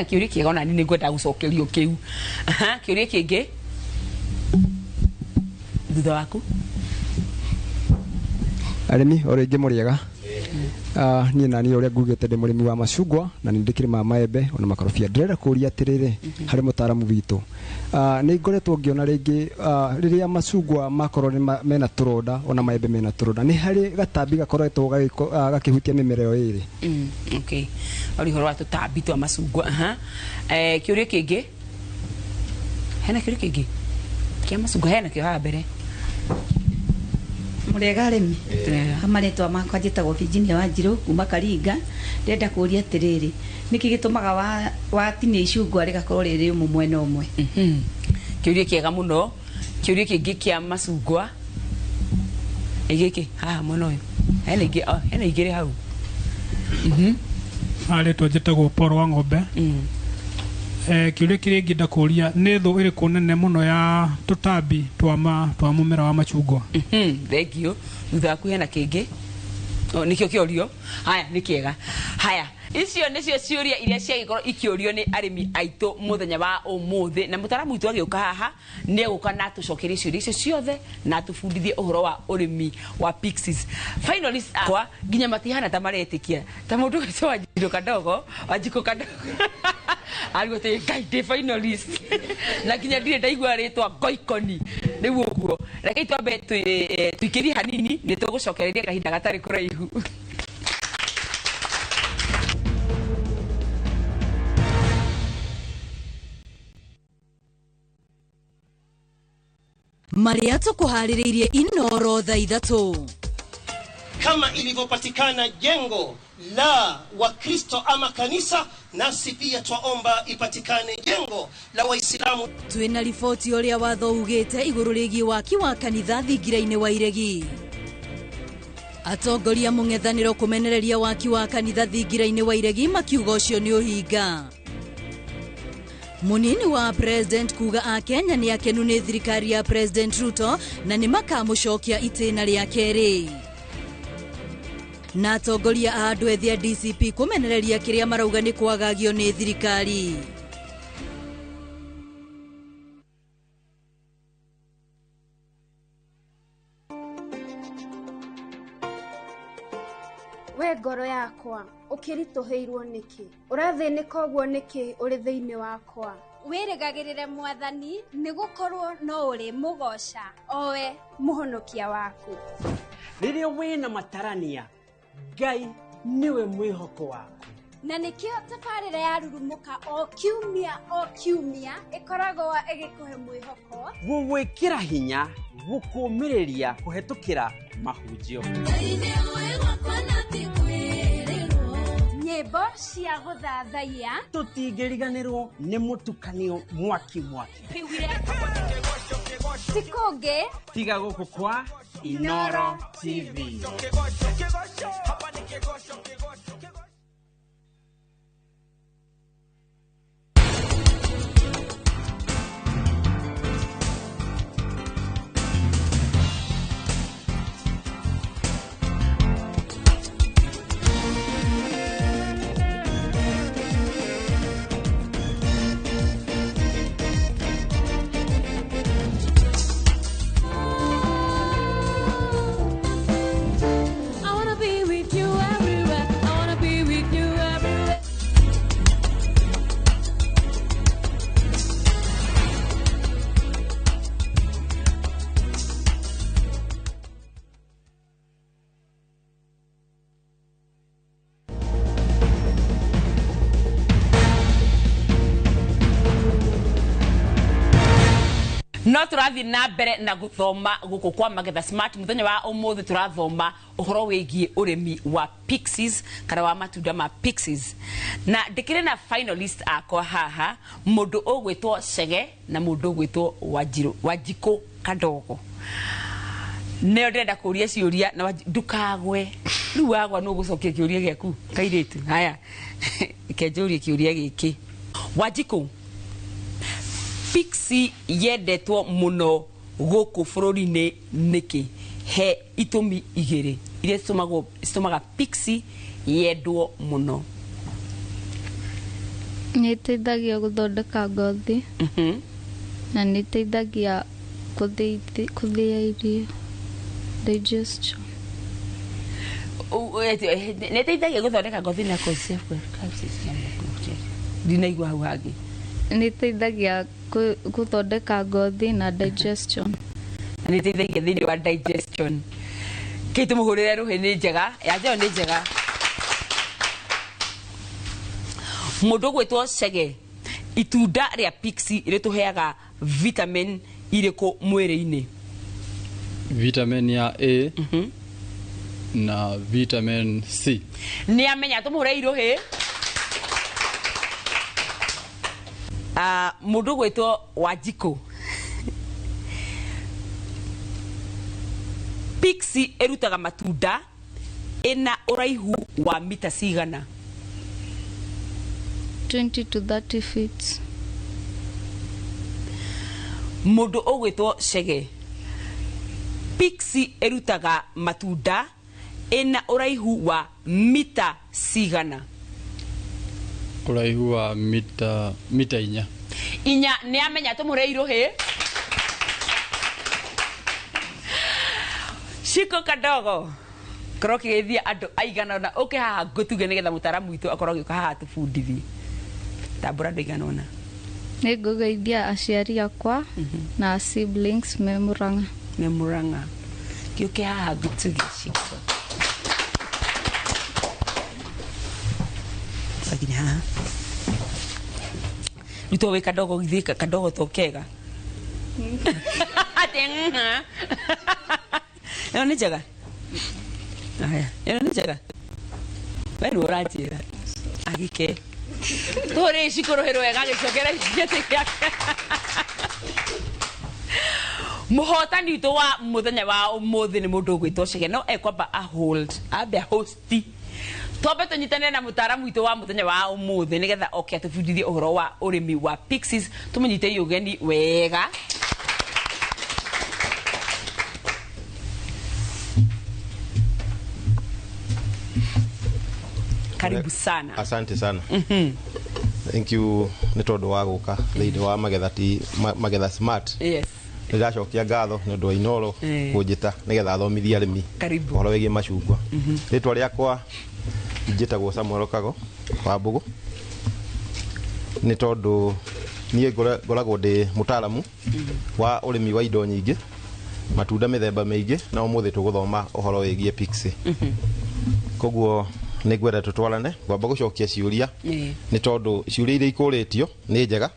Kĩũria kĩega ona niĩ nĩngwenda gũcokerio kĩu. Kĩũria kĩngĩ thutha waku. Arĩmi o rĩngĩ mũrĩega. Niĩ na niĩ ũrĩa ngugĩte ndĩ mũrĩmi wa macungwa na nĩ ndĩkĩrĩmaga maembe ona makorobia. Ndĩrenda kũũria atĩrĩrĩ harĩ mũtaaramu witũ, nĩ ngoretwo ngĩona rĩngĩ rĩrĩa macungwa makorwo mena tũronda ona maembe mena tũronda, nĩ harĩ gatambi gakoretwo gakĩhutia mĩmera ĩyo ĩrĩ? Okay, ũrĩ ũhoro wa tũtambi twa macungwa. Kĩũria kĩngĩ, hena kĩũria kĩngĩ kĩa macungwa? Hena kĩo haha mbere. Mũrĩega arĩmi? Marĩtwa makwa njĩtagwo Virginia Wanjirũ kuma Karinga. Ndĩrenda kũũria atĩrĩrĩ, nĩkĩ gĩtũmaga watinia icungwa rĩgakorwo rĩ rĩũmũ mwena ũmwe? Kĩũria kĩega mũno. Kĩũria kĩngĩ kĩa macungwa gĩkĩ haha mwena ũyũ. Hena ingĩ, hena igĩrĩ hau. Marĩtwa njĩtagwo Paul wa Ng'ombe. Kĩũria kĩrĩa ingĩenda kũũria nĩ thũ ĩrĩkũ nene mũno ya tũtambi twa mũmera wa macungwa? Thank you. Thutha waku hena kĩngĩ? Nĩkĩo kĩũrio. Haya, nĩ kĩega. Haya, icio nĩcio ciũria iria ciagĩkorwo ikĩũrio nĩ arĩmi aitũ mũthenya wa ũmũthĩ, na mũtaaramu witũ agĩũka haha nĩ egũka na atũcokerie ciũria icio ciothe na atũbundithie ũhoro wa ũrĩmi wa pixies. Finalists akwa nginya matihana ta maretĩkia ta mũndũ witũ Wanjikũ Kadogo, Wanjikũ Kadogo arigwo atĩ Ngai ndĩ finalist na nginya ndirĩ ndaigua rĩtwa Ngoikoni. Rĩu ũguo rekei twambe tũikĩrie hanini nĩ tũgũcokereria kahinda gatarĩ kũraihu. Marĩa tũkũharĩrĩirie Inoro thaa 3. Kama ilivyopatikana jengo la Wakristo ama kanisa, nasi pia twaomba ipatikane jengo la Waislamu. Twina riboti ũrĩa watho ugĩte igũrũ rĩgiĩ waki wa kanitha thingira-inĩ wa Iregi. Atongoria mũng'ethanĩro kũmenereria waki wa kanitha thingira-inĩ wa Iregi makiuga ũcio nĩ ũhinga. Munini wa President kuga a Kenya nĩ akenu nĩ thirikari ya President Ruto na nĩ makamũcokia itĩna rĩa kerĩ. Na atongoria a andũ ethĩ a DCP kũmenereria kĩrĩa marauga nĩ kwagagio nĩ thirikari. We ngoro yakwa, ũkĩritũhĩirwo nĩkĩ? Ũrathĩnĩka ũguo nĩkĩ ũrĩ thĩinĩ wakwa? Wĩrĩgagĩrĩre Mwathani, nĩ gũkorwo no ũrĩ mũgoca owe mũhonokia waku. Rĩrĩa wĩna matarania, Ngai nĩwe mwĩhoko waku. Na nĩkĩo tabarĩra ya Rurumũka o kiumia o kiumia ĩkoragwo ĩgĩkũhe mwĩhoko, gũgwĩkĩra hinya, gũkũmĩrĩria kũhetũkĩra mahunjio, nyĩmbo cia gũthathaiya. Tũtingĩriganĩrwo nĩ mũtukanio mwaki mwaki. Ti kũngĩ tiga gũkũ kwa Inoro TV. I wanna be with you everywhere. I wanna be with you everywhere. No tũrathiĩ na mbere na gũthoma gũkũ kwa Magetha Smart. Mũthenya wa ũmũthĩ tũrathoma ũhoro wĩgiĩ ũrĩmi wa pixies kana wa matunda ma pixies, na ndĩkĩrĩ na finalist akwa haha, mũndũ ũgwĩtwo Chege na mũndũ ũgwĩtwo Wanjirũ, Wanjikũ Kadogo. Nĩo ndĩrenda kũria ciũria na ndũkagwe. Rĩu wagwa nũ ũgũcokia kĩũria gĩaku kairĩtu. Haya, reke njũrie kĩũria gĩkĩ. Wanjikũ, pixie yendetwo mũno gũkũ bũrũri-inĩ nĩkĩ? He itũmi igĩrĩ iria citũmaga pixie yendwo mũno. Nĩ ĩteithagia gũthondeka ngothi na nĩ ĩteithagia kũthĩa irio, digestion. Nĩ ĩteithagia gũthondeka ngothi na ndinaigua hau hangĩ. Nĩ ĩteithagia gũthondeka ngothi na digestion. Nĩ ĩteithagia thĩinĩ wa digestion. Kĩ tũmũhũrĩre rũhĩ. Nĩ njega ya njeo, nĩ njega. Mũndũ ũgwĩtwo Chege, itunda rĩa pixie rĩtũheaga vitamin irĩkũ mwĩrĩ-inĩ? Vitamin ya A na vitamin C. Nĩ amenya, tũmũhũre irũhĩ. Ah, mũndũ ũgwĩtwo Wanjikũ, pixie ĩrutaga matunda ĩna ũraihu wa mita cigana? 20 to 30 feet. Mũndũ ũgwĩtwo Chege, pixie ĩrutaga matunda ĩna ũraihu wa mita cigana? Ũraihu wa mita 4. 4. Nĩ amenya, tũmũhũre irũhĩ. Shiko Kadogo, korwo kĩgeithia andũ aigana ũna ũke haha ngũtuge nĩgetha mũtaaramu witũ akorwo agĩũka haha tũbundithie. Tambũra andũ aigana ũna. Nĩ ngũgeithia aciari akwa na siblings me Murang'a. Me Murang'a. Gĩũke haha ngũtuge, Shiko. Nginya haha rĩu to wĩ kadogo, githĩ kadogo to kega atĩ ng'a. Ĩno nĩ njega. Aya, ĩno nĩ njega. We nĩwe ũranjĩra agĩke tũrĩ cikũrũhĩ rwega agĩcokera gĩtĩ gĩake. Mũhotani witũ wa mũthenya wa ũmũthĩ nĩ mũndũ ũgwĩtwo Chege, no ekwamba a hold ambe a hosti, twambe tũnyitanĩre na mũtaaramu witũ wa mũthenya wa ũmũthĩ nĩgetha oke atũbundithie ũhoro wa ũrĩmi wa pixies. Tũmũnyite ũgeni wega. Karibu sana. Asante sana. Thank you nĩ tondũ wa gũka thĩinĩ wa Magetha ti Magetha Smart. Nĩ ndacokia ngatho nĩ ũndũ wa Inoro kũnjĩta nĩgetha thomithie arĩmi Karibu. ũhoro wĩgiĩ macungwa. Rĩtwa rĩakwa njĩtagwo Samuel Kago wa Mbũgũ. Nĩ tondũ Niĩ ngoragwo ndĩ mũtaaramu wa ũrĩmi wa indo nyingĩ, matunda mĩthemba mĩingĩ, na ũmũthĩ tũgũthoma ũhoro wĩgiĩ pixie. Koguo nĩ ngwenda tũtwarane ngwamba gũcokia ciũria, nĩ tondũ ciũria iria ikũrĩtio nĩ njega,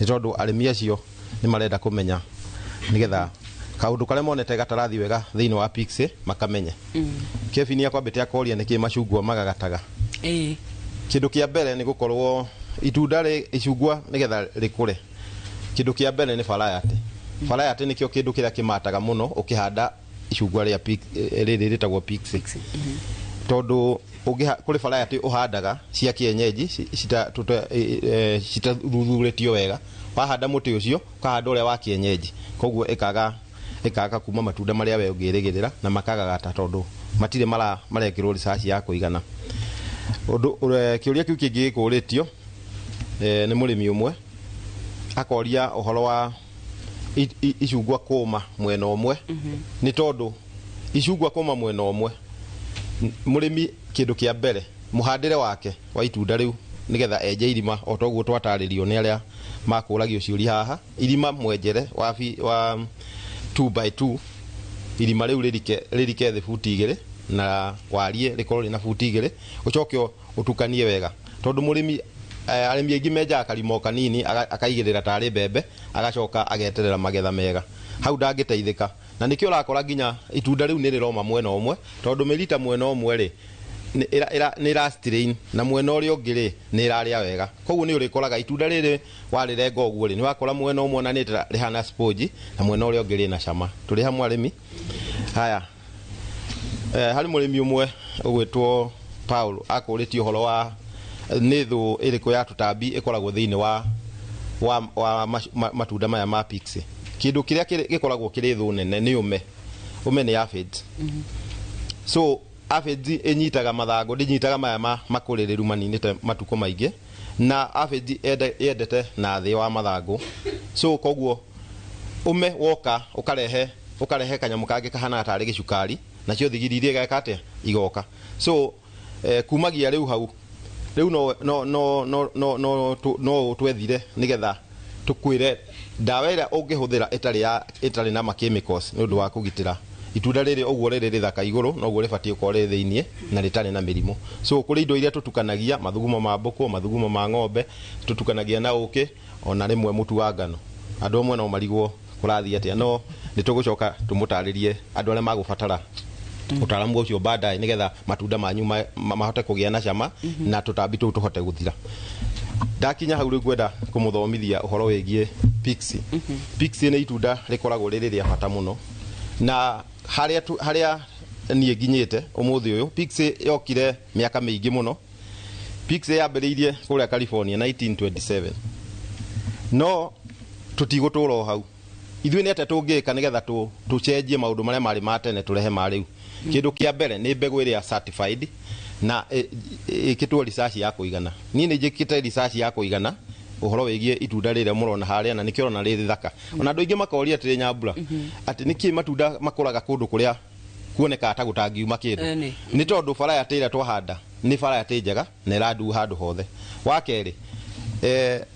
nĩ tondũ arĩmi acio nĩ marenda kũmenya nĩgetha kaũndũ karĩa monete gatarathi wega thĩinĩ wa pixie makamenye. Kevin akwambĩte akoria nĩkĩ macungwa magagataga. Kĩndũ kĩa mbere nĩ gũkorwo itunda rĩ icungwa nĩgetha rĩkũre, kĩndũ kĩa mbere nĩ variety. Variety nĩkĩo kĩndũ kĩrĩa kĩmataga mũno ũkĩhanda icungwa rĩa rĩrĩ rĩtagwo pixie, tondũ kũrĩ variety ũhandaga cia kienyeji citathuthurĩtio wega. Wahanda mũtĩ ũcio ũkahanda ũrĩa wa kienyeji, koguo ĩkaga kuma matunda marĩa we ũngĩrĩgĩrĩra na makagagata tondũ matirĩ marekĩrwo research ya kũigana. Ũndũ kĩũria kĩu kĩngĩ gĩkũrĩtio nĩ mũrĩmi ũmwe akoria ũhoro wa icungwa kũma mwena ũmwe. Nĩ tondũ icungwa kũma mwena ũmwe, mũrĩmi kĩndũ kĩa mbere mũhandĩre wake wa itunda rĩu nĩgetha enje irima o toguo twatarĩrio nĩ arĩa makũragio ciũria haha, irima mwenjere wa 2 by 2, irima rĩu rĩrike thĩ buti 2 na wariĩ rĩkorwo rĩna buti 2, ũcoke ũtukanie wega tondũ mũrĩmi arĩmi aingĩ menjaga karima o kanini akaigĩrĩra tarĩ mbembe agacoka ageterera magetha mega, hau ndangĩteithĩka. Na nĩkĩo ũrakora nginya itunda rĩu nĩ rĩroma mwena ũmwe tondũ mĩrita mwena ũmwe rĩ nĩ ĩra strain na mwena ũrĩa ũngĩ rĩ nĩ ĩrarĩa wega. Koguo nĩ ũrĩkoraga itunda rĩrĩ warĩrenga ũguo rĩ nĩ wakora mwena ũmwe na nĩ rĩhana sponge na mwena ũrĩa ũngĩ rĩna cama. Tũrĩ hamwe arĩmi? Haya, harĩ mũrĩmi ũmwe ũgwĩtwo Paul akũrĩtie ũhoro wa nĩ thũ ĩrĩkũ ya tũtambi ĩkoragwo thĩinĩ wa matunda maya ma pixie. Kĩndũ kĩrĩa gĩkoragwo kĩrĩ thũ nene nĩ ũme. Ũme nĩ aphids. So aphids ĩnyitaga mathangũ, ndĩnyitaga maya makũrĩrĩru maninĩte matukũ maingĩ, na aphids yendete na thĩ wa mathangũ. So koguo ũme woka ũkarehe kanyamũ kangĩ kahana tarĩ gĩcukari, nacio thigiri iria igeka atĩa igoka. So kumagia rĩu hau rĩu no twethire nĩgetha tũkwĩre ndawa ĩrĩa ũngĩhũthĩra ĩtarĩ na chemicals nĩ ũndũ wa kũgitĩra itunda rĩrĩ ũguo rĩrĩ rĩthaka igũrũ noguo rĩbatiĩ gũkorwo rĩrĩ thĩiniĩ na rĩtarĩ na mĩrimũ. So kũrĩ indo iria tũtukanagia, mathugumo ma mbũkũ, mathugumo ma ng'ombe, tũtukanagia na ũkĩ ona rĩmwe mũtu wa ngano. Andũ amwe no marigwo kũrathiĩ atĩa, no nĩ tũgũcoka tũmũtarĩrie andũ arĩa magũbatara ũtaaramu ũcio baadaye nĩgetha matunda manyu mahote kũgĩa na cama na tũtambi tũu tũhote gũthira. Ndakinya hau rĩu ngwenda kũmũthomithia ũhoro wĩgiĩ pixie. Pixie nĩ itunda rĩkoragwo rĩrĩ rĩa bata mũno, na harĩa niĩ nginyĩte ũmũthĩ ũyũ, pixie yokire mĩaka mĩingĩ mũno. Pixie yambĩrĩirie kũrĩa California 1927, no tũtigũtũra o hau. Ithuĩ nĩ atĩa tũngĩka nĩgetha tũcenjie maũndũ marĩa marĩ ma tene tũrehe ma rĩu? Kĩndũ kĩa mbere nĩ mbegũ ĩrĩa certified na ĩkĩtwo research ya kũigana. Niĩ nĩ njĩkĩte research ya kũigana ũhoro wĩgiĩ itunda rĩrĩa mũrona harĩa, na nĩkĩo ũrona rĩrĩ thaka. Ona andũ aingĩ makoria atĩrĩ Nyambura, atĩ nĩkĩ matunda makũraga kũndũ kũrĩa kuonekaga ta gũtangiuma kĩndũ? Nĩ tondũ variety ĩrĩa twahanda nĩ variety njega na ĩrandu handũ hothe. Wa kerĩ,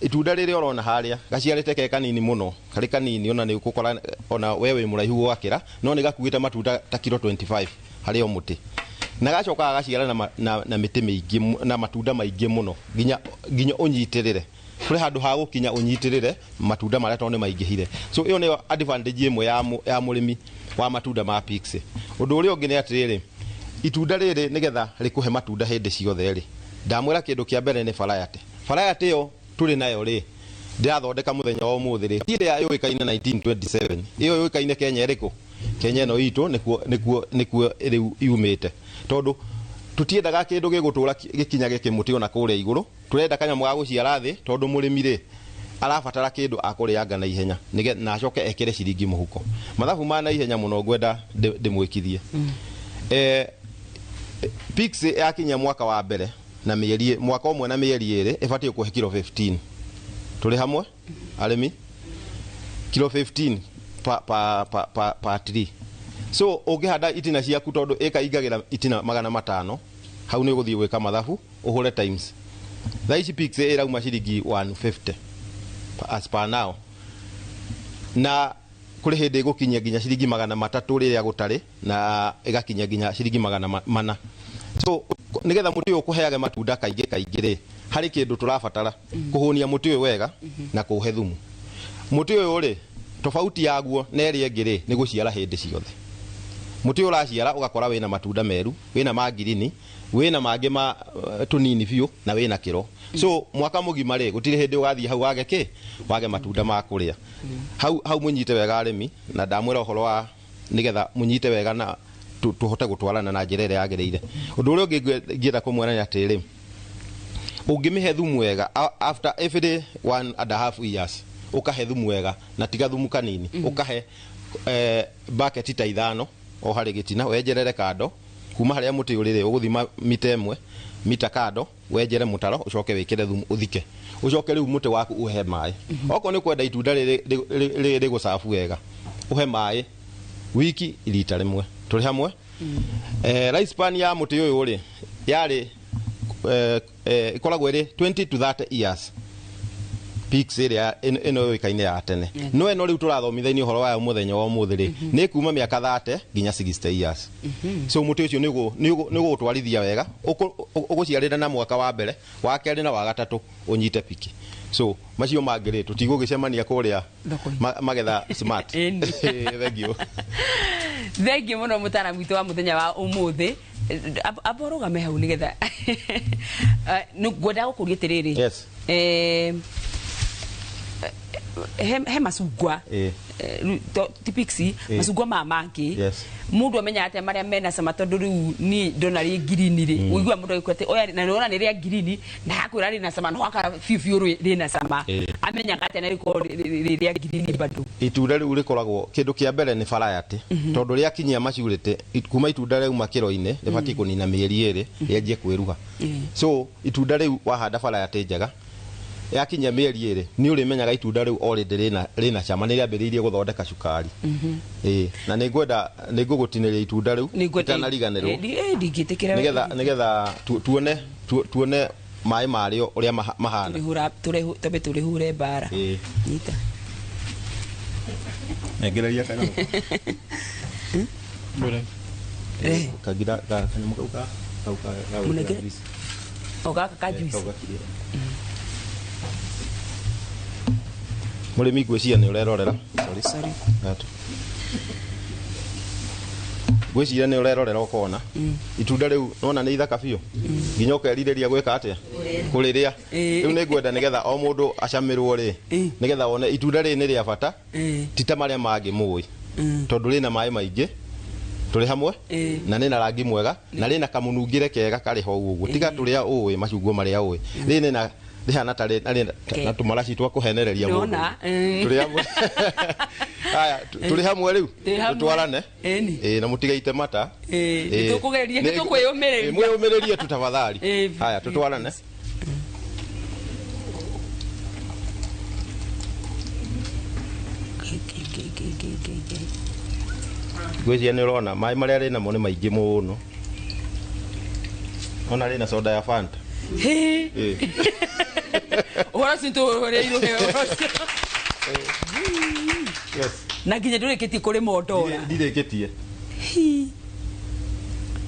itunda rĩrĩa ũrona harĩa gaciarĩte ke kanini mũno, karĩ kanini ona nĩ ũgũkora ona we wĩ mũraihu gwakĩra, no nĩ gakuĩte matunda ta kiro 25 harĩ o mũtĩ, na gacoka gaciara na mĩtĩ mĩingĩ na matunda maingĩ mũno nginya ũnyitĩrĩre kũrĩ handũ ha gũkinya ũnyitĩrĩre matunda marĩa tondũ nĩ maingĩhire. So ĩyo nĩyo advantage ĩmwe ya mũrĩmi wa matunda ma pixie. Ũndũ ũrĩa ũngĩ nĩ atĩrĩrĩ, itunda rĩrĩ nĩgetha rĩkũhe matunda hĩndĩ ciothe rĩ, ndamwĩra kĩndũ kĩa mbere nĩ variety. Variety ĩyo tũrĩ nayo rĩ ndĩrathondeka mũthenya wa ũmũthĩ rĩ, ti ĩrĩa yũĩkaine 1927, ĩyo yũĩkaine Kenya ĩrĩkũ? Kenya ĩno itũ nĩkuo rĩu yumĩte, tondũ tũtiendaga kĩndũ gĩgũtũra gĩkinyage kĩmũtĩ ona kũrĩa igũrũ, tũrenda kanyamũ ga gũciara thĩ tondũ mũrĩmi rĩ arabatara kĩndũ akũrĩanga na ihenya na acoke ekĩre ciringi mũhuko. Mathabu ma na ihenya mũno ngwenda ndĩmwĩkithie. Pixie yakinya mwaka wa mbere na mĩeri mwaka ũmwe na mĩeri ĩrĩ ĩbatiĩ kũhe kiro 15. Tũrĩ hamwe arĩmi? Kiro 15 pa tree. So ũngĩhanda itina ciaku tondũ ĩka ingagĩra itina 500, hau nĩ ũgũthiĩ gwĩka mathabu ũhũre times. Thaa ici pixie ĩrauma ciringi 150. As per now, na kũrĩ hĩndĩ ĩgũkinyia nginya ciringi 300 rĩrĩa gũtarĩ, na ĩgakinyia nginya ciringi 400. So nĩgetha mũtĩ ũyũ ũkũheage matunda kaingĩ kaingĩ rĩ, harĩ kĩndũ tũrabatara kũhũnia mũtĩ ũyũ wega na kũũhe thumu. Mũtĩ ũyũ rĩ, tofauti yaguo na ĩrĩa ĩngĩ rĩ, nĩ gũciara hĩndĩ ciothe. Mũtĩ ũyũ ũraciara ũgakora wĩna matunda meru, wĩna ma ngirini, wĩna mangĩ ma tũnini biũ, na wĩna kĩro. So mwaka mũgima rĩ, gũtirĩ hĩndĩ ũgathiĩ hau wage kĩ, wage matunda ma kũrĩa. Hau hau mũnyite wega arĩmi, na ndamwĩra ũhoro wa nĩgetha mũnyite wega na tũhote gũtwarana na njĩra ĩrĩa yagĩrĩire. Ũndũ ũrĩa ũngĩ ingĩenda kũmwĩra nĩ atĩrĩ, ũngĩmĩhe thumu wega after every 1.5 years, ũkahe thumu wega na tiga thumu kanini, ũkahe bucket ta 5 o harĩ gĩtina, wenjerere kando kuma harĩa mũtĩ ũrĩ rĩ, ũgũthima mita 1 mita kando, wenjere mũtaro, ũcoke wĩkĩre thumu ũthike, ũcoke rĩu mũtĩ waku ũhe maĩ. Okorwo nĩ kwenda itunda rĩrĩ rĩgũcabu wega, ũhe maĩ wiki rita rĩmwe. Tũrĩ hamwe? Lifespan ya mũtĩ ũyũ rĩ, yarĩ ĩkoragwo ĩrĩ 20 to 30 years. Peaks ĩrĩa ĩno yũĩkaine ya tene, no ĩno rĩu tũrathomithania ũhoro wayo mũthenya wa ũmũthĩ rĩ, nĩ kuma mĩaka 30 nginya 60 years. So mũtĩ ũcio nĩ ũgũtwarithia wega, ũgũciarĩra na mwaka wa mbere, wa kerĩ na wa gatatũ ũnyite piki. So macio mangĩ rĩ, tũtigũgĩcemania kũrĩa magetha smart. Thank you. Thank you mũno mũtaaramu witũ wa mũthenya wa ũmũthĩ. Amba ũrũgame hau nĩgetha ngwendaga gũkũria atĩrĩrĩ. Yes. He macungwa ti pixie, macungwa ma mangĩ. Mũndũ amenya atĩa marĩa mena cama, tondũ rĩu niĩ ndona rĩ ngirini rĩ, ũigua mũndũ agĩkwĩra atĩ oya, na nĩwona nĩ rĩa ngirini na hakwĩra rĩna cama, no hakara biũ biũ rĩna cama. Amenyaga atĩa na rĩkorwo rĩ rĩa ngirini bado? Itunda rĩu rĩkoragwo kĩndũ kĩa mbere nĩ variety, tondũ rĩakinyia maturity, kuma itunda rĩu makĩro-inĩ rĩbatiĩ kũnina mĩeri 2 rĩanjie kwĩruha. So itunda rĩu wahanda variety njega, yakinya mĩeri 2 nĩ ũrĩmenyaga itunda rĩu already rĩna cama, nĩ rĩambĩrĩirie gũthondeka cukari. Na nĩ ngwenda nĩ ngũgũtinĩria itunda rĩu itanariganĩrwo. Ndingĩtĩkĩra. Nĩgetha tuone maĩ marĩo ũrĩa mahana. Twambe tũrĩhure mbara. Nyita. Nengereria kana. Kagira kanyamũ kau ka kau ka O gaka ka juice. Mũrĩmi ngwĩciria nĩ ũrerorera. Sorry. Ngwĩciria nĩ ũrerorera ũkona itunda rĩu nona nĩ ithaka biũ, nginya ũkerirĩria gwĩka atĩa, kũrĩrĩa. Rĩu nĩ ngwenda nĩgetha o mũndũ acamĩrwo rĩ, nĩgetha one itunda rĩrĩ nĩ rĩa bata, ti ta marĩa mangĩ mũĩ, tondũ rĩna maĩ maingĩ. Tũrĩ hamwe? Na nĩ na rangi mwega, na rĩna kamũnungĩre kega karĩ ho ũguo, tiga tũrĩa ũĩ macungwa marĩa ũĩ. Rĩrĩ na rĩhana ta na tũmaraci twa kũhenereria mũndũ. Tũrĩ hamwe? Haya, tũrĩ hamwe rĩu, tũtwarane na mũtigaite mata. Nĩtũkũgeria, nĩtũkwĩyũmĩrĩria. Mwĩyũmĩrĩrie tu tafadhali. Haya, tũtwarane. Ngwĩciria nĩ ũrona maĩ marĩa rĩ namo nĩ maingĩ mũno. Ona rĩna soda ya Fanta. Ũhoro ũcio nĩtũũrĩirwo ũhoro ũcio. Na nginya ndũrĩkĩtie kũrĩma ndora. Ndirĩkĩtie.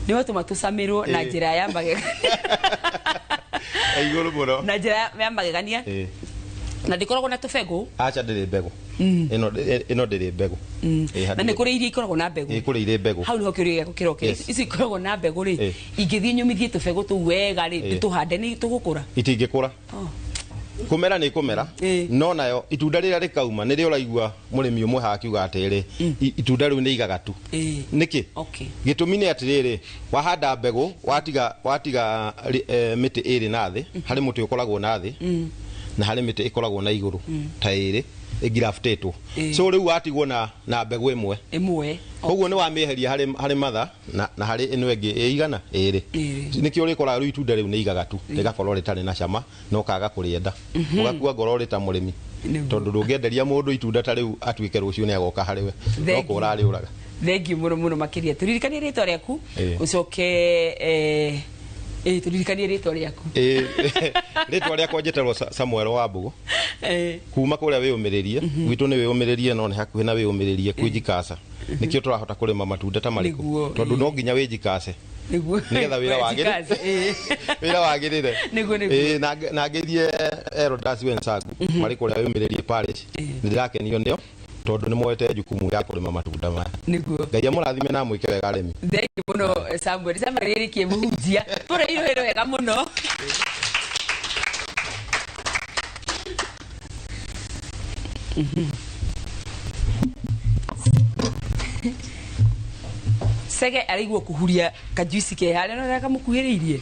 Nĩ watũma tũcamĩrwo na njĩra ya magegania. Igũrũ mũno. Na njĩra ya magegania. Na ndĩkoragwo na tũbegũ? Aca, ndĩrĩ mbegũ. Ĩno ndĩrĩ mbegũ. Na nĩ kũrĩ iria ikoragwo na mbegũ? Kũrĩ irĩ mbegũ. Hau nĩho kĩũria gĩaku kĩroka. Ici ikoragwo na mbegũ rĩ, ingĩthiĩ nyũmithie tũbegũ tũu wega rĩ, tũhande nĩ tũgũkũra? Itingĩkũra. Kũmera nĩ kũmera, no nayo itunda rĩrĩa rĩkauma nĩrĩo ũraigua mũrĩmi ũmwe haha akiuga atĩrĩ, itunda rĩu nĩ igagatu. Nĩkĩ? Gĩtũmi nĩ atĩrĩrĩ, wahanda mbegũ watiga mĩtĩ ĩrĩ na thĩ, harĩ mũtĩ ũkoragwo na thĩ na harĩ mĩtĩ ĩkoragwo na igũrũ ta ĩrĩ ĩngraftĩtwo. So rĩu watigwo na mbegũ ĩmwe, koguo nĩ wamĩeheria harĩ matha na harĩ ĩno ĩngĩ ĩigana ĩrĩ. Nĩkĩo ũrĩkoraga rĩu itunda rĩu nĩ igagatu, rĩgakorwo rĩtarĩ na cama na ũkaga kũrĩenda, ũgakua ngoro ũrĩ ta mũrĩmi, tondũ ndũngĩenderia mũndũ itunda ta rĩu atuĩke rũciũ nĩ agoka harĩ we, no kũra arĩũraga. Thengiũ mũno mũno makĩria. Tũririkanie rĩtwa rĩaku, ũcoke Ĩ, tũririkanie rĩtwa rĩaku. Ĩ, rĩtwa rĩakwa njĩtagwo Samuel Wambũgũ kuma kũrĩa wĩyũmĩrĩrie. Gwitũ nĩ wĩyũmĩrĩrie, no nĩ hakuhĩ na wĩyũmĩrĩrie kwĩjikaca, nĩkĩo tũrahota kũrĩma matunda ta marĩkũ, tondũ no nginya wĩjikace nĩgetha wĩra wagĩrĩre, wĩra wagĩrĩre. Nĩguo. Ĩ, na ngeithie Erodas Wensangu marĩ kũrĩa wĩyũmĩrĩrie parish. Nĩ ndĩrakenio nĩo tondũ nĩ moete jukumu ya kũrĩma matunda maya. Ngai amũrathime na amwĩke wega arĩmi. Thank you mũno, Samuel. Samuel ĩrĩkie mũhunjia tũrĩ irũhĩro wega mũno. Sege araigua kuhuria kajuici ke harĩa no kamũkuhĩrĩirie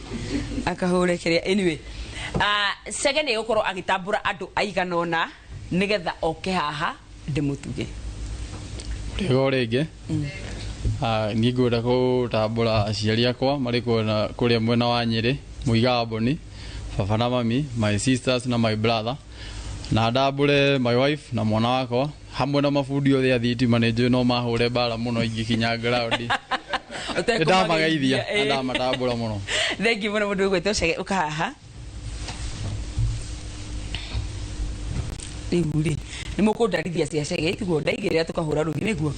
akahũre kĩrĩa. Anyway, Sege nĩ egũkorwo agĩtambũra andũ aigana ũna nĩgetha oke haha ndĩmũtuge. Rĩgo rĩngĩ. Niĩ ngwenda gũtambũra aciari akwa marĩ kũrĩa mwena wa Nyĩrĩ, Mũiga Amboni, baba na mami, my sisters na my brother, na ndambũre my wife na mwana wakwa hamwe na mabundi othe a thitima. Nĩ njũĩ no mahũre mbara mũno ingĩkinya ground. Nĩ ndamageithia na ndamatambũra mũno. Thank you mũno mũndũ ũgwĩtwo Chege. Ũka haha rĩu rĩ, nĩ mũkũndarithia cia Chege, tiguo ndaigĩrĩra tũkahũra rũhi nĩguo.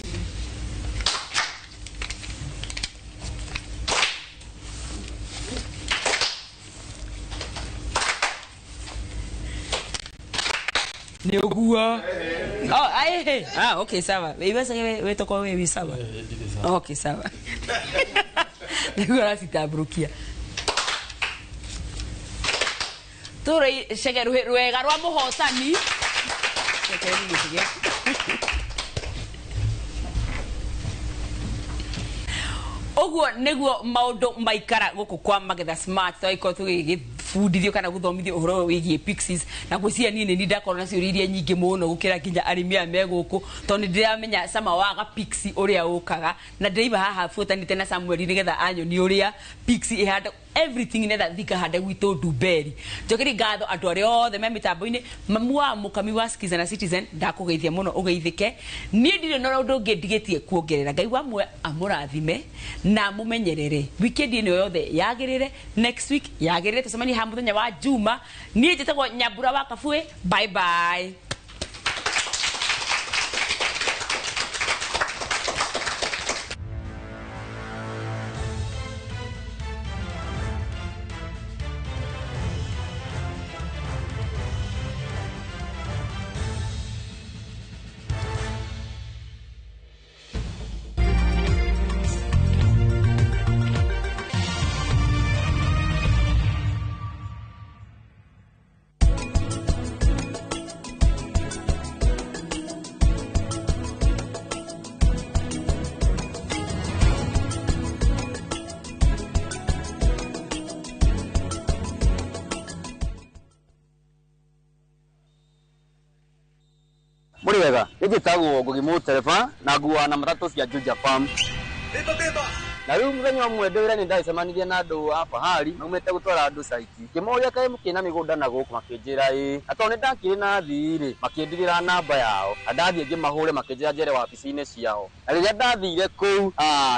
Nĩ ũguo. Oh, ai, ah, okay, sawa. Iwe Chege wĩtoko wĩ sawa. Okay, sawa. Nĩguo aracitambũrũkia. Tũrĩ Chege rũhĩ rwega rwa mũhotani. Reke niĩ gĩtĩ. Ũguo nĩguo maũndũ maikara gũkũ kwa Magetha Smart. Twagĩkorwo tũgĩgĩbundithio kana gũthomithio ũhoro wĩgiĩ pixies, na ngwĩciria niĩ nĩ ndakorwo na ciũria iria nyingĩ mũno gũkĩra nginya arĩmi aya me gũkũ, tondũ nĩ ndĩramenya cama wa ga pixie ũrĩa ũkaga, na ndĩraima haha buatanĩte na Samuel nĩgetha anyonie ũrĩa pixie ĩhanda everything, nĩgetha thiĩ ngahande gwitũ Ndumberi. Njokerie ngatho andũ arĩa othe me mĩtambo-inĩ. Mamu wa mũkami wa Skiza na Citizen, ndakũgeithia mũno, ũgeithĩke. Niĩ ndirĩ na ũndũ ũngĩ ndigĩtie kuongerera. Ngai wa muoyo amũrathime na amũmenyerere weekend ĩno yothe yagĩrĩre, next week yagĩrĩre, tũcemanie haha mũthenya wa Juma. Niĩ njĩtagwo Nyambura wa Kabue. Bye bye. Mũrĩ wega, nĩ njĩtagwo Ngugi Mũtereba na nguaga na matatũ cia Juja Farm. Na rĩu mũthenya ũmwe ndĩ wĩra-inĩ ndagĩcemanirie na andũ a Fahari maumĩte gũtwara andũ site. Ngĩmoria kaĩ mũkĩrĩ na mĩgũnda na gũkũ, makĩnjĩra ĩĩ. Na tondũ nĩ ndakĩrĩ na thii rĩ, makĩndigĩra namba yao. Na ndathiĩ ngĩmahũre makĩnjĩra njere wabici-inĩ ciao. Na rĩrĩa ndathire kũu,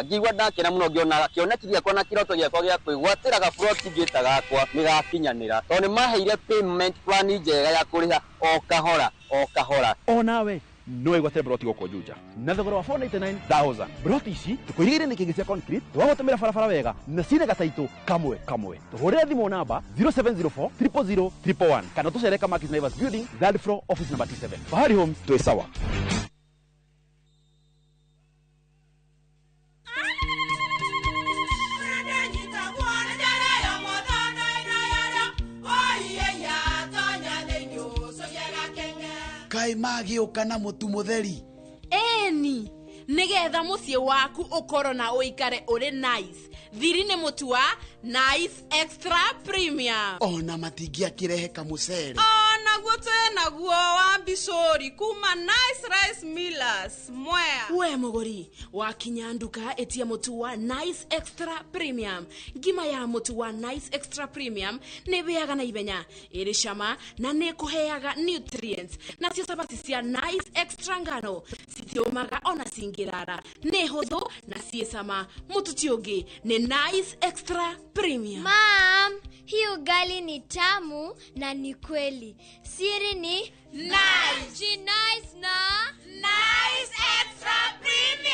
ngĩigua ndakena mũno ngĩona kĩoneki gĩakwa na kĩroto gĩakwa gĩa kwĩgwatĩra gaburoti ngĩta gakwa nĩ gakinyanĩra. Tondũ nĩ maheire payment plan njega ya kũrĩha o kahora o kahora. Onawe no wĩgwatĩre broti gũkũ Juja na thogora wa 499,000. Broti ici tũkũirigĩire nĩ kĩngĩ cia concrete, twagũtũmĩra barabara wega na cina gataitũ kamwe kamwe. Tũhũrĩre thimũ namba 0704 000 111 kana tũcere Kamakis Naivas building, third floor, office number 27. Fahari Homes, twĩ sawa. Kaĩ magĩũka na mũtu mũtheri? Ĩni, nĩgetha mũciĩ waku ũkorwo na ũikare ũrĩ nice, thiri nĩ mũtu wa Nice Extra Premium. Ona matingĩakĩrehe kamũcere. Ona Onaguo twĩ naguo wa mbicũri kuma Nice Rice Millers Mwea. We mũgũri wakinya nduka ĩtia mũtu wa Nice Extra Premium. Ngima ya mũtu wa Nice Extra Premium nĩ ĩhĩaga na ihenya, ĩrĩ cama na nĩ ĩkũheaga nutrients. Nacio cabaci cia Nice Extra ngano citiũmaga ona cingĩrara, nĩ hũthũ na ciĩ cama. Mũtu ti ũngĩ nĩ Nice Extra Premium. Mam, hii ugali ni tamu na ni kweli. Siri ni Nice. Nice na Nice Extra Premium.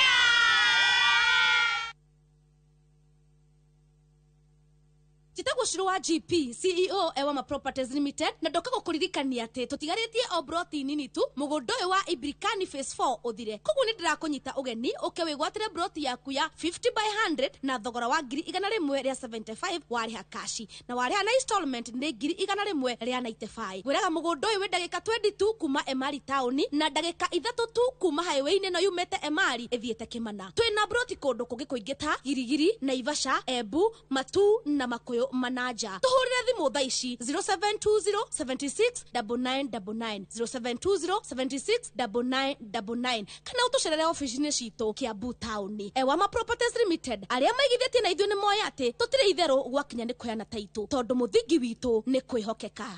Njĩtagwo Shiro wa GP CEO Ewama Properties Limited na ndoka gũkũririkania atĩ tũtigarĩtie o broti nini tu mũgũnda ũyũ wa Ibrikani Phase 4 ũthire. Koguo nĩ ndĩrakũnyita ũgeni ũke wĩgwatĩre broti yaku ya 50 by 100 na thogora wa 175,000 warĩha kashi na warĩha na installment nĩ 195,000. Ngwĩraga mũgũnda ũyũ wĩ ndagĩka 22 kuma Emali taũni na ndagĩka 3 tu kuma highway-inĩ ĩno yumĩte Emali ĩthiĩte Kĩmana. Twĩna broti kũndũ kũngĩ kũingĩ ta Girigiri, Naivasha, Embu, Matu na Makuyu Manaja. Tuhurire thimu thaa ici 0720 76 9999 0720 76 9999 kana utucerere ofici-inĩ citũ Kiambu taũni. Ewama Properties Limited arĩa maigithĩtie na ithuĩ nĩ moĩ atĩ tũtirĩ itherũ gwakinya nĩ kũheana taitũ tondũ mũthingi witũ nĩ kwĩhokeka.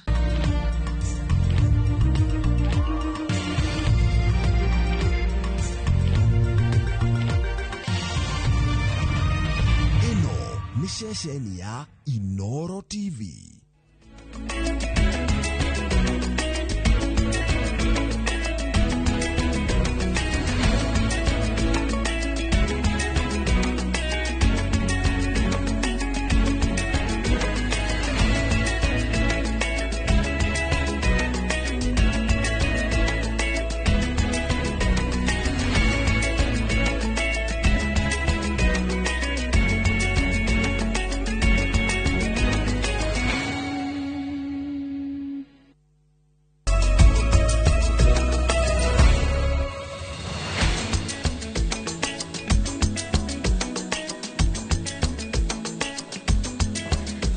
Nĩ ceceni ya Inoro TV.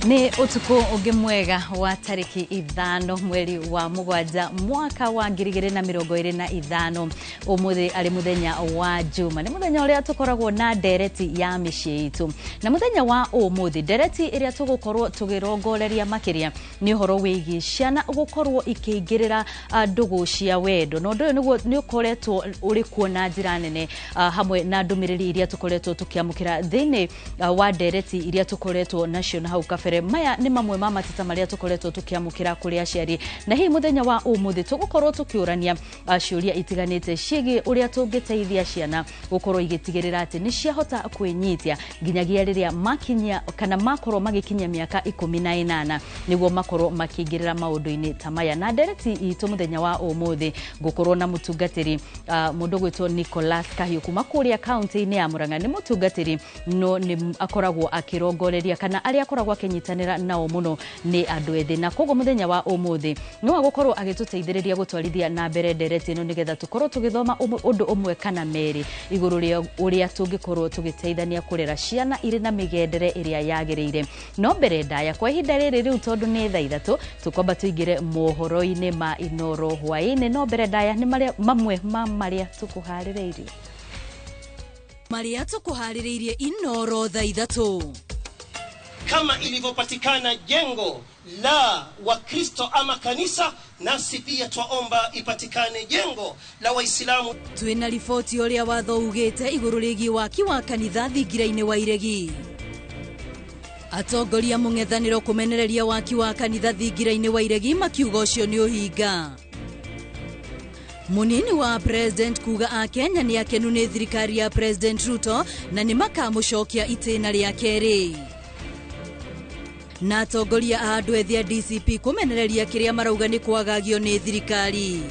Nĩ ũtukũ ũngĩ mwega wa tarĩki 5 mweri wa 7 mwaka wa 2025. Ũmũthĩ arĩ mũthenya wa Juma, nĩ mũthenya ũrĩa tũkoragwo na ndereti ya mĩciĩ itũ, na mũthenya wa ũmũthĩ ndereti ĩrĩa tũgũkorwo tũgĩrongoreria makĩria nĩ ũhoro wĩgiĩ ciana gũkorwo ikĩingĩrĩra ndũgũ cia wendo, na ũndũ ũyũ nĩguo nĩ ũkoretwo ũrĩ kuo na njĩra nene hamwe na ndũmĩrĩri iria tũkoretwo tũkĩamũkĩra thĩinĩ wa ndereti iria tũkoretwo nacio na hau kabere. Maya nĩ mamwe ma mateta marĩa tũkoretwo tũkĩamũkĩra kũrĩ aciari, na hihi mũthenya wa ũmũthĩ tũgũkorwo tũkĩũrania ciũria itiganĩte ciĩgiĩ ũrĩa tũngĩteithia ciana gũkorwo igĩtigĩrĩra atĩ nĩ ciahota kwĩnyitia nginyagia rĩrĩa makinyia kana makorwo magĩkinyia mĩaka 18 nĩguo makorwo makĩingĩrĩra maũndũ-inĩ ta maya. Na ndereti itũ mũthenya wa ũmũthĩ ngũkorwo na mũtungatĩri mũndũ gwĩtwo Nicholas Kahiũ kuma kũrĩa kaunti-inĩ ya Murang'a. Nĩ mũtungatĩri no nĩ akoragwo akĩrongoreria kana arĩa akoragwo akĩnyitanĩra nao mũno nĩ andũ ethĩ, na koguo mũthenya wa ũmũthĩ no agũkorwo agĩtũteithĩrĩria gũtwarithia na mbere ndereti ĩno nĩgetha tũkorwo tũgĩthoma ũndũ ũmwe kana merĩ igũrũ rĩa ũrĩa tũngĩkorwo tũgĩteithania kũrera ciana irĩ na mĩgendere ĩrĩa yagĩrĩire. No mbere ndaya kwa ihinda rĩrĩ rĩu tondũ nĩ thaa 3 tũkwamba tũingĩre mohoro-inĩ ma Inoro hwaĩ-inĩ. No mbere ndaya nĩ marĩa mamwe ma marĩa tũkũharĩrĩirie. Marĩa tũkũharĩrĩirie Inoro thaa 3. Kama ilivyopatikana jengo la Wakristo ama kanisa, nasi pia twaomba ipatikane jengo la Waislamu. Twina riboti ũrĩa watho ugĩte igũrũ rĩgiĩ waki wa kanitha thingira-inĩ wa Iregi. Atongoria mũng'ethanĩro kũmenereria waki wa kanitha thingira-inĩ wa Iregi makiuga ũcio nĩ ũhinga. Munini wa President kuga Akenya nĩ akenu nĩ thirikari ya President Ruto na nĩ makamũcokia itĩna rĩa kerĩ. Na atongoria a andũ ethĩ a DCP kũmenereria kĩrĩa marauga nĩ kwagagio nĩ thirikari.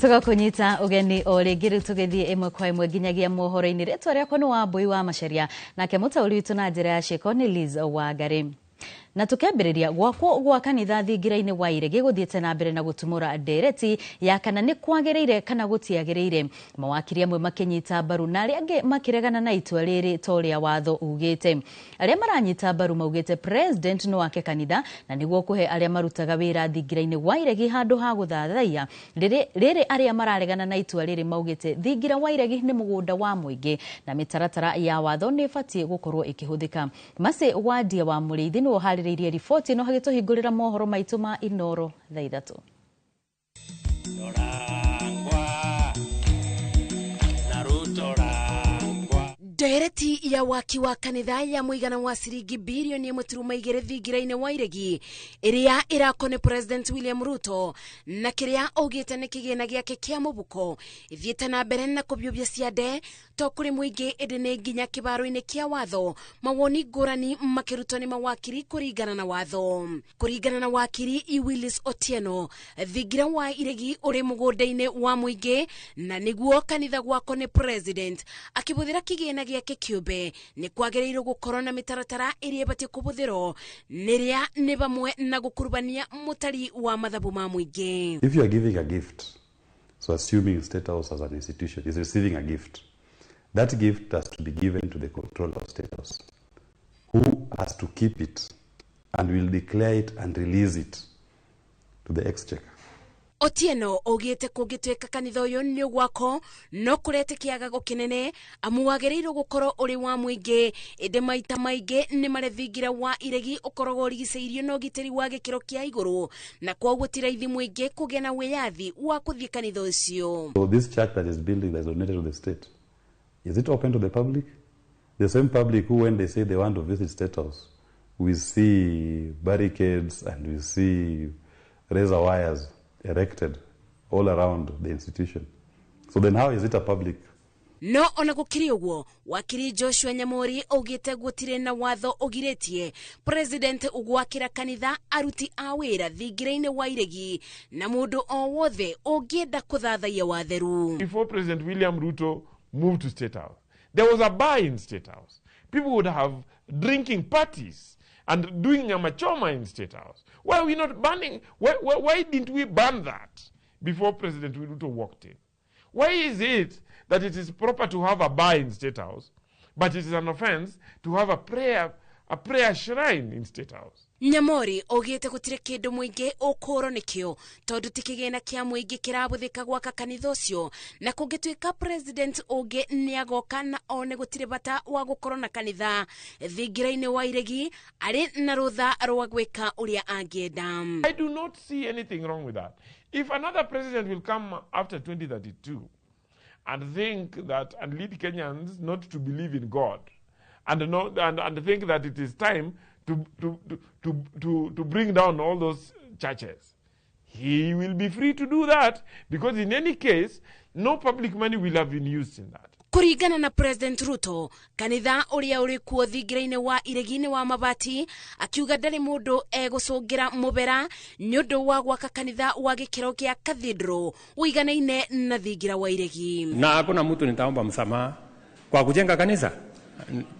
Tugakunyita ugeni o rĩngĩ rĩu tũgĩthiĩ ĩmwe kwa ĩmwe nginyagia mohoro-inĩ. Rĩtwa rĩakwa nĩ Wambui wa Macharia, nake mũtaũri witũ na njĩra ya ciĩko nĩ Liz Wangari. Na tukĩambĩrĩria gwakwo gwa kanitha thingira-inĩ wa Iregi gũthiĩte na mbere na gũtumũra ndereti ya kana nĩ kwagĩrĩire kana gũtiagĩrĩire. Mawakiri amwe makĩnyita mbaru na arĩa angĩ makĩregana na itua rĩrĩ ta ũrĩa watho ugĩte. Arĩa maranyita mbaru maugĩte president no ake kanitha na nĩguo kũhe arĩa marutaga wĩra thingira-inĩ wa Iregi handũ ha gũthathaiya. Rĩrĩ arĩa mararegana na itua rĩrĩ maugĩte thingira wa Iregi nĩ mũgũnda wa mũingĩ na mĩtaratara ya watho nĩ ĩbatiĩ gũkorwo ĩkĩhũthĩka. Mercy Wandia wa Mũrĩithi nĩwe ũharĩrĩirie riboti ĩno hagĩtũhingũrĩra mohoro maitũ ma Inooro thaa 3. Ndereti ya waki wa kanitha ya mũigana wa ciringi birioni 1.2 thingira-inĩ wa Iregi ĩrĩa ĩrakwo nĩ President William Ruto na kĩrĩa augĩte nĩ kĩgĩna gĩake kĩa mũbuko ĩthiĩte na mbere na kũbiũbia ciande to kũrĩ mũingĩ ĩndĩ nĩ nginya kĩbaro-inĩ kĩa watho mawoni ngũrani makĩrutwo nĩ mawakiri kũringana na watho. Kũringana na wakiri Willis Otieno, thingira wa Iregi ũrĩ mũgũnda-inĩ wa mũingĩ na nĩguo kanitha gwakwo nĩ President akĩbũthĩra kĩgĩna gĩake kĩũmbe nĩ kwagĩrĩirwo gũkorwo na mĩtaratara ĩrĩa ĩbatiĩ kũbũthĩrwo nĩrĩa nĩ bamwe na gũkurubania mũtari wa mathabu ma mũingĩ. If you are giving a gift, so assuming State House as an institution is receiving a gift, that gift has to be given to the controller of State House, who has to keep it and will declare it and release it to the exchequer. Otieno augĩte kũngĩtuĩka kanitha ũyũ nĩ ũgwakwo no kũrete kĩagago kĩnene amu wagĩrĩirwo gũkorwo ũrĩ wa mũingĩ ĩndĩ maita maingĩ nĩ marĩ thingira wa Iregi ũkoragwo ũrigicĩirio na ũgitĩri wa gĩkĩro kĩa igũrũ na kwoguo ti raithi mũingĩ kũgĩa na wĩyathi wa kũthiĩ kanitha ũcio. So this church that is building that is donated to the state, is it open to the public? The same public who, when they say they want to visit State House, we see barricades and we see razor wires erected all around the institution. So then how is it a public? No ona gũkĩrĩ ũguo, wakiri Joshua Nyamori augĩte gũtirĩ na watho ũgirĩtie president gwakĩra kanitha aruti a wĩra thingira-inĩ wa Iregi na mũndũ o wothe ũngĩenda kũthathaiya watheru. Before President William Ruto moved to State House, there was a bar in State House. People would have drinking parties and doing nyama choma in State House. Why are we not banning? Why didn't we ban that before President Ruto walked in? Why is it that it is proper to have a bar in State House, but it is an offense to have a prayer shrine in State House? Nyamori augĩte gũtirĩ kĩndũ mũingĩ ũkũrwo nĩkĩo tondũ ti kĩgĩna kĩa mũingĩ kĩrabũthĩka gwaka kanitha ũcio na kũngĩtuĩka president ũngĩ nĩagoka na one gũtirĩ bata wa gũkorwo na kanitha thingira-inĩ wa Iregi arĩ na rũtha rwa gwĩka ũrĩa angĩenda. I do not see anything wrong with that. If another president will come after 2032 and think that and lead Kenyans not to believe in God and think that it is time to bring down all those churches, he will be free to do that, because in any case, no public money will have been used in that. Kũringana na President Ruto, kanitha ũrĩa ũrĩ kuo thingira-inĩ wa Iregi-inĩ wa mabati akiuga ndarĩ mũndũ egũcũngĩra mũbera nĩ ũndũ wa gwaka kanitha wa gĩkĩro kĩa cathedral ũiganaine na thingira wa Iregi. Na hakuna mtu nitaomba msamaha kwa kujenga kanisa.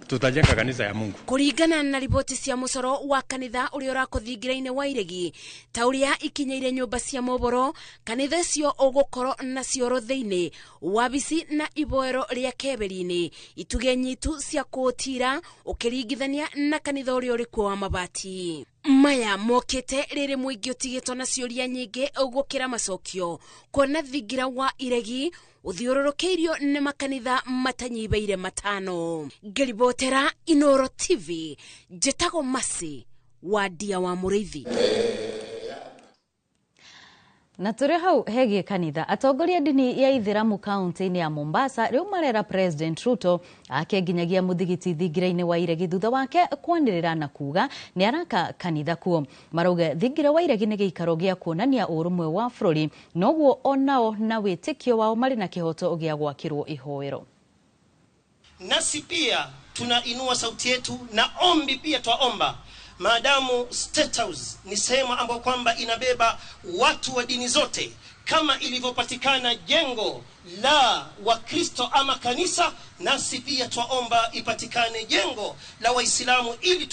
Tutajenga kanisa ya Mungu. Kũringana na riboti cia mũcoro wa kanitha ũrĩa ũrakwo thingira-inĩ wa Iregi ta ũrĩa ikinyĩire nyũmba cia mohoro, kanitha ũcio ũgũkorwo na cioro thĩinĩ wabici na iboero rĩa keberi-inĩ itugĩ nyitu cia kũũtira ũkĩringithania na kanitha ũrĩa ũrĩ kuo wa mabati. Maya mokĩte rĩrĩ mũingĩ ũtigĩtwo na ciũria nyingĩ gũkĩra macokio kuona thingira wa Iregi ũthiũrũrũkĩirio nĩ makanitha matanyibeire 5. Ngĩribotera Inooro TV, njĩtagwo Mercy Wandia wa Mũrĩithi. Na tũrĩ hau hegie kanitha, atongoria ndini ya Ithĩramu kaunti-inĩ ya Mombasa rĩu marera President Ruto ake nginyagia mũthigiti thingira-inĩ wa Iregi thutha wake kwanĩrĩra na kuga nĩ araka kanitha kuo. Marauga thingira wa Iregi nĩ gĩikaro gĩa kuonania ũrũmwe wa bũrũri, noguo onao na wĩtĩkio wao marĩ na kĩhoto gĩa gwakĩrwo ihoero. Nasi pia tunainua sauti yetu na ombi pia twaomba, maadamu State House ni sehemu ambayo kwamba inabeba watu wa dini zote, Kama ilivyopatikana jengo la Wakristo ama kanisa, nasi pia twaomba ipatikane jengo la Waislamu ili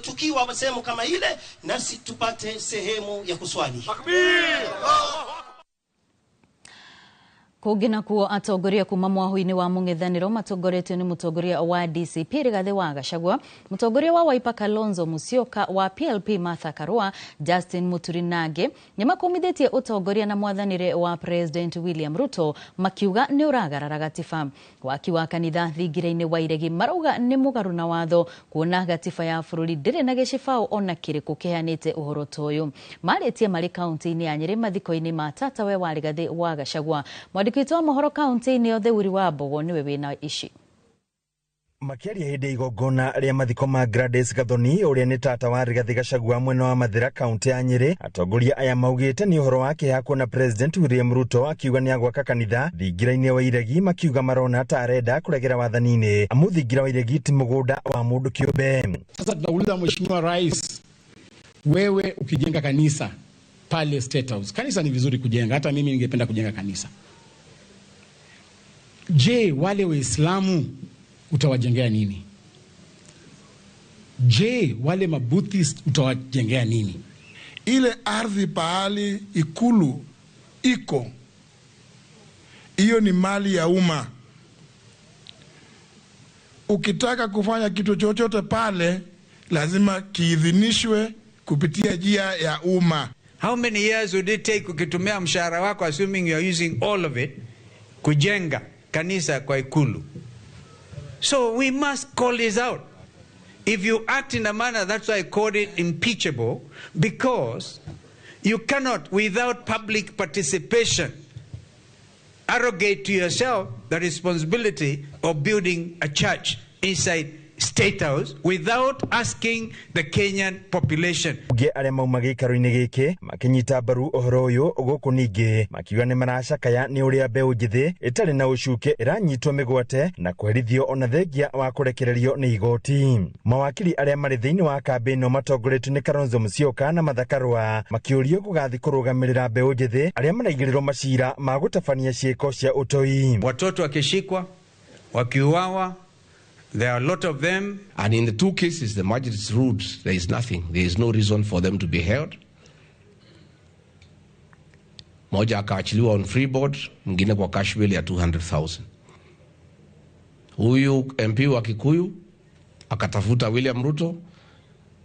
tukiwa sehemu kama ile nasi tupate sehemu ya kuswali. Kũngĩ nakuo atongoria kuma mwahu-inĩ wa mũng'ethanĩro matongoretio nĩ mũtongoria wa DCP Rigathĩ wa Gachagua, mũtongoria wa Wiper Kalonzo Musyoka, wa PLP Martha Karua, Justin Muturi na angĩ nĩmakumithĩtie ũtongoria na mwathanĩre wa President William Ruto makiuga nĩ ũragarara gatiba. Waki wa kanitha thingira-inĩ wa Iregi marauga nĩ mũgarũ na watho kuona gatiba ya bũrũri ndĩrĩ na gĩcibao ona kĩrĩkũ kĩheanĩte ũhoro ta ũyũ. Marĩtie marĩ kaunti-inĩ ya Nyĩrĩ mathiko-inĩ ma tatawe wa Rigathĩ wa Gachagua. Mwandĩki witũ wa mohoro kaunti-inĩ yothe Uri wa Mbogo nĩwe wĩna ici. Makĩaria hĩndĩ ya igongona rĩa mathiko ma Gladys Gathoni ũrĩa nĩ tata wa Rigathĩ Gachagua mwena wa Mathĩra kaunti ya Nyĩrĩ, atongoria aya maugĩte nĩ ũhoro wa kĩeha kuona President William Ruto akiuga nĩ agwaka kanitha thingira-inĩ wa Iregi, makiuga marona ta arenda kũregera wathani-inĩ amu thingira wa Iregi ti mũgũnda wa mũndũ kĩũmbe. Sasa tunauliza Mheshimiwa Rais, wewe ukijenga kanisa pale State House, kanisa ni vizuri kujenga, hata mimi ningependa kujenga kanisa. Je, wale Waislamu utawajengea nini? Je, wale Mabuddhist utawajengea nini? Ile ardhi pahali ikulu iko, hiyo ni mali ya umma. Ukitaka kufanya kitu chochote pale lazima kiidhinishwe kupitia njia ya umma. How many years would it take ukitumia mshahara wako, assuming you are using all of it, kujenga kanisa kwa ikulu? So we must call this out. If you act in a manner, that's why I called it impeachable, because you cannot, without public participation, arrogate to yourself the responsibility of building a church inside State House without asking the Kenyan population. Bunge arĩa mauma gĩikaro-inĩ gĩkĩ makĩnyita mbaru ũhoro ũyũ gũkũ ningĩ makiuga nĩ maracakaya nĩ ũrĩa mbeũ njĩthĩ ĩtarĩ na ũcuke ĩranyitwo mĩgwate na kũherithio ona thengia wa kũrekererio nĩ igoti. Mawakiri arĩa marĩ thĩinĩ wa kambĩ ĩno matongoretio nĩ Kalonzo Musyoka na Martha Karua makĩũrio gũgathiĩ kũrũgamĩrĩra mbeũ njĩthĩ arĩa maraigĩrĩrwo macira ma gũtabania ciĩko cia ũtoi. Watoto wakishikwa, wakiuawa, there are a lot of them. And in the two cases, the magistrates ruled there is nothing. There is no reason for them to be held. Moja akaachiliwa on free board, mwingine kwa cash bail ya 200,000. Huyu MP wa Kikuyu akatafuta William Ruto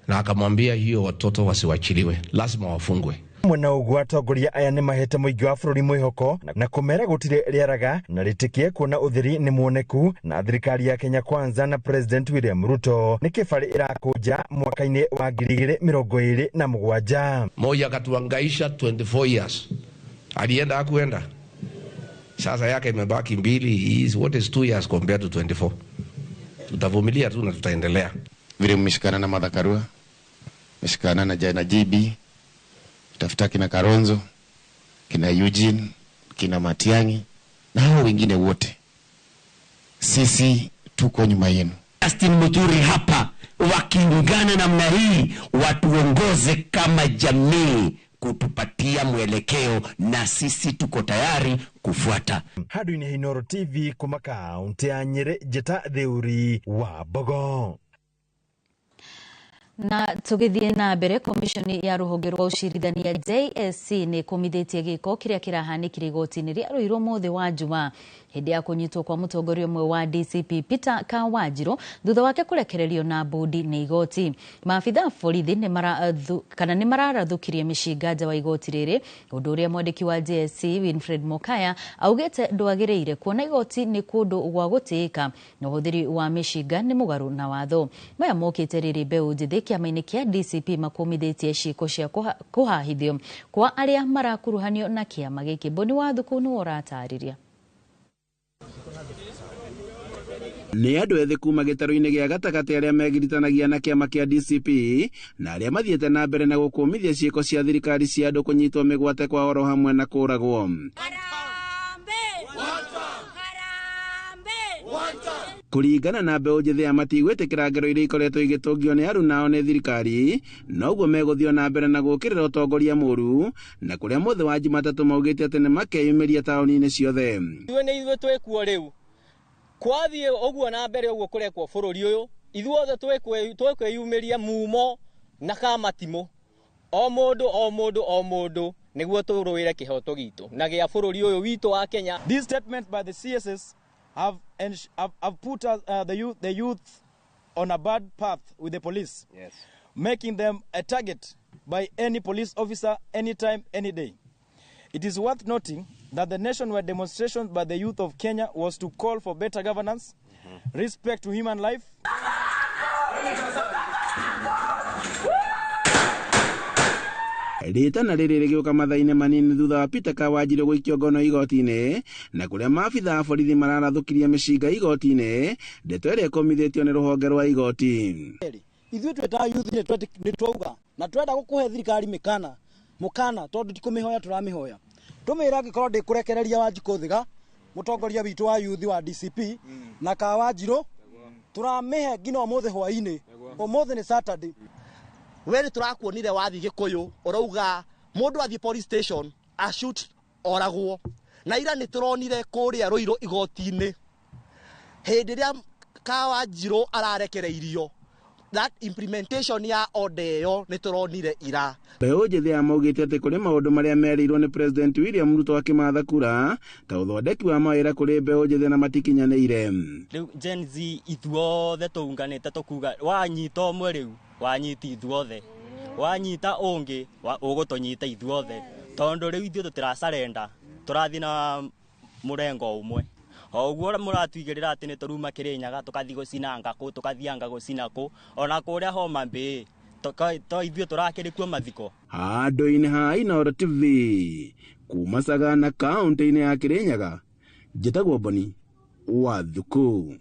na akamwambia hiyo watoto wasiwachiliwe, lazima wafungwe. Mwena ũguo atongoria aya nĩ mahete mũingĩ wa bũrũri mwĩhoko na kũmera gũtirĩ rĩaraga na rĩtĩkie kuona ũtheri nĩ muoneku na thirikari ya Kenya Kwanza na President William Ruto nĩ kĩbarĩ ĩrakũnja mwaka-inĩ wa 2027. Moi akatuangaisha 24 years. Alienda hakuenda. Sasa yake imebaki mbili. Is what is 2 years compared to 24? Tutavumilia tu na tutaendelea. Vile mmeshikana na Martha Karua, mmeshikana na Jana GB, tafuta kina Kalonzo, kina Eugene, kina Matiang'i na hao wengine wote, sisi tuko nyuma yenu. Justin Muturi hapa wakiungana namna hii watuongoze kama jamii kutupatia mwelekeo, na sisi tuko tayari kufuata. Handũ-inĩ ha Inooro TV kuma kaunti ya Nyĩrĩ, Njĩta Theuri wa Mbogo. Na tugithie na mbere, komishoni ya ruhonge rwa ucirithania JSC nĩ ĩkũmithĩtie gĩko kĩrĩa kĩrahanĩkire igoti-inĩ rĩa Ruiru mũthĩ wa Jumaa hĩndĩ ya kũnyitwo kwa mũtongoria ũmwe wa DCP Peter Kawanjiru thutha wake kũrekererio na bũndi nĩ igoti. Maabitha a borithi nĩ mararathũkirie mĩcinga nja wa igoti rĩrĩ, ũndũ ũrĩa mwandĩki wa JSC Winfred Mokaya augĩte ndwagĩrĩire kuona igoti nĩ kũndũ gwa gũtĩĩka na ũhũthĩri wa mĩcinga nĩ mũgarũ na watho. Maya mokĩte rĩrĩ mbeũ njĩthĩ kĩama-inĩ kĩa DCP makũmithĩtie ciĩko cia kũhahithio kwa arĩa marakuruhanio na kĩama gĩkĩ. Boni wa Thuku nĩwe ũratarĩria. Nĩ andũ ethĩ kuma gĩtarũ-inĩ gĩa gatagatĩ arĩa megiritanagia na kĩama kĩa DCP na arĩa mathiĩte na mbere na gũkũmithia ciĩko cia thirikari cia andũ kũnyitwo mĩgwate kwa oro hamwe na kũragwo. Kũringana na mbeũ njĩthĩ aya matigwĩtĩkĩra ngero iria ikoretwo igĩtũngio nĩ aruna nĩ thirikari, noguo megũthiĩ na mbere na gũũkĩrĩra ũtongoria mũũru, na kũrĩa mũthĩ wa Jumatatũ maugĩte atĩ nĩ makeyumĩria taũni-inĩ ciothe. Ithuĩ nĩ ithuĩ twĩkuo rĩu, kwathiĩ ũguo na mbere ũguo kũrekwo bũrũri ũyũ, ithuothe twĩkwĩyumĩria mumo na kamatimũ, o mũndũ o mũndũ o mũndũ nĩguo tũrũĩre kĩhoto gitũ na gĩa bũrũri ũyũ witũ wa Kenya. These statements by the CSS have put us, the youth on a bad path with the police, yes, making them a target by any police officer anytime, any day. It is worth noting that the nationwide demonstration by the youth of Kenya was to call for better governance, respect to human life. Rĩtana rĩrĩ rĩgĩũka mathaa-inĩ manini thutha wa Peter Kawanjiru gũikio ngono igoti-inĩ, na kũrĩa maabitha a borithi mararathũkirie mĩcinga igoti-inĩ, ndeto ĩrĩa ĩkũmithĩtio nĩ rũhonge rwa igoti. Ithuĩ twĩ ta youth nĩ twauga na twenda gũkũhe thirikari mĩkana mũkana tondũ ti kũmĩhoya tũramĩhoya, tũmĩre angĩkorwo ndĩkũrekereria Wanjikũ Thiga mũtongoria witũ wa youth wa DCP na Kawanjiru tũramĩhe nginya ũmũthĩ hwaĩ-inĩ, ũmũthĩ nĩ Saturday. We nĩ tũrakuonire wathi Gĩkũyũ ũrauga mũndũ athiĩ police station ashoot oragwo, na ira nĩ tũronire kũrĩa Ruiru igoti-inĩ hĩndĩ ĩrĩa Kawanjiru ararekereirio, that implementation ya order ĩyo nĩ tũronire ira. Mbeũ njĩthĩ aya maugĩte atĩ kũrĩ maũndũ marĩa merĩirwo nĩ President William Ruto akĩmatha kura ta ũthondeki wa mawĩra kũrĩ mbeũ njĩthĩ na matikinyanĩire. Rĩu Gen Z ithuothe tũunganĩte tũkuga wanyita ũmwe rĩu wanyita ithuothe, wanyita ũngĩ ũgũtũnyita ithuothe, tondũ rĩu ithuĩ tũtirasarenda, tũrathiĩ na mũrengo ũmwe. O ũguo mũratwigĩrĩra atĩ nĩ tũruma Kĩrĩnyaga tũkathiĩ gũcina ngakũ, tũkathianga gũcina kũ, ona kũrĩa Homa Bay to ithuĩ tũrakĩrĩ kuo mathiko. Handũ-inĩ ha Inooro TV kuma Sagana kaũntĩ-inĩ ya Kĩrĩnyaga, njĩtagwo Boni wa Thuku.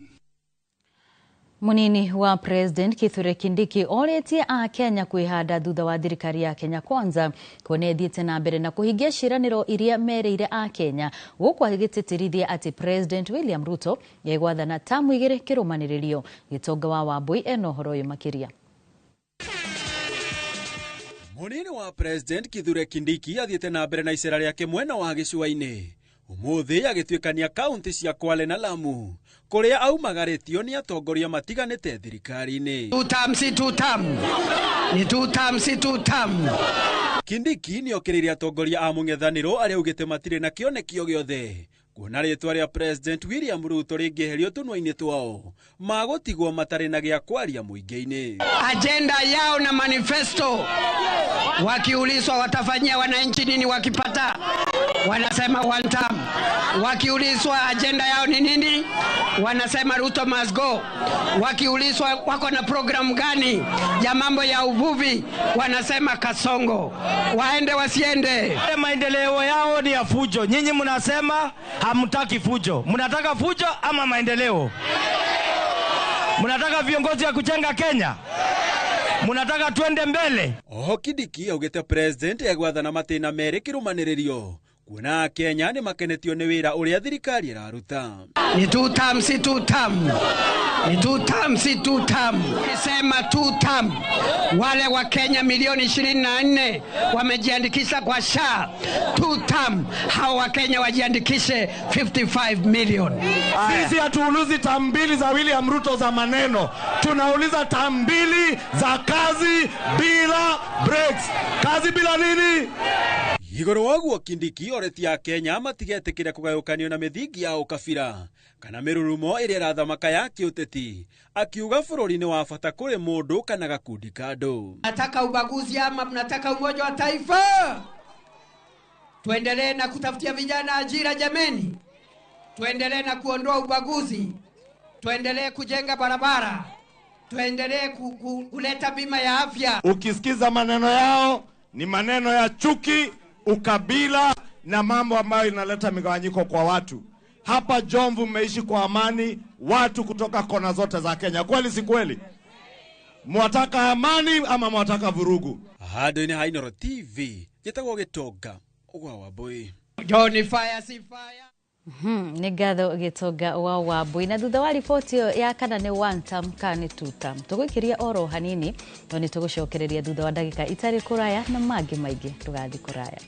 Munini wa President Kithure Kindiki orĩtie a Kenya kwĩhanda thutha wa thirikari ya Kenya Kwanza kuona ĩthiĩte na mbere na kũhingia ciĩranĩro iria merĩire a Kenya, gũkũ agĩtĩtĩrithia atĩ President William Ruto egwathana tamu igĩrĩ kĩrũmanĩrĩrio. Gĩtonga wa Wambui ena ũhoro ũyũ makĩria. Munini wa President Kithure Kindiki athiĩte na mbere na icera rĩake mwena wa gĩcũa-inĩ ũmũthĩ agĩtuĩkania kaunti cia Kwale na Lamu kũrĩa aumagarĩtio nĩ atongoria matiganĩte thirikari-inĩ. Two term si two term. Ni two term si two term. Kindiki nĩokĩrĩire atongoria a mũng'ethanĩro arĩa augĩte matirĩ na kĩoneki o gĩothe kuona rĩtwa rĩa President William Ruto rĩngĩeherio tũnua-inĩ twao magũtigwo matarĩ na gĩa kwaria mũingĩ-inĩ. Agenda yao na manifesto, wakiulizwa watafanyia wananchi nini wakipata, wanasema one term. Wakiulizwa agenda yao ni nini, wanasema Ruto must go. Wakiulizwa wako na program gani ya mambo ya uvuvi, wanasema Kasongo. Waende wasiende. Maendeleo yao ni ya fujo. Nyinyi mnasema hamtaki fujo. Mnataka fujo ama maendeleo? Mnataka viongozi ya kujenga Kenya? Mnataka tuende mbele? Oho Kindiki augĩte President egwathana matĩna merĩ kĩrũmanĩrĩrio kuona Kenya nĩ makenetio nĩ wĩra ũrĩa thirikari ĩraruta. Ni two term si two term. Ni two term si two term. Sema two term. Wale wa Kenya milioni 24 wamejiandikisha kwa SHA two term. Hao wa Kenya wajiandikishe 55 million. Sisi hatuulizi term mbili za William Ruto za maneno. Tunauliza term mbili za kazi bila breaks. Kazi bila nini? Igũrũ waguo Kindiki oretie Akenya matigetĩkĩre kũgayũkanio na mĩthingi ya ũkabira kana mĩrurumo ĩrĩa ĩrathamaka ya kĩũteti, akiuga bũrũri nĩ wa bata kũrĩ mũndũ kana gakundi ka andũ. Mnataka ubaguzi ama mnataka umoja wa taifa? Tuendelee na kutafutia vijana ajira jameni. Tuendelee na kuondoa ubaguzi. Tuendelee kujenga barabara. Tuendelee kuleta bima ya afya. Ukisikiza maneno yao ni maneno ya chuki, ukabila na mambo ambayo inaleta migawanyiko kwa watu. Hapa Jomvu mmeishi kwa amani, watu kutoka kona zote za Kenya. Kweli si kweli? Mwataka amani ama mwataka vurugu? Handũ-inĩ ha Inooro TV, njĩtagwo Gĩtonga wa Wambui. Johnny fire si fire. Nĩ ngatho Gĩtonga wa Wambui. Na thutha wa riboti ĩyo ya kana nĩ one term kana nĩ two term, tũgũikĩria oro hanini no nĩ tũgũcokereria thutha wa ndagĩka itarĩ kũraya na mangĩ maingĩ. Ndũgathiĩ kũraya.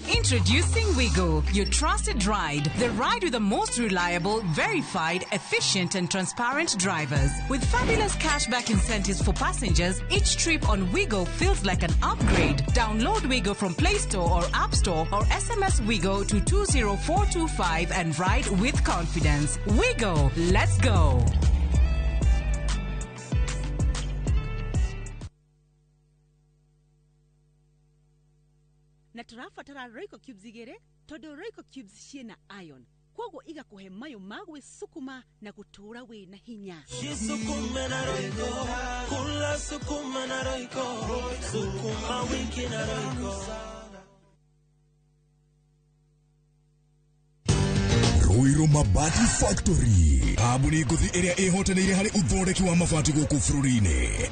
Introducing Wigo, your trusted ride. The ride with the most reliable, verified, efficient, and transparent drivers. With fabulous cashback incentives for passengers, each trip on Wigo feels like an upgrade. Download Wigo from Play Store or App Store or SMS Wigo to 20425 and ride with confidence. Wigo, let's go. Na tũrabatara Royco cubes igĩrĩ tondũ Royco cubes ciĩna iron, koguo igakũhe mayũ ma gwĩcukuma na gũtũũra wĩna hinya. Jisukume na Royco, kula sukuma na Royco, sukuma wiki na Royco. Ruiru Mabati Factory, kambuni ngũthi ĩrĩa ĩhotanĩire harĩ ũthondeki wa mabati gũkũ bũrũri-inĩ.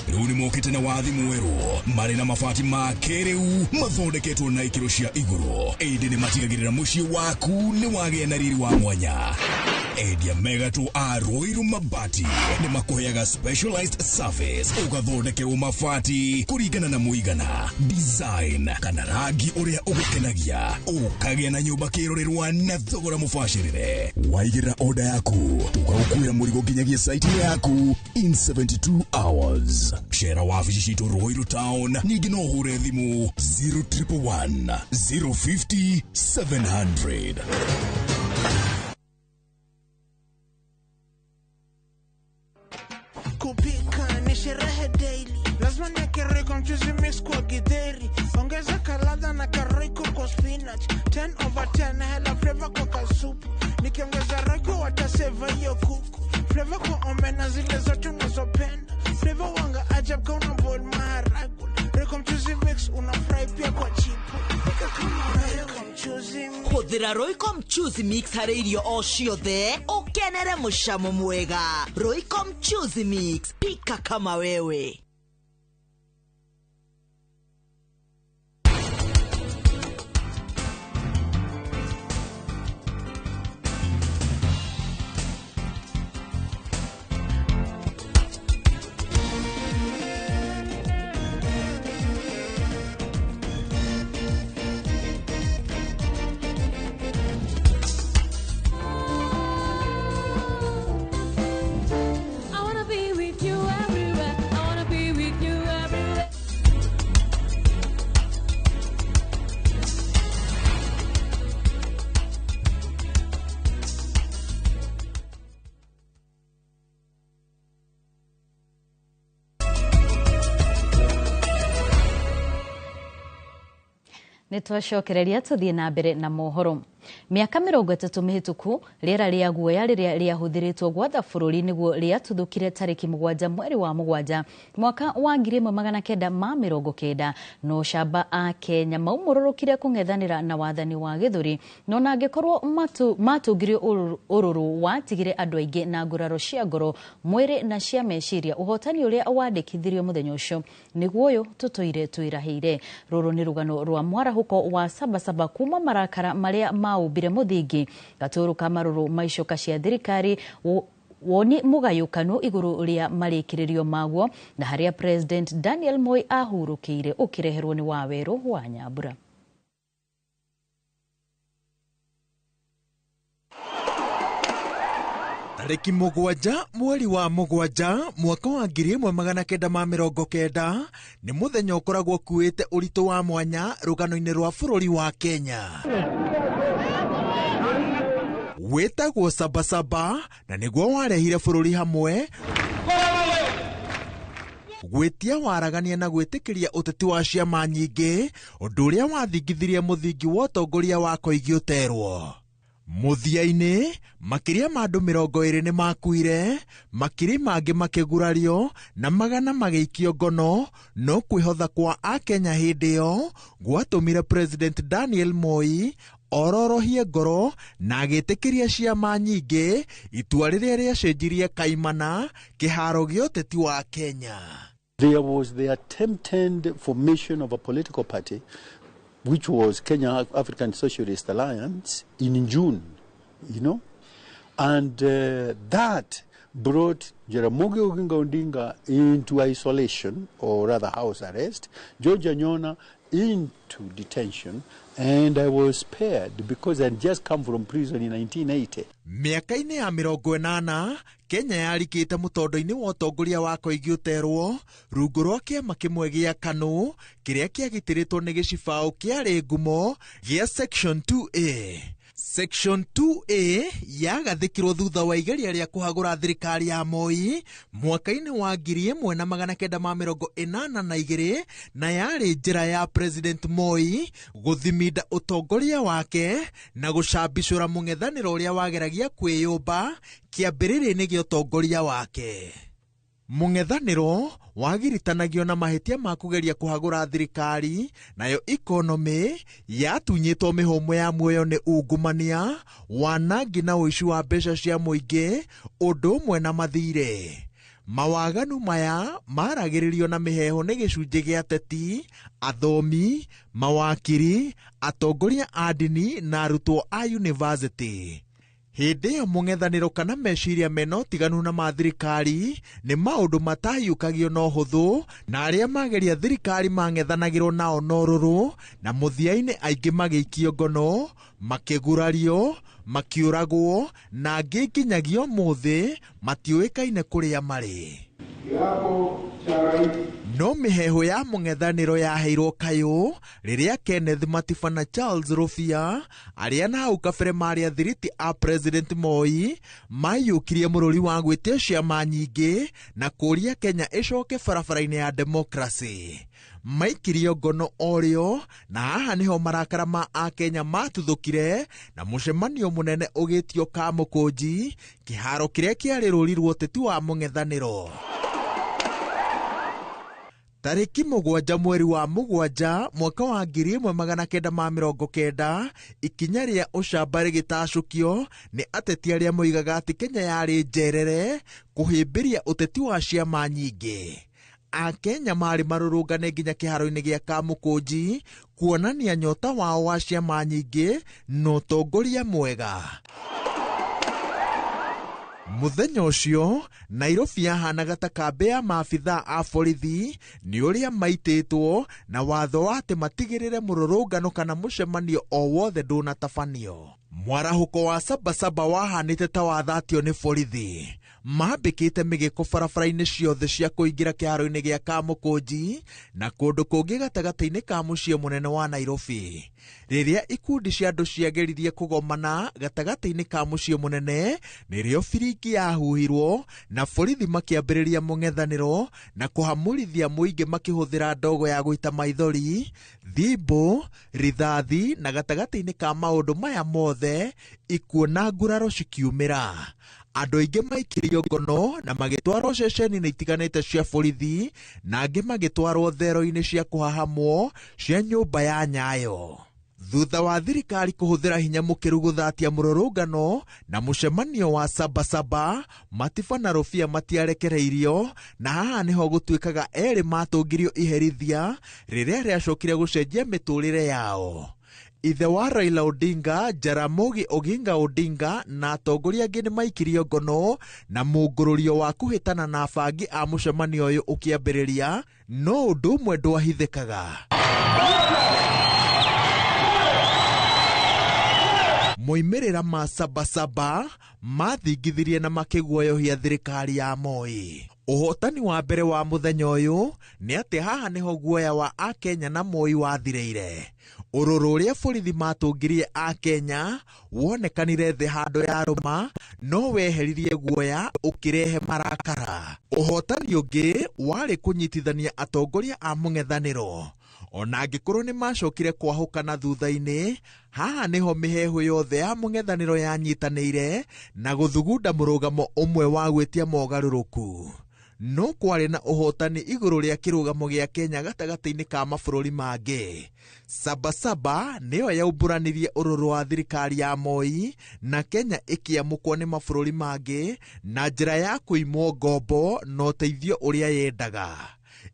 Rĩu nĩ mokĩte na wathi mwerũ, marĩ na mabati ma kĩrĩu mathondeketwo na ikĩro cia igũrũ, ĩndĩ nĩ matigagĩrĩra mũciĩ waku nĩ wagĩa na riri wa mwanya. Endia megatũ a Ruiru Mabati nĩ makũheaga specialized service, ũgathondekerwo mabati kũringana na mũigana, design kana rangi ũrĩa ũgũkenagia, ũkagĩa na nyũmba kĩrorerwa na thogora mũbacĩrĩre. Waigĩrĩra order yaku, tũgagũkuĩra mũrigo nginyagia site yaku in 72 hours. Cera wabici citũ Ruiru Town, ningĩ no ũhũre thimũ 0111 050 700. Kupika ni sherehe daily, lazima niweke Royco mchuzi mix kwa githeri, ongeza kaladha na karoyco kwa spinach, 10 over 10 hela flavor kwa kasupu, nikiongeza Royco wataseva hiyo kuku, flavor kwa omena zile zote unazopenda, flavor wanga ajab kama una boil maharagwe, Royco mchuzi mix una fry pia kwa chipu, pika kama Royco mchuzi mix. Hũthĩra Royco mchuzi mix harĩ irio o ciothe ũkenere mũcamo mwega. Royco mchuzi mix, pika kama wewe. I wanna be with you everywhere. I wanna be with you everywhere. Nĩ twacokereria tũthiĩ na mbere na mohoro. Mĩaka 30 mĩhĩtũku rĩera rĩa guoya rĩrĩa rĩahũthĩrĩtwo gwatha bũrũri nĩguo rĩatuthũkire tarĩki 7 mweri wa 7 mwaka wa 1990 no camba a Kenya maumũrũrũkire kũng'ethanĩra na wathani wa gĩthũri no na angĩkorwo matũngirio ũrũrũ watigire andũ aingĩ na nguraro cia ngoro, mwĩrĩ na cia meciria. Ũhotani ũrĩa wandĩkithirio mũthenya ũcio nĩguo ũyũ tũtũire twĩrahĩire. Rũrũ nĩ rũgano rwa mwarahũko wa Sabasaba kuma marakara marĩa maumbire mũthingi gatũrũ ka marũrũ ma icoka cia thirikari, woni mũgayũkano igũrũ rĩa marĩkĩrĩrio maguo na harĩa President Daniel Moi ahurũkĩire ũkĩreherwo nĩ Wawerũ wa Nyambura. Tarĩki 7 mweri wa 7 mwaka wa 1990 nĩ mũthenya ũkoragwo ũkuĩte ũritũ wa mwanya rũgano-inĩ rwa bũrũri wa Kenya. Wĩtagwo Sabasaba na nĩguo warehire bũrũri hamwe gwĩtia waragania na gwĩtĩkĩria ũteti wa ciama nyingĩ, ũndũ ũrĩa wathingithirie mũthingi wa ũtongoria wa Koigi ũterwo. Mũthia-inĩ makĩria ma andũ 20 nĩ makuire, makiri mangĩ makĩgurario na magana magĩikio ngono, no kwĩhotha kwa akenya hĩndĩ ĩyo gwatũmire President Daniel Moi Ororohie ngoro na agĩtĩkĩria ciama nyingĩ, itua rĩrĩa rĩacenjirie kaimana kĩharo gĩa ũteti wa Kenya. There was the attempted formation of a political party, which was Kenya African Socialist Alliance, in June, you know. And that brought Jaramogi Oginga Odinga into isolation, or rather house arrest, George Anyona into detention, and I was spared because I had just come from prison in 1980. Mĩaka-inĩ ya 80 Kenya yarikĩte mũtondo-inĩ wa ũtongoria wa Koigi ũterwo rungu rwa kĩama kĩmwe gĩa KANU kĩrĩa kĩagitĩrĩtwo nĩ gĩcibaũ kĩarĩ ngumo gĩa Section 2A. Section 2A yagathĩkirwo thutha wa igeria rĩa kũhagũra thirikari ya Moi mwaka-inĩ wa 1982 na yarĩ njĩra ya President Moi gũthiminda ũtongoria wake na gũcambicũra mũng'ethanĩro ũrĩa wageragia kwĩyũmba kĩambĩrĩria-inĩ gĩa ũtongoria wake. Mũng'ethanĩro wagiritanagio na mahĩtia ma kũgeria kũhagũra thirikari, nayo ikonomĩ yatunyĩtwo mĩhũmũ ya muoyo nĩ ungumania, wanangi na ũici wa mbeca cia mũingĩ, ũndũ ũmwe na mathirĩ. Mawaganu maya maragĩrĩrio na mĩheehũ nĩ gĩcunjĩ gĩa ateti, athomi, mawakiri, atongoria a ndini na arutwo a yunivasĩtĩ. Hĩndĩ ĩyo mũng'ethanĩro kana meciria mena ũtiganu na ma thirikari nĩ maũndũ matahiũkagio na ũhũthũ, na arĩa mageria thirikari mang'ethanagĩrwo nao na ũrũrũ, na mũthia-inĩ aingĩ magĩikio ngono, makĩgurario, makĩũragwo, na angĩ nginyagia ũmũthĩ matiũĩkaine kũrĩa marĩ. No mĩheehũ ya mũng'ethanĩro yaheirwo kayũ rĩrĩa Kenneth Matiba na Charles Rũbia arĩa na hau kabere marĩ athiriti a President Moi maiyũkirie mũrũri wa gwĩtia ciama nyingĩ na kũũria Kenya ĩcoke barabara-inĩ ya demokracĩ. Maikirio ngono orĩo, na haha nĩho marakara ma Akenya matuthũkire na mũcemanio mũnene ũgĩtio Kamũkũnji, kĩharo kĩrĩa kĩarĩ rũri rwa ũteti wa mũng'ethanĩro. Tarĩki 7 mweri wa 7 mwaka wa 1990 ikinya rĩa ũcamba rĩgĩtacũkio nĩ ateti arĩa moigaga atĩ Kenya yarĩ njerere kũhĩmbĩria ũteti wa ciama nyingĩ. Akenya marĩ marũrũngane nginya kĩharo-inĩ gĩa Kamũkũnji kuonania nyota wao wa ciama nyingĩ na ũtongoria mwega. Mũthenya ũcio Nairobi yahanaga ta kambĩ ya maabithaa a borithi nĩ ũrĩa maitĩtwo na watho wa atĩ matigĩrĩre mũrũrũngano kana mũcemanio o wothe ndũnatabanio. Mwarahũko wa Sabasaba wahanĩte ta wathatio nĩ borithi. Mambĩkĩte mĩgĩko barabara-inĩ ciothe cia kũingĩra kĩharo-inĩ gĩa Kamũkũnji na kũndũ kũngĩ gatagatĩ-inĩ ka mũciĩ mũnene wa Nairobi. Rĩrĩa ikundi cia andũ ciageririe kũgomana gatagatĩ-inĩ ka mũciĩ mũnene, nĩrĩo biringi yahuhirwo na borithi makĩambĩrĩria mũng'ethanĩro na kũhamũrithia mũingĩ makĩhũthĩra ndogo ya gũita maithori, thimbũ, rithathi na gatagatĩ-inĩ ka maũndũ maya mothe ikuũ na nguraro cikiumĩra. Andũ aingĩ maikirio ngono na magĩtwarwo ceceni-inĩ itiganĩte cia borithi na angĩ magĩtwarwo thero-inĩ cia kũhahamwo cia nyũmba ya Nyayo. Thutha wa thirikari kũhũthĩra hinya mũkĩru gũthatia mũrũrũngano na mũcemanio wa Sabasaba, Matiba na Rũbia matiarekereirio, na haha nĩho gũtuĩkaga erĩ matũngirio iherithia rĩrĩa rĩacokire gũcenjia mĩtũrĩre yao. Ithe wa Raila Odinga, Jaramogi Oginga Odinga na atongoria angĩ nĩmaikirio ngono na mũngũrũrio wa kũhĩtana na abangi a mũcemanio ũyũ ũkĩambĩrĩria, no ũndũ ũmwe ndwahithĩkaga. Moimĩrĩra ma Sabasaba mathingithirie na makĩguoyohia thirikari ya Moi. Ũhotani wa mbere wa mũthenya ũyũ nĩ atĩ haha nĩho guoya wa Akenya na Moi wathirĩire. Ũrũrũ ũrĩa borithi matũngirie Akenya wonekanire thĩ handũ yarũma, no weheririe guoya ũkĩrehe marakara. Ũhotani ũngĩ warĩ kũnyitithania atongoria a mũng'ethanĩro. Ona angĩkorwo nĩ macokire kwahũkana thutha-inĩ, haha nĩho mĩheehũ yothe ya mũng'ethanĩro yanyitanĩire na gũthugunda mũrũgamo ũmwe wa gwĩtia mogarũrũku. No kwarĩ na ũhotani igũrũ rĩa kĩrũgamo gĩa Kenya gatagatĩ-inĩ ka mabũrũri mangĩ. Sabasaba nĩyo yaumbũranirie ũrũrũ wa thirikari ya Moi na Kenya ĩkĩamũkwo nĩ mabũrũri mangĩ na njĩra ya kũimwo ngombo na ũteithio ũrĩa yendaga.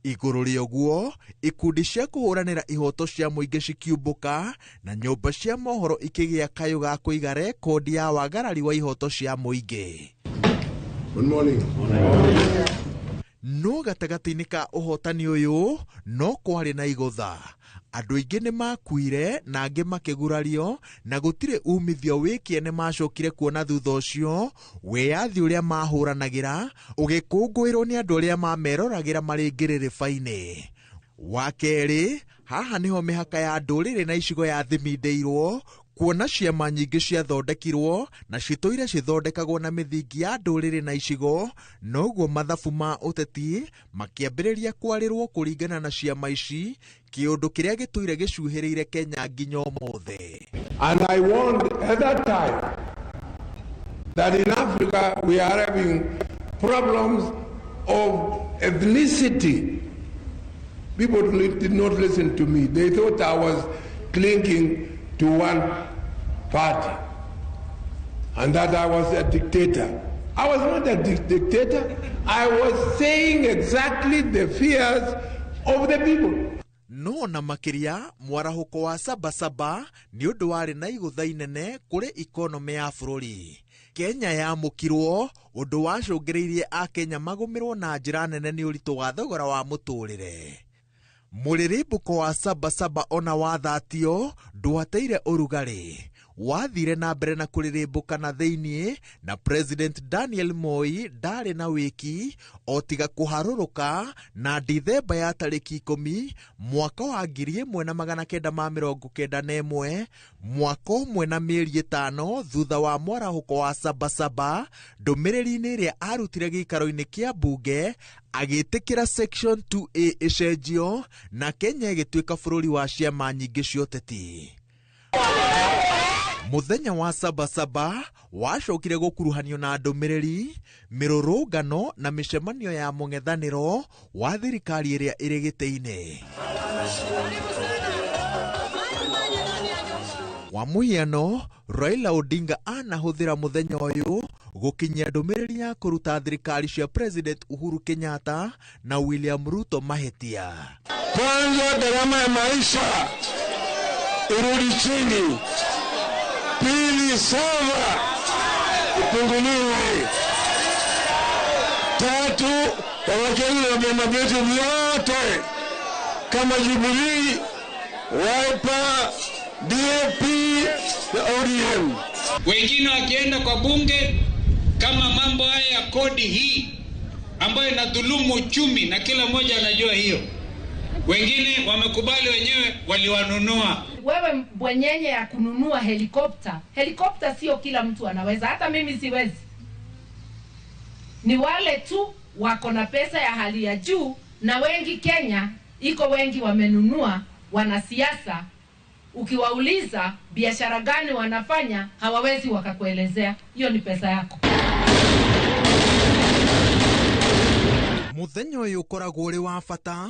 Igũrũ rĩa ũguo, ikundi cia kũhũranĩra ihoto cia mũingĩ cikiumbũka na nyũmba cia mohoro ikĩgĩa kayũ ga kũiga rekondi ya wagarari wa ihoto cia mũingĩ. Good morning. No gatagatĩ-inĩ ka ũhotani ũyũ no kwarĩ na igũtha. Andũ aingĩ nĩ makuire na angĩ makĩgurario na gũtirĩ umithio wĩkĩene macokire kuona thutha ũcio wĩyathi ũrĩa mahũranagĩra ũgĩkũngũĩrwo nĩ andũ arĩa mameroragĩra marĩ ngĩrĩrĩba-inĩ. Wa kerĩ, haha nĩho mĩhaka ya ndũrĩrĩ na icigo yathimindĩirwo kuona ciama nyingĩ ciathondekirwo na citũire cithondekagwo na mĩthingi ya ndũrĩrĩ na icigo, noguo mathabu ma ũteti makĩambĩrĩria kwarĩrwo kũringana na ciama ici, kĩũndũ kĩrĩa gĩtũire gĩcuhĩrĩire Kenya nginya ũmũthĩ. And I warned at that time that in Africa we are having problems of ethnicity. People did not listen to me. They thought I was clinging to one party and that I was a dictator. I was not a dictator. I was saying exactly the fears of the people. No na makĩria mwarahũko wa Sabasaba nĩ ũndũ warĩ na igũtha inene kũrĩ ikonomĩ ya bũrũri. Kenya yamũkirwo ũndũ wacũngĩrĩirie Akenya magũmĩrwo na njĩra nene nĩ ũritũ wa thogora wa mũtũrĩre. Mũrĩrĩmbũko wa Sabasaba ona wathatio ndwateire ũrugarĩ, wathire na mbere na kũrĩrĩmbũka na thĩiniĩ na President Daniel Moi ndarĩ na wĩki o tiga kũharũrũka na Dithemba ya tarĩki 10 mwaka wa 1991, mwaka ũmwe na mĩeri 5 thutha wa mwarahũko wa Sabasaba, ndũmĩrĩri-inĩ ĩrĩa arutire gĩikaro-inĩ kĩa mbunge agĩtĩkĩra Section 2A ĩcenjio na Kenya ĩgĩtuĩka bũrũri wa ciama nyingĩ cia ũteti. Mũthenya wa Sabasaba wacokire gũkuruhanio na ndũmĩrĩri, mĩrũrũngano na mĩcemanio ya mũng'ethanĩro wa thirikari ĩrĩa ĩrĩ gĩtĩ-inĩ. Wa mũhiano, Raila Odinga anahũthĩra mũthenya ũyũ gũkinyia ndũmĩrĩri ya kũruta thirikari cia President Uhuru Kenyatta na William Ruto mahĩtia. Kwanza, gharama ya maisha irudi chini. Pili, sava ipunguliwe. Tatu, wawakili wa vyama vyetu vyote kama Jubilee, Wiper, DAP na ODM. Wengine wakienda kwa bunge kama mambo haya ya kodi hii ambayo inadhulumu uchumi na kila mmoja anajua hiyo. Wengine wamekubali wenyewe, waliwanunua. Wewe bwenyenye ya kununua helikopta. Helikopta sio kila mtu anaweza, hata mimi siwezi. Ni wale tu wako na pesa ya hali ya juu, na wengi Kenya iko wengi wamenunua, wanasiasa. Ukiwauliza biashara gani wanafanya, hawawezi wakakuelezea. Hiyo ni pesa yako. Muthenya ũyũ ũkoragwo ũrĩ wa bata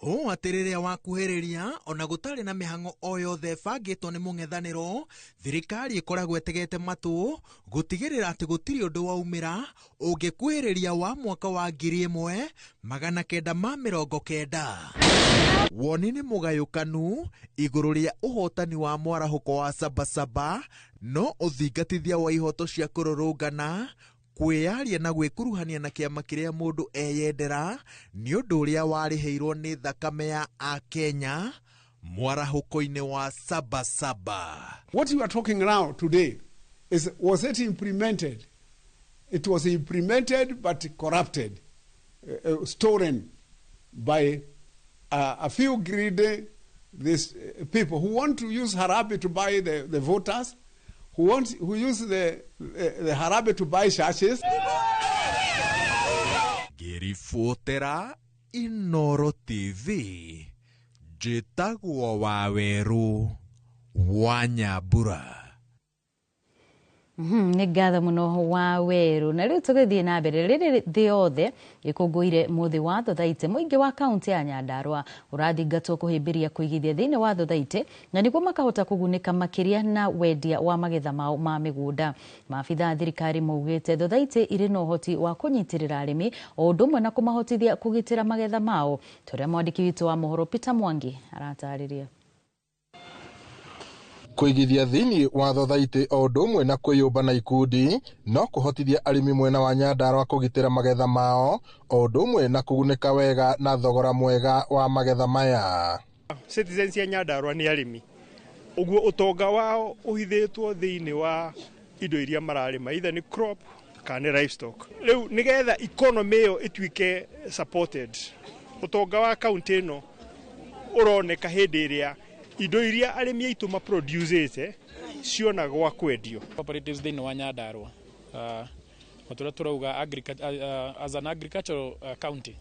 ũũ atĩ rĩrĩa wakuhĩrĩria ona gũtarĩ na mĩhang'o o yothe ĩbangĩtwo nĩ mũng'ethanĩro, thirikari ĩkoragwo ĩtegete matũ gũtigĩrĩra atĩ gũtirĩ ũndũ waumĩra ũngĩkuhĩrĩria wa mwaka wa 1990. Woni nĩ mũgayũkanu igũrũ rĩa ũhotani wa mwarahũko wa Sabasaba, no ũthingatithia wa ihoto cia kũrũrũngana, kwĩyaria na gwĩkuruhania na kĩama kĩrĩa mũndũ eyendera nĩ ũndũ ũrĩa warĩhĩirwo nĩ thakame ya Akenya mwarahũko-inĩ wa Sabasaba. What you are talking now today is, was it implemented? It was implemented but corrupted, stolen by a few greedy people who want to use Harambee to buy the voters, who use the Harambee to buy churches. Ngĩribotera Inoro TV, njĩtagwo Wawerũ wa Nyambura. Nĩ ngatho mũno wa werũ. Na rĩu tũgĩthiĩ na mbere, rĩrĩ thĩ yothe ĩkũngũĩire mũthĩ wa thothaitĩ, mũingĩ wa kaũntĩ ya Nyandarũa ũrathingatwo kũhĩmbĩria kũigithia thĩinĩ wa thothaitĩ na nĩguo makahota kũgunĩka makĩria na wendia wa magetha mao ma mĩgũnda. Maabitha a thirikari maugĩte thothaitĩ irĩ na ũhoti wa kũnyitĩrĩra arĩmi o ũndũ ũmwe na kũmahotithia kũgitĩra magetha mao, ta ũrĩa mwandĩki witũ wa mohoro Peter Mwangi aratarĩria. Kũigithia thĩinĩ wa thothaitĩ o ũndũ ũmwe na kwĩyũmba na ikundi no kũhotithia arĩmi mwena wa Nyandarũa kũgitĩra magetha mao o ũndũ ũmwe na kũgunĩka wega na thogora mwega wa magetha maya. Citizens ya Nyandarũa nĩ arĩmi, ũguo ũtonga wao ũhithĩtwo thĩinĩ wa indo iria mararĩma, either nĩ crop kana nĩ livestock. Rĩu nĩgetha economy ĩyo ĩtuĩke supported, ũtonga wa kaũntĩ ĩno ũroneka hĩndĩ ĩrĩa indo iria arĩmi aitũ maproducĩte ciona gwa kwendio. Cooperatives thĩinĩ wa Nyandarũa matũrĩa tũrauga as an agricultural county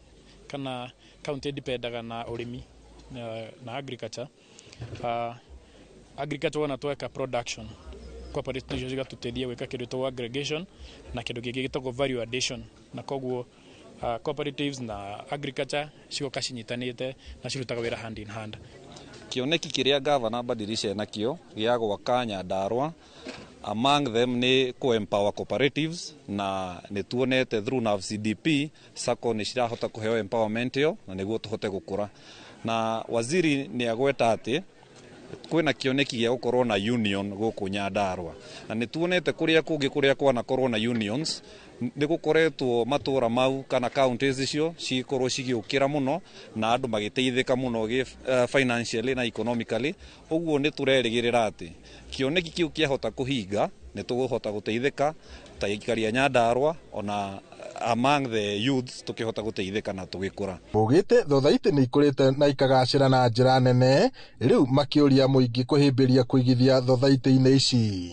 kana county dipendaga na ũrĩmi na agriculture. Agriculture wona tweka production, cooperatives nicio cigatũteithia gwĩka kĩndũ gĩtagwo aggregation na kĩndũ kĩngĩ gĩtagwo value addition, na koguo cooperatives na agriculture cigoka cinyitanĩte na cirutaga wĩra hand in hand. Kĩoneki kĩrĩa gavana Badilisha enakĩo gĩa gwaka Nyandarũa, among them nĩ kũ empower cooperatives, na nĩ tuonete through NAV CDP SACCO nĩ cirahota kũheo empowerment ĩyo na nĩguo tũhote gũkũra. Na waziri nĩ agweta atĩ kwĩna kĩoneki gĩa gũkorwo na union gũkũ Nyandarũa, na nĩ tuonete kũrĩa kũngĩ kũrĩa kwanakorwo na unions nĩ gũkoretwo matũra mau kana counties icio cikorwo cigĩũkĩra mũno na andũ magĩteithĩka mũno financially na economically. Ũguo nĩ tũrerĩgĩrĩra atĩ kĩoneki kĩu kĩahota kũhinga nĩ tũgũhota gũteithĩka ta aikari a Nyandarũa ona among the youths tukihota guteithika na tugikura. Maugĩte thothaitĩ nĩ ikũrĩte na ikagacĩra na njĩra nene, rĩu makĩũria mũingĩ kũhĩmbĩria kũigithia thothaitĩ-inĩ ici.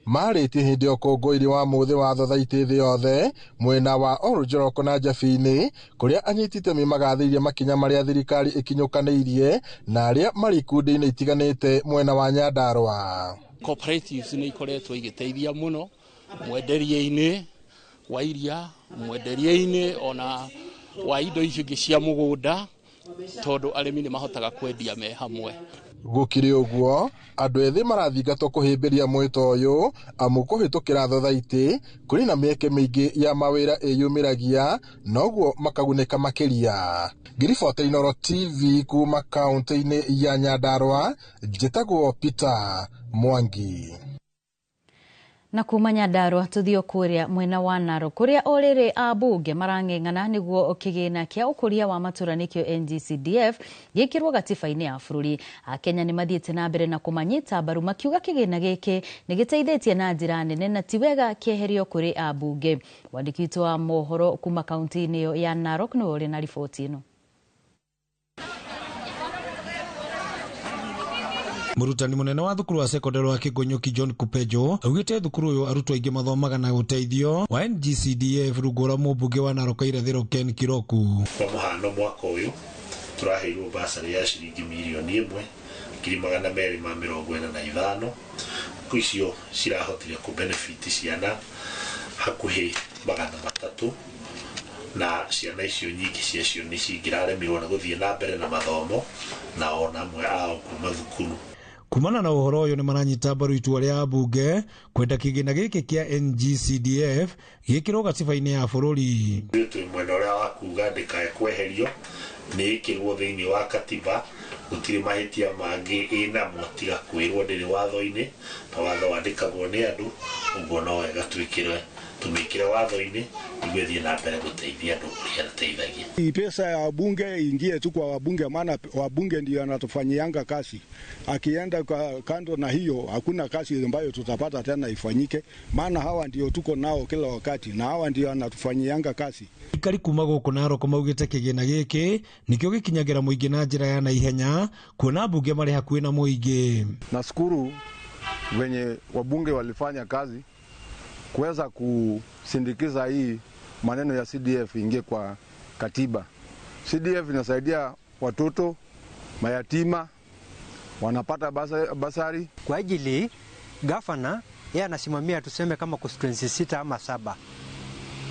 Marĩtie hĩndĩ ya ũkũngũĩri wa mũthĩ wa thothaitĩ thĩ yothe mwena wa Olujoroko na Njabini, kũrĩa anyiti itemi magathĩirie makinya marĩa thirikari ĩkinyũkanĩirie na arĩa marĩ ikundi-inĩ itiganĩte mwena wa Nyandarũa. Cooperatives nĩ ikoretwo igĩteithia mũno mwenderie-inĩ wa iria, mwenderie-inĩ ona wa indo icio ingĩ cia mũgũnda, tondũ arĩmi nĩ mahotaga kwendia me hamwe. Gũkĩrĩ ũguo, andũ ethĩ marathingatwo kũhĩmbĩria mwĩto ũyũ amu kũhĩtũkĩra thothaitĩ kũrĩ na mĩeke mĩingĩ ya mawĩra ĩyumĩragia noguo makagunĩka makĩria. Ngiribota Inooro TV kuma kaũntĩ-inĩ ya Nyandarũa, njĩtagwo Peter Mwangi. Na kuma Nyandarũa tũthiĩ kũrĩa mwena wa Narok kũrĩa o rĩrĩ ambunge marang'eng'ana nĩguo kĩgĩna kĩa ũkũria wa matũra nĩkĩo NGCDF gĩkĩrwo gatiba-inĩ ya bũrũri. Akenya nĩ mathiĩte na mbere na kũmanyita mbaru makiuga kĩgĩna gĩkĩ nĩ gĩteithĩtie na njĩra nene na ti wega kĩeherio kũrĩ ambunge. Mwandĩki witũ wa mohoro kuma kaũntĩ-inĩ ĩyo ya Narok nĩwe ũrĩ na riboti ĩno. Mũrutani mũnene wa thukuru wa sekondari wa Kĩngũnyũki John Kupejo augĩte thukuru ũyũ arutwo aingĩ mathomaga na ũteithio wa NGCDF rungu rwa mũmbunge wa Narok Irathĩro Ken Kiroku. Kwa mũhano mwaka ũyũ tũraheirwo basarĩ ya ciringi mirioni 1,245 icio cirahotire kũ benefit ciana hakuhĩ 300 na ciana icio nyingĩ ciacio nĩ cingĩraremirwo nĩ gũthiĩ na mbere na mathomo na ona amwe ao kuma thukuru. Kumana na ũhoro ũyũ nĩ maranyita mbaru itua rĩa ambunge kwenda kĩgĩna gĩkĩ kĩa NGCDF gĩkĩrwo gatiba-inĩ ya bũrũri. Ithuĩ twĩ mwena ũrĩa wa kuga ndĩkae kweherio, nĩ ĩkĩrwo thĩinĩ wa katiba, gũtirĩ mahĩtia mangĩ ĩnamo tiga kwĩrwo ndĩrĩ watho-inĩ, na watho wandĩkagwo nĩ andũ, ũguo no wega twĩkĩre tumĩkĩre watho-inĩ nĩguo ĩthiĩ na mbere gũteithia andũ ũrĩa ĩteithagia. Pesa ya wabunge ingie tu kwa wabunge, maana wabunge ndio wanatufanyianga kazi. Akienda kando na hiyo hakuna kazi ambayo tutapata tena ifanyike, maana hawa ndio tuko nao kila wakati na hawa ndio wanatufanyianga kazi. Ikari kuma gũkũ Narok maugĩte kĩgĩna gĩkĩ nĩkĩo gĩkinyagĩra mũingĩ na njĩra ya naihenya kuona ambunge marĩ hakuhĩ na mũingĩ. Nashukuru wenye wabunge walifanya kazi kuweza kusindikiza hii maneno ya CDF ingie kwa katiba. CDF inasaidia watoto mayatima wanapata basari. Kwa ajili gavana Yeye anasimamia tuseme kama constituency 6 ama 7.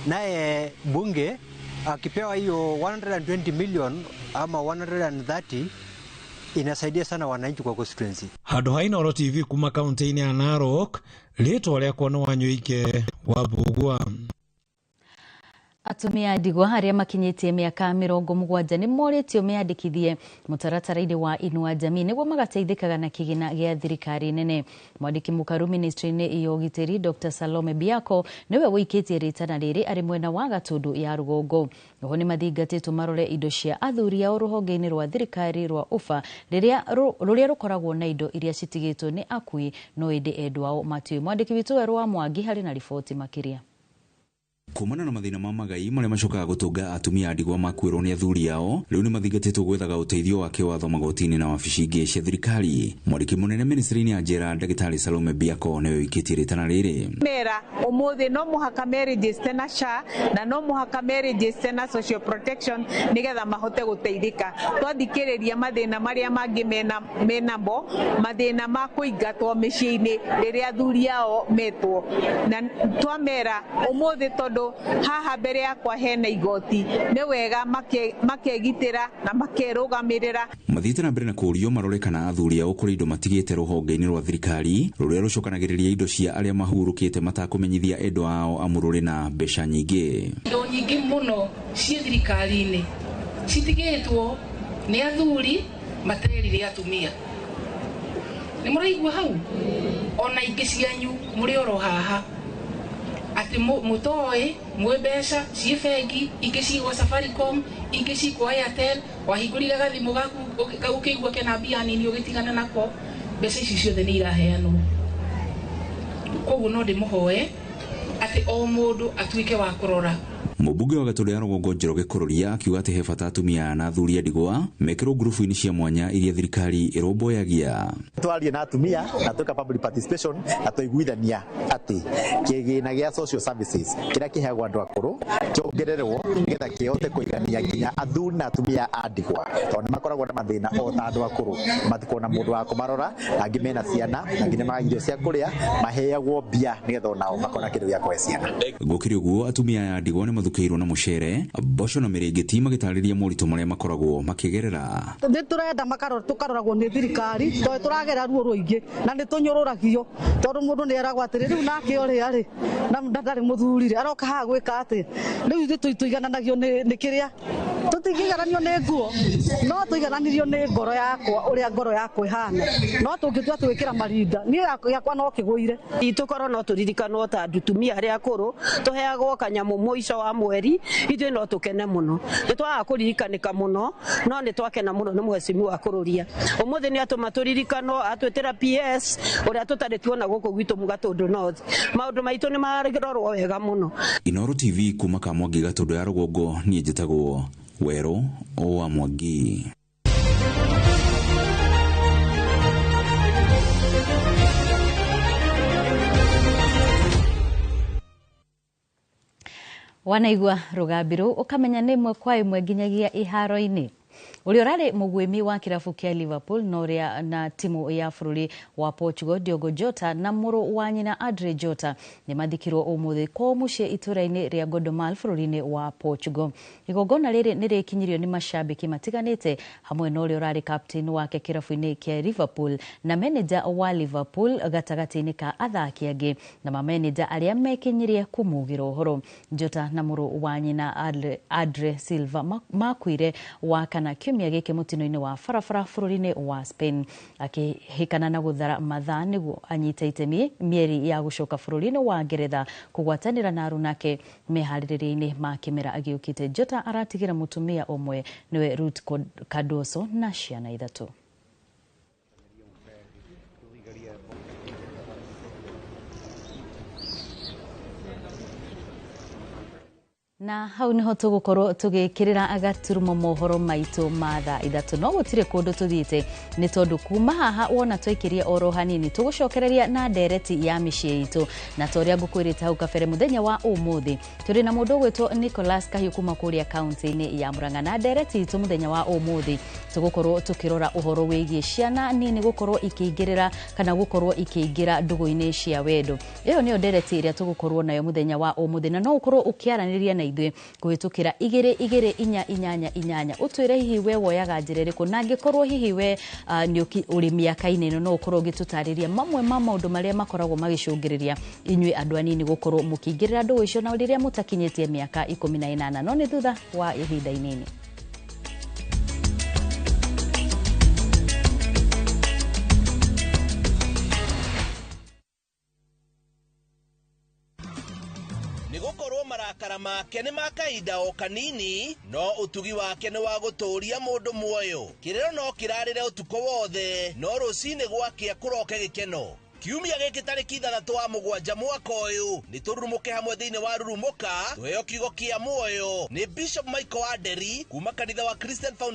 Naye bunge akipewa hiyo 120 million ama 130 inasaidia sana wananchi kwa constituency. Handũ ha Inooro TV kuma kaunti-inĩ ya Narok, rĩtwa rĩakwa nĩ Wanyũike wa Mbũgua. Atumia ndigwa arĩa makinyĩtie mĩaka 70 nĩ morĩtio meyandĩkithie mũtaratara-inĩ wa Inua Jamii nĩguo magateithĩkaga na kĩgĩna gĩa thirikari nene. Mwandĩki mũkaru ministry-inĩ ya ũgitĩri Dr. Salome Biako nĩwe wũikĩtie rĩtana rĩrĩ arĩ mwena wa Gatũndũ ya rũgongo. Oho nĩ mathingatĩtwo marore indo cia athuri ao rũhonge-inĩ rwa thirikari rwa UFA rũrĩa rũkoragwo na indo iria citigĩtwo nĩ akui no ĩndĩ endwa ao matiũĩ. Mwandĩki witũ Werũ wa Mwangi harĩ na riboti makĩria. Kumana na mathina ma magai maria macokaga gutunga atumia ndigwa makuirwo ni athuri ao riu ni mathingatitwo gwethaga uteithio wa kiwatho magoti-ini na wabici ingi cia thirikari. Mwandĩki munene ministry-ini ya njera Ndagĩtarĩ Salome Biako niwe wikĩtie rĩtana rĩrĩ. Mera umuthi no muhaka meregister na SHA na no muhaka meregister na social protection nigetha mahote guteithika. Twathikiriria mathina maria mangi menamo mathina ma kuingatwo mĩciĩ-inĩ rĩrĩa athuri ao metwo, na twamera umuthi tondu haha mbere yakwa hena igoti nĩ wega makegitĩra na makerũgamĩrĩra. Mathiĩte na mbere na kũũrio marore kana athuri ao kũrĩ indo matigĩte rũhonge-inĩ rwa thirikari rũrĩa rũcokanagĩrĩria indo cia arĩa mahurũkĩte matakũmenyithia endwa ao amu rũrĩ na mbeca nyingĩ. Indo nyingĩ mũno ciĩ thirikari-inĩ citigĩtwo nĩ athuri materire atumia. Nĩ mũraigua hau? Ona ingĩ cianyu mũrĩ oro haha ati mutoe mwe mbeca ciĩ bengi, ingĩ cigwa Safaricom, ingĩ cigwa Airtel, wahingũrire gathimu gaku ũkĩigua kena mbia nini ũgĩtigana nako, mbeca ici ciothe nĩ iraheanwo. Koguo no ndĩmũhoe atĩ o mũndũ atuĩke wa kũrora. Mũmbunge wa Gatũndũ ya Rũgongo Njoroge Kũrũria akiuga atĩ he bata atumia na athuri a ndigwa mekĩrwo ngurubu-inĩ cia mwanya iria thirikari ĩrũmbũyagia. Twarie na atumia na tweka public participation na twaiguithania atĩ kĩgĩna gĩa social services kĩrĩa kĩheagwo andũ akũrũ kĩongererwo nĩgetha kĩhote kũigania nginya athuri na atumia a ndigwa, tondũ nĩmakoragwo na mathĩna o ta andũ akũrũ, matikuona mũndũ wa kũmarora, angĩ mena ciana, angĩ nĩmagaga irio cia kũrĩa, maheagwo mbia nĩgetha onao makona kĩndũ gĩa kũhe ciana. Gũkĩrĩ ũguo atumia aya a ndigwa nĩmathukĩirwo na mũcere, mboco na mĩrĩngĩti magĩtarĩria moritũ marĩa makoragwo makĩgerera. Nĩ tũrenda tũkaroragwo nĩ thirikari tondũ tũragera ruo rũingĩ na nĩ tũnyũrũragio tondũ mũndũ nĩ eragwo atĩrĩ rĩu nake ũrĩa rĩ na ndarĩ mũthuri rĩ aroka haha gwĩka atĩ rĩu ithuĩ tũigananagio nĩ kĩrĩa tũtingĩigananio nĩ nguo no tũigananirio nĩ ngoro yakwa ũrĩa ngoro yakwa ĩhana, no tũngĩtua twĩkĩra marinda niĩ yakwa no kĩgũire. Tũkorwo no tũririkanwo ta atumia arĩa akũrũ tũheagwo kanyamũ mũico wa mweri, ithuĩ no tũkene mũno. Nĩ twagaga kũririkanĩka mũno no nĩ twakena mũno nĩ mheshimiwa Kũrũria. Ũmũthĩ nĩ atũma tũririkanwo, atwĩtĩra PS ũrĩa tũtarĩ tuona gũkũ gwitũ Gatũndũ North. Maũndũ maitũ nĩ marorwo wega mũno. Inooro TV kuma Kamwangi Gatũndũ ya Rũgongo, niĩ njĩtagwo Werũ wa Mwangi. Wanaigua rũgambi rũu ũkamenya nĩ ĩmwe kwa ĩmwe nginyagia iharo-inĩ. Ũrĩa ũrarĩ mũguĩmi wa kĩrabu kĩa Liverpool na ũrĩa na timu ya bũrũri wa Portugal Diogo Jota na mũrũ wa nyina Andre Jota nĩ mathikirwo ũmũthĩ kwao mũciĩ itũra-inĩ rĩa Gondomar bũrũri-inĩ wa Portugal. Igongona rĩrĩ nĩ rĩkinyirio nĩ macambĩki matiganĩte hamwe na ũrĩa ũrarĩ captain wake kĩrabu-inĩ kĩa Liverpool na manager wa Liverpool gatagatĩ-inĩ ka athaki angĩ na mameneja arĩa mekinyirie kũmugĩra ũhoro. Jota na mũrũ wa nyina Andre Silva makuire wa kana kiumia gĩkĩ mũtino-inĩ wa barabara bũrũri-inĩ wa Spain akĩhĩkana na gũthara mathaa nĩguo anyite itemi mĩeri ya gũcoka bũrũri-inĩ wa Ngeretha kũgwatanĩra na arunake meharĩrĩria-inĩ ma kĩmera agĩũkĩte. Jota aratigĩra mũtumia ũmwe nĩwe Ruth Cardoso na ciana 3. Na hau niho tugukorwo tugikirira agaturumo mohoro maitu ma thaa 3, no gutire kundu tuthiite ni tondu kuma haha wona twaikirie oro hanini tugucokereria na ndereti ya miciĩ itu. Na toria ngukwirite hau kabere, muthenya wa umuthi turi na mundu ugwitwo Nicholas Kahiu kuma kuria kaunti-ini ya Murang'a, na ndereti itu muthenya wa umuthi tugukorwo tukirora uhoro wigie ciana nini gukorwo ikiingirira kana gukorwo ikiingira ndugu-ini cia wendo. Iyo niyo ndereti iria tugukorwo nayo muthenya wa umuthi, na no ukorwo ukiaraniria na ithuĩ kũhĩtũkĩra 2 2 4 8 8, ũtwĩre hihi we woyaga njĩra ĩrĩkũ, na angĩkorwo hihi we nĩ ũrĩ mĩaka-inĩ ĩno, no ũkorwo ũgĩtũtarĩria mamwe ma maũndũ marĩa makoragwo magĩcũngĩrĩria inyuĩ andũ anini gũkorwo mũkĩingĩrĩra ndũgũ icio na rĩrĩa mũtakinyĩtie mĩaka 18, no nĩ thutha wa ihinda inini. Nĩgũkorwo marakara make nĩ ma kahinda o kanini, no ũtugi wake nĩ wa gũtũũria mũndũ muoyo. Kĩrĩro no kĩrarĩre ũtukũ wothe, no rũcinĩ gwakĩa kũroke gĩkeno. Kiumia gĩkĩ tarĩki 6 wa 7 mwaka ũyũ nĩ tũrurumũke hamwe thĩinĩ wa Rurumũka, tũheo kiugo kĩa muoyo nĩ Bishop Michael Wanderi kuma kanitha wa Christian Foundation.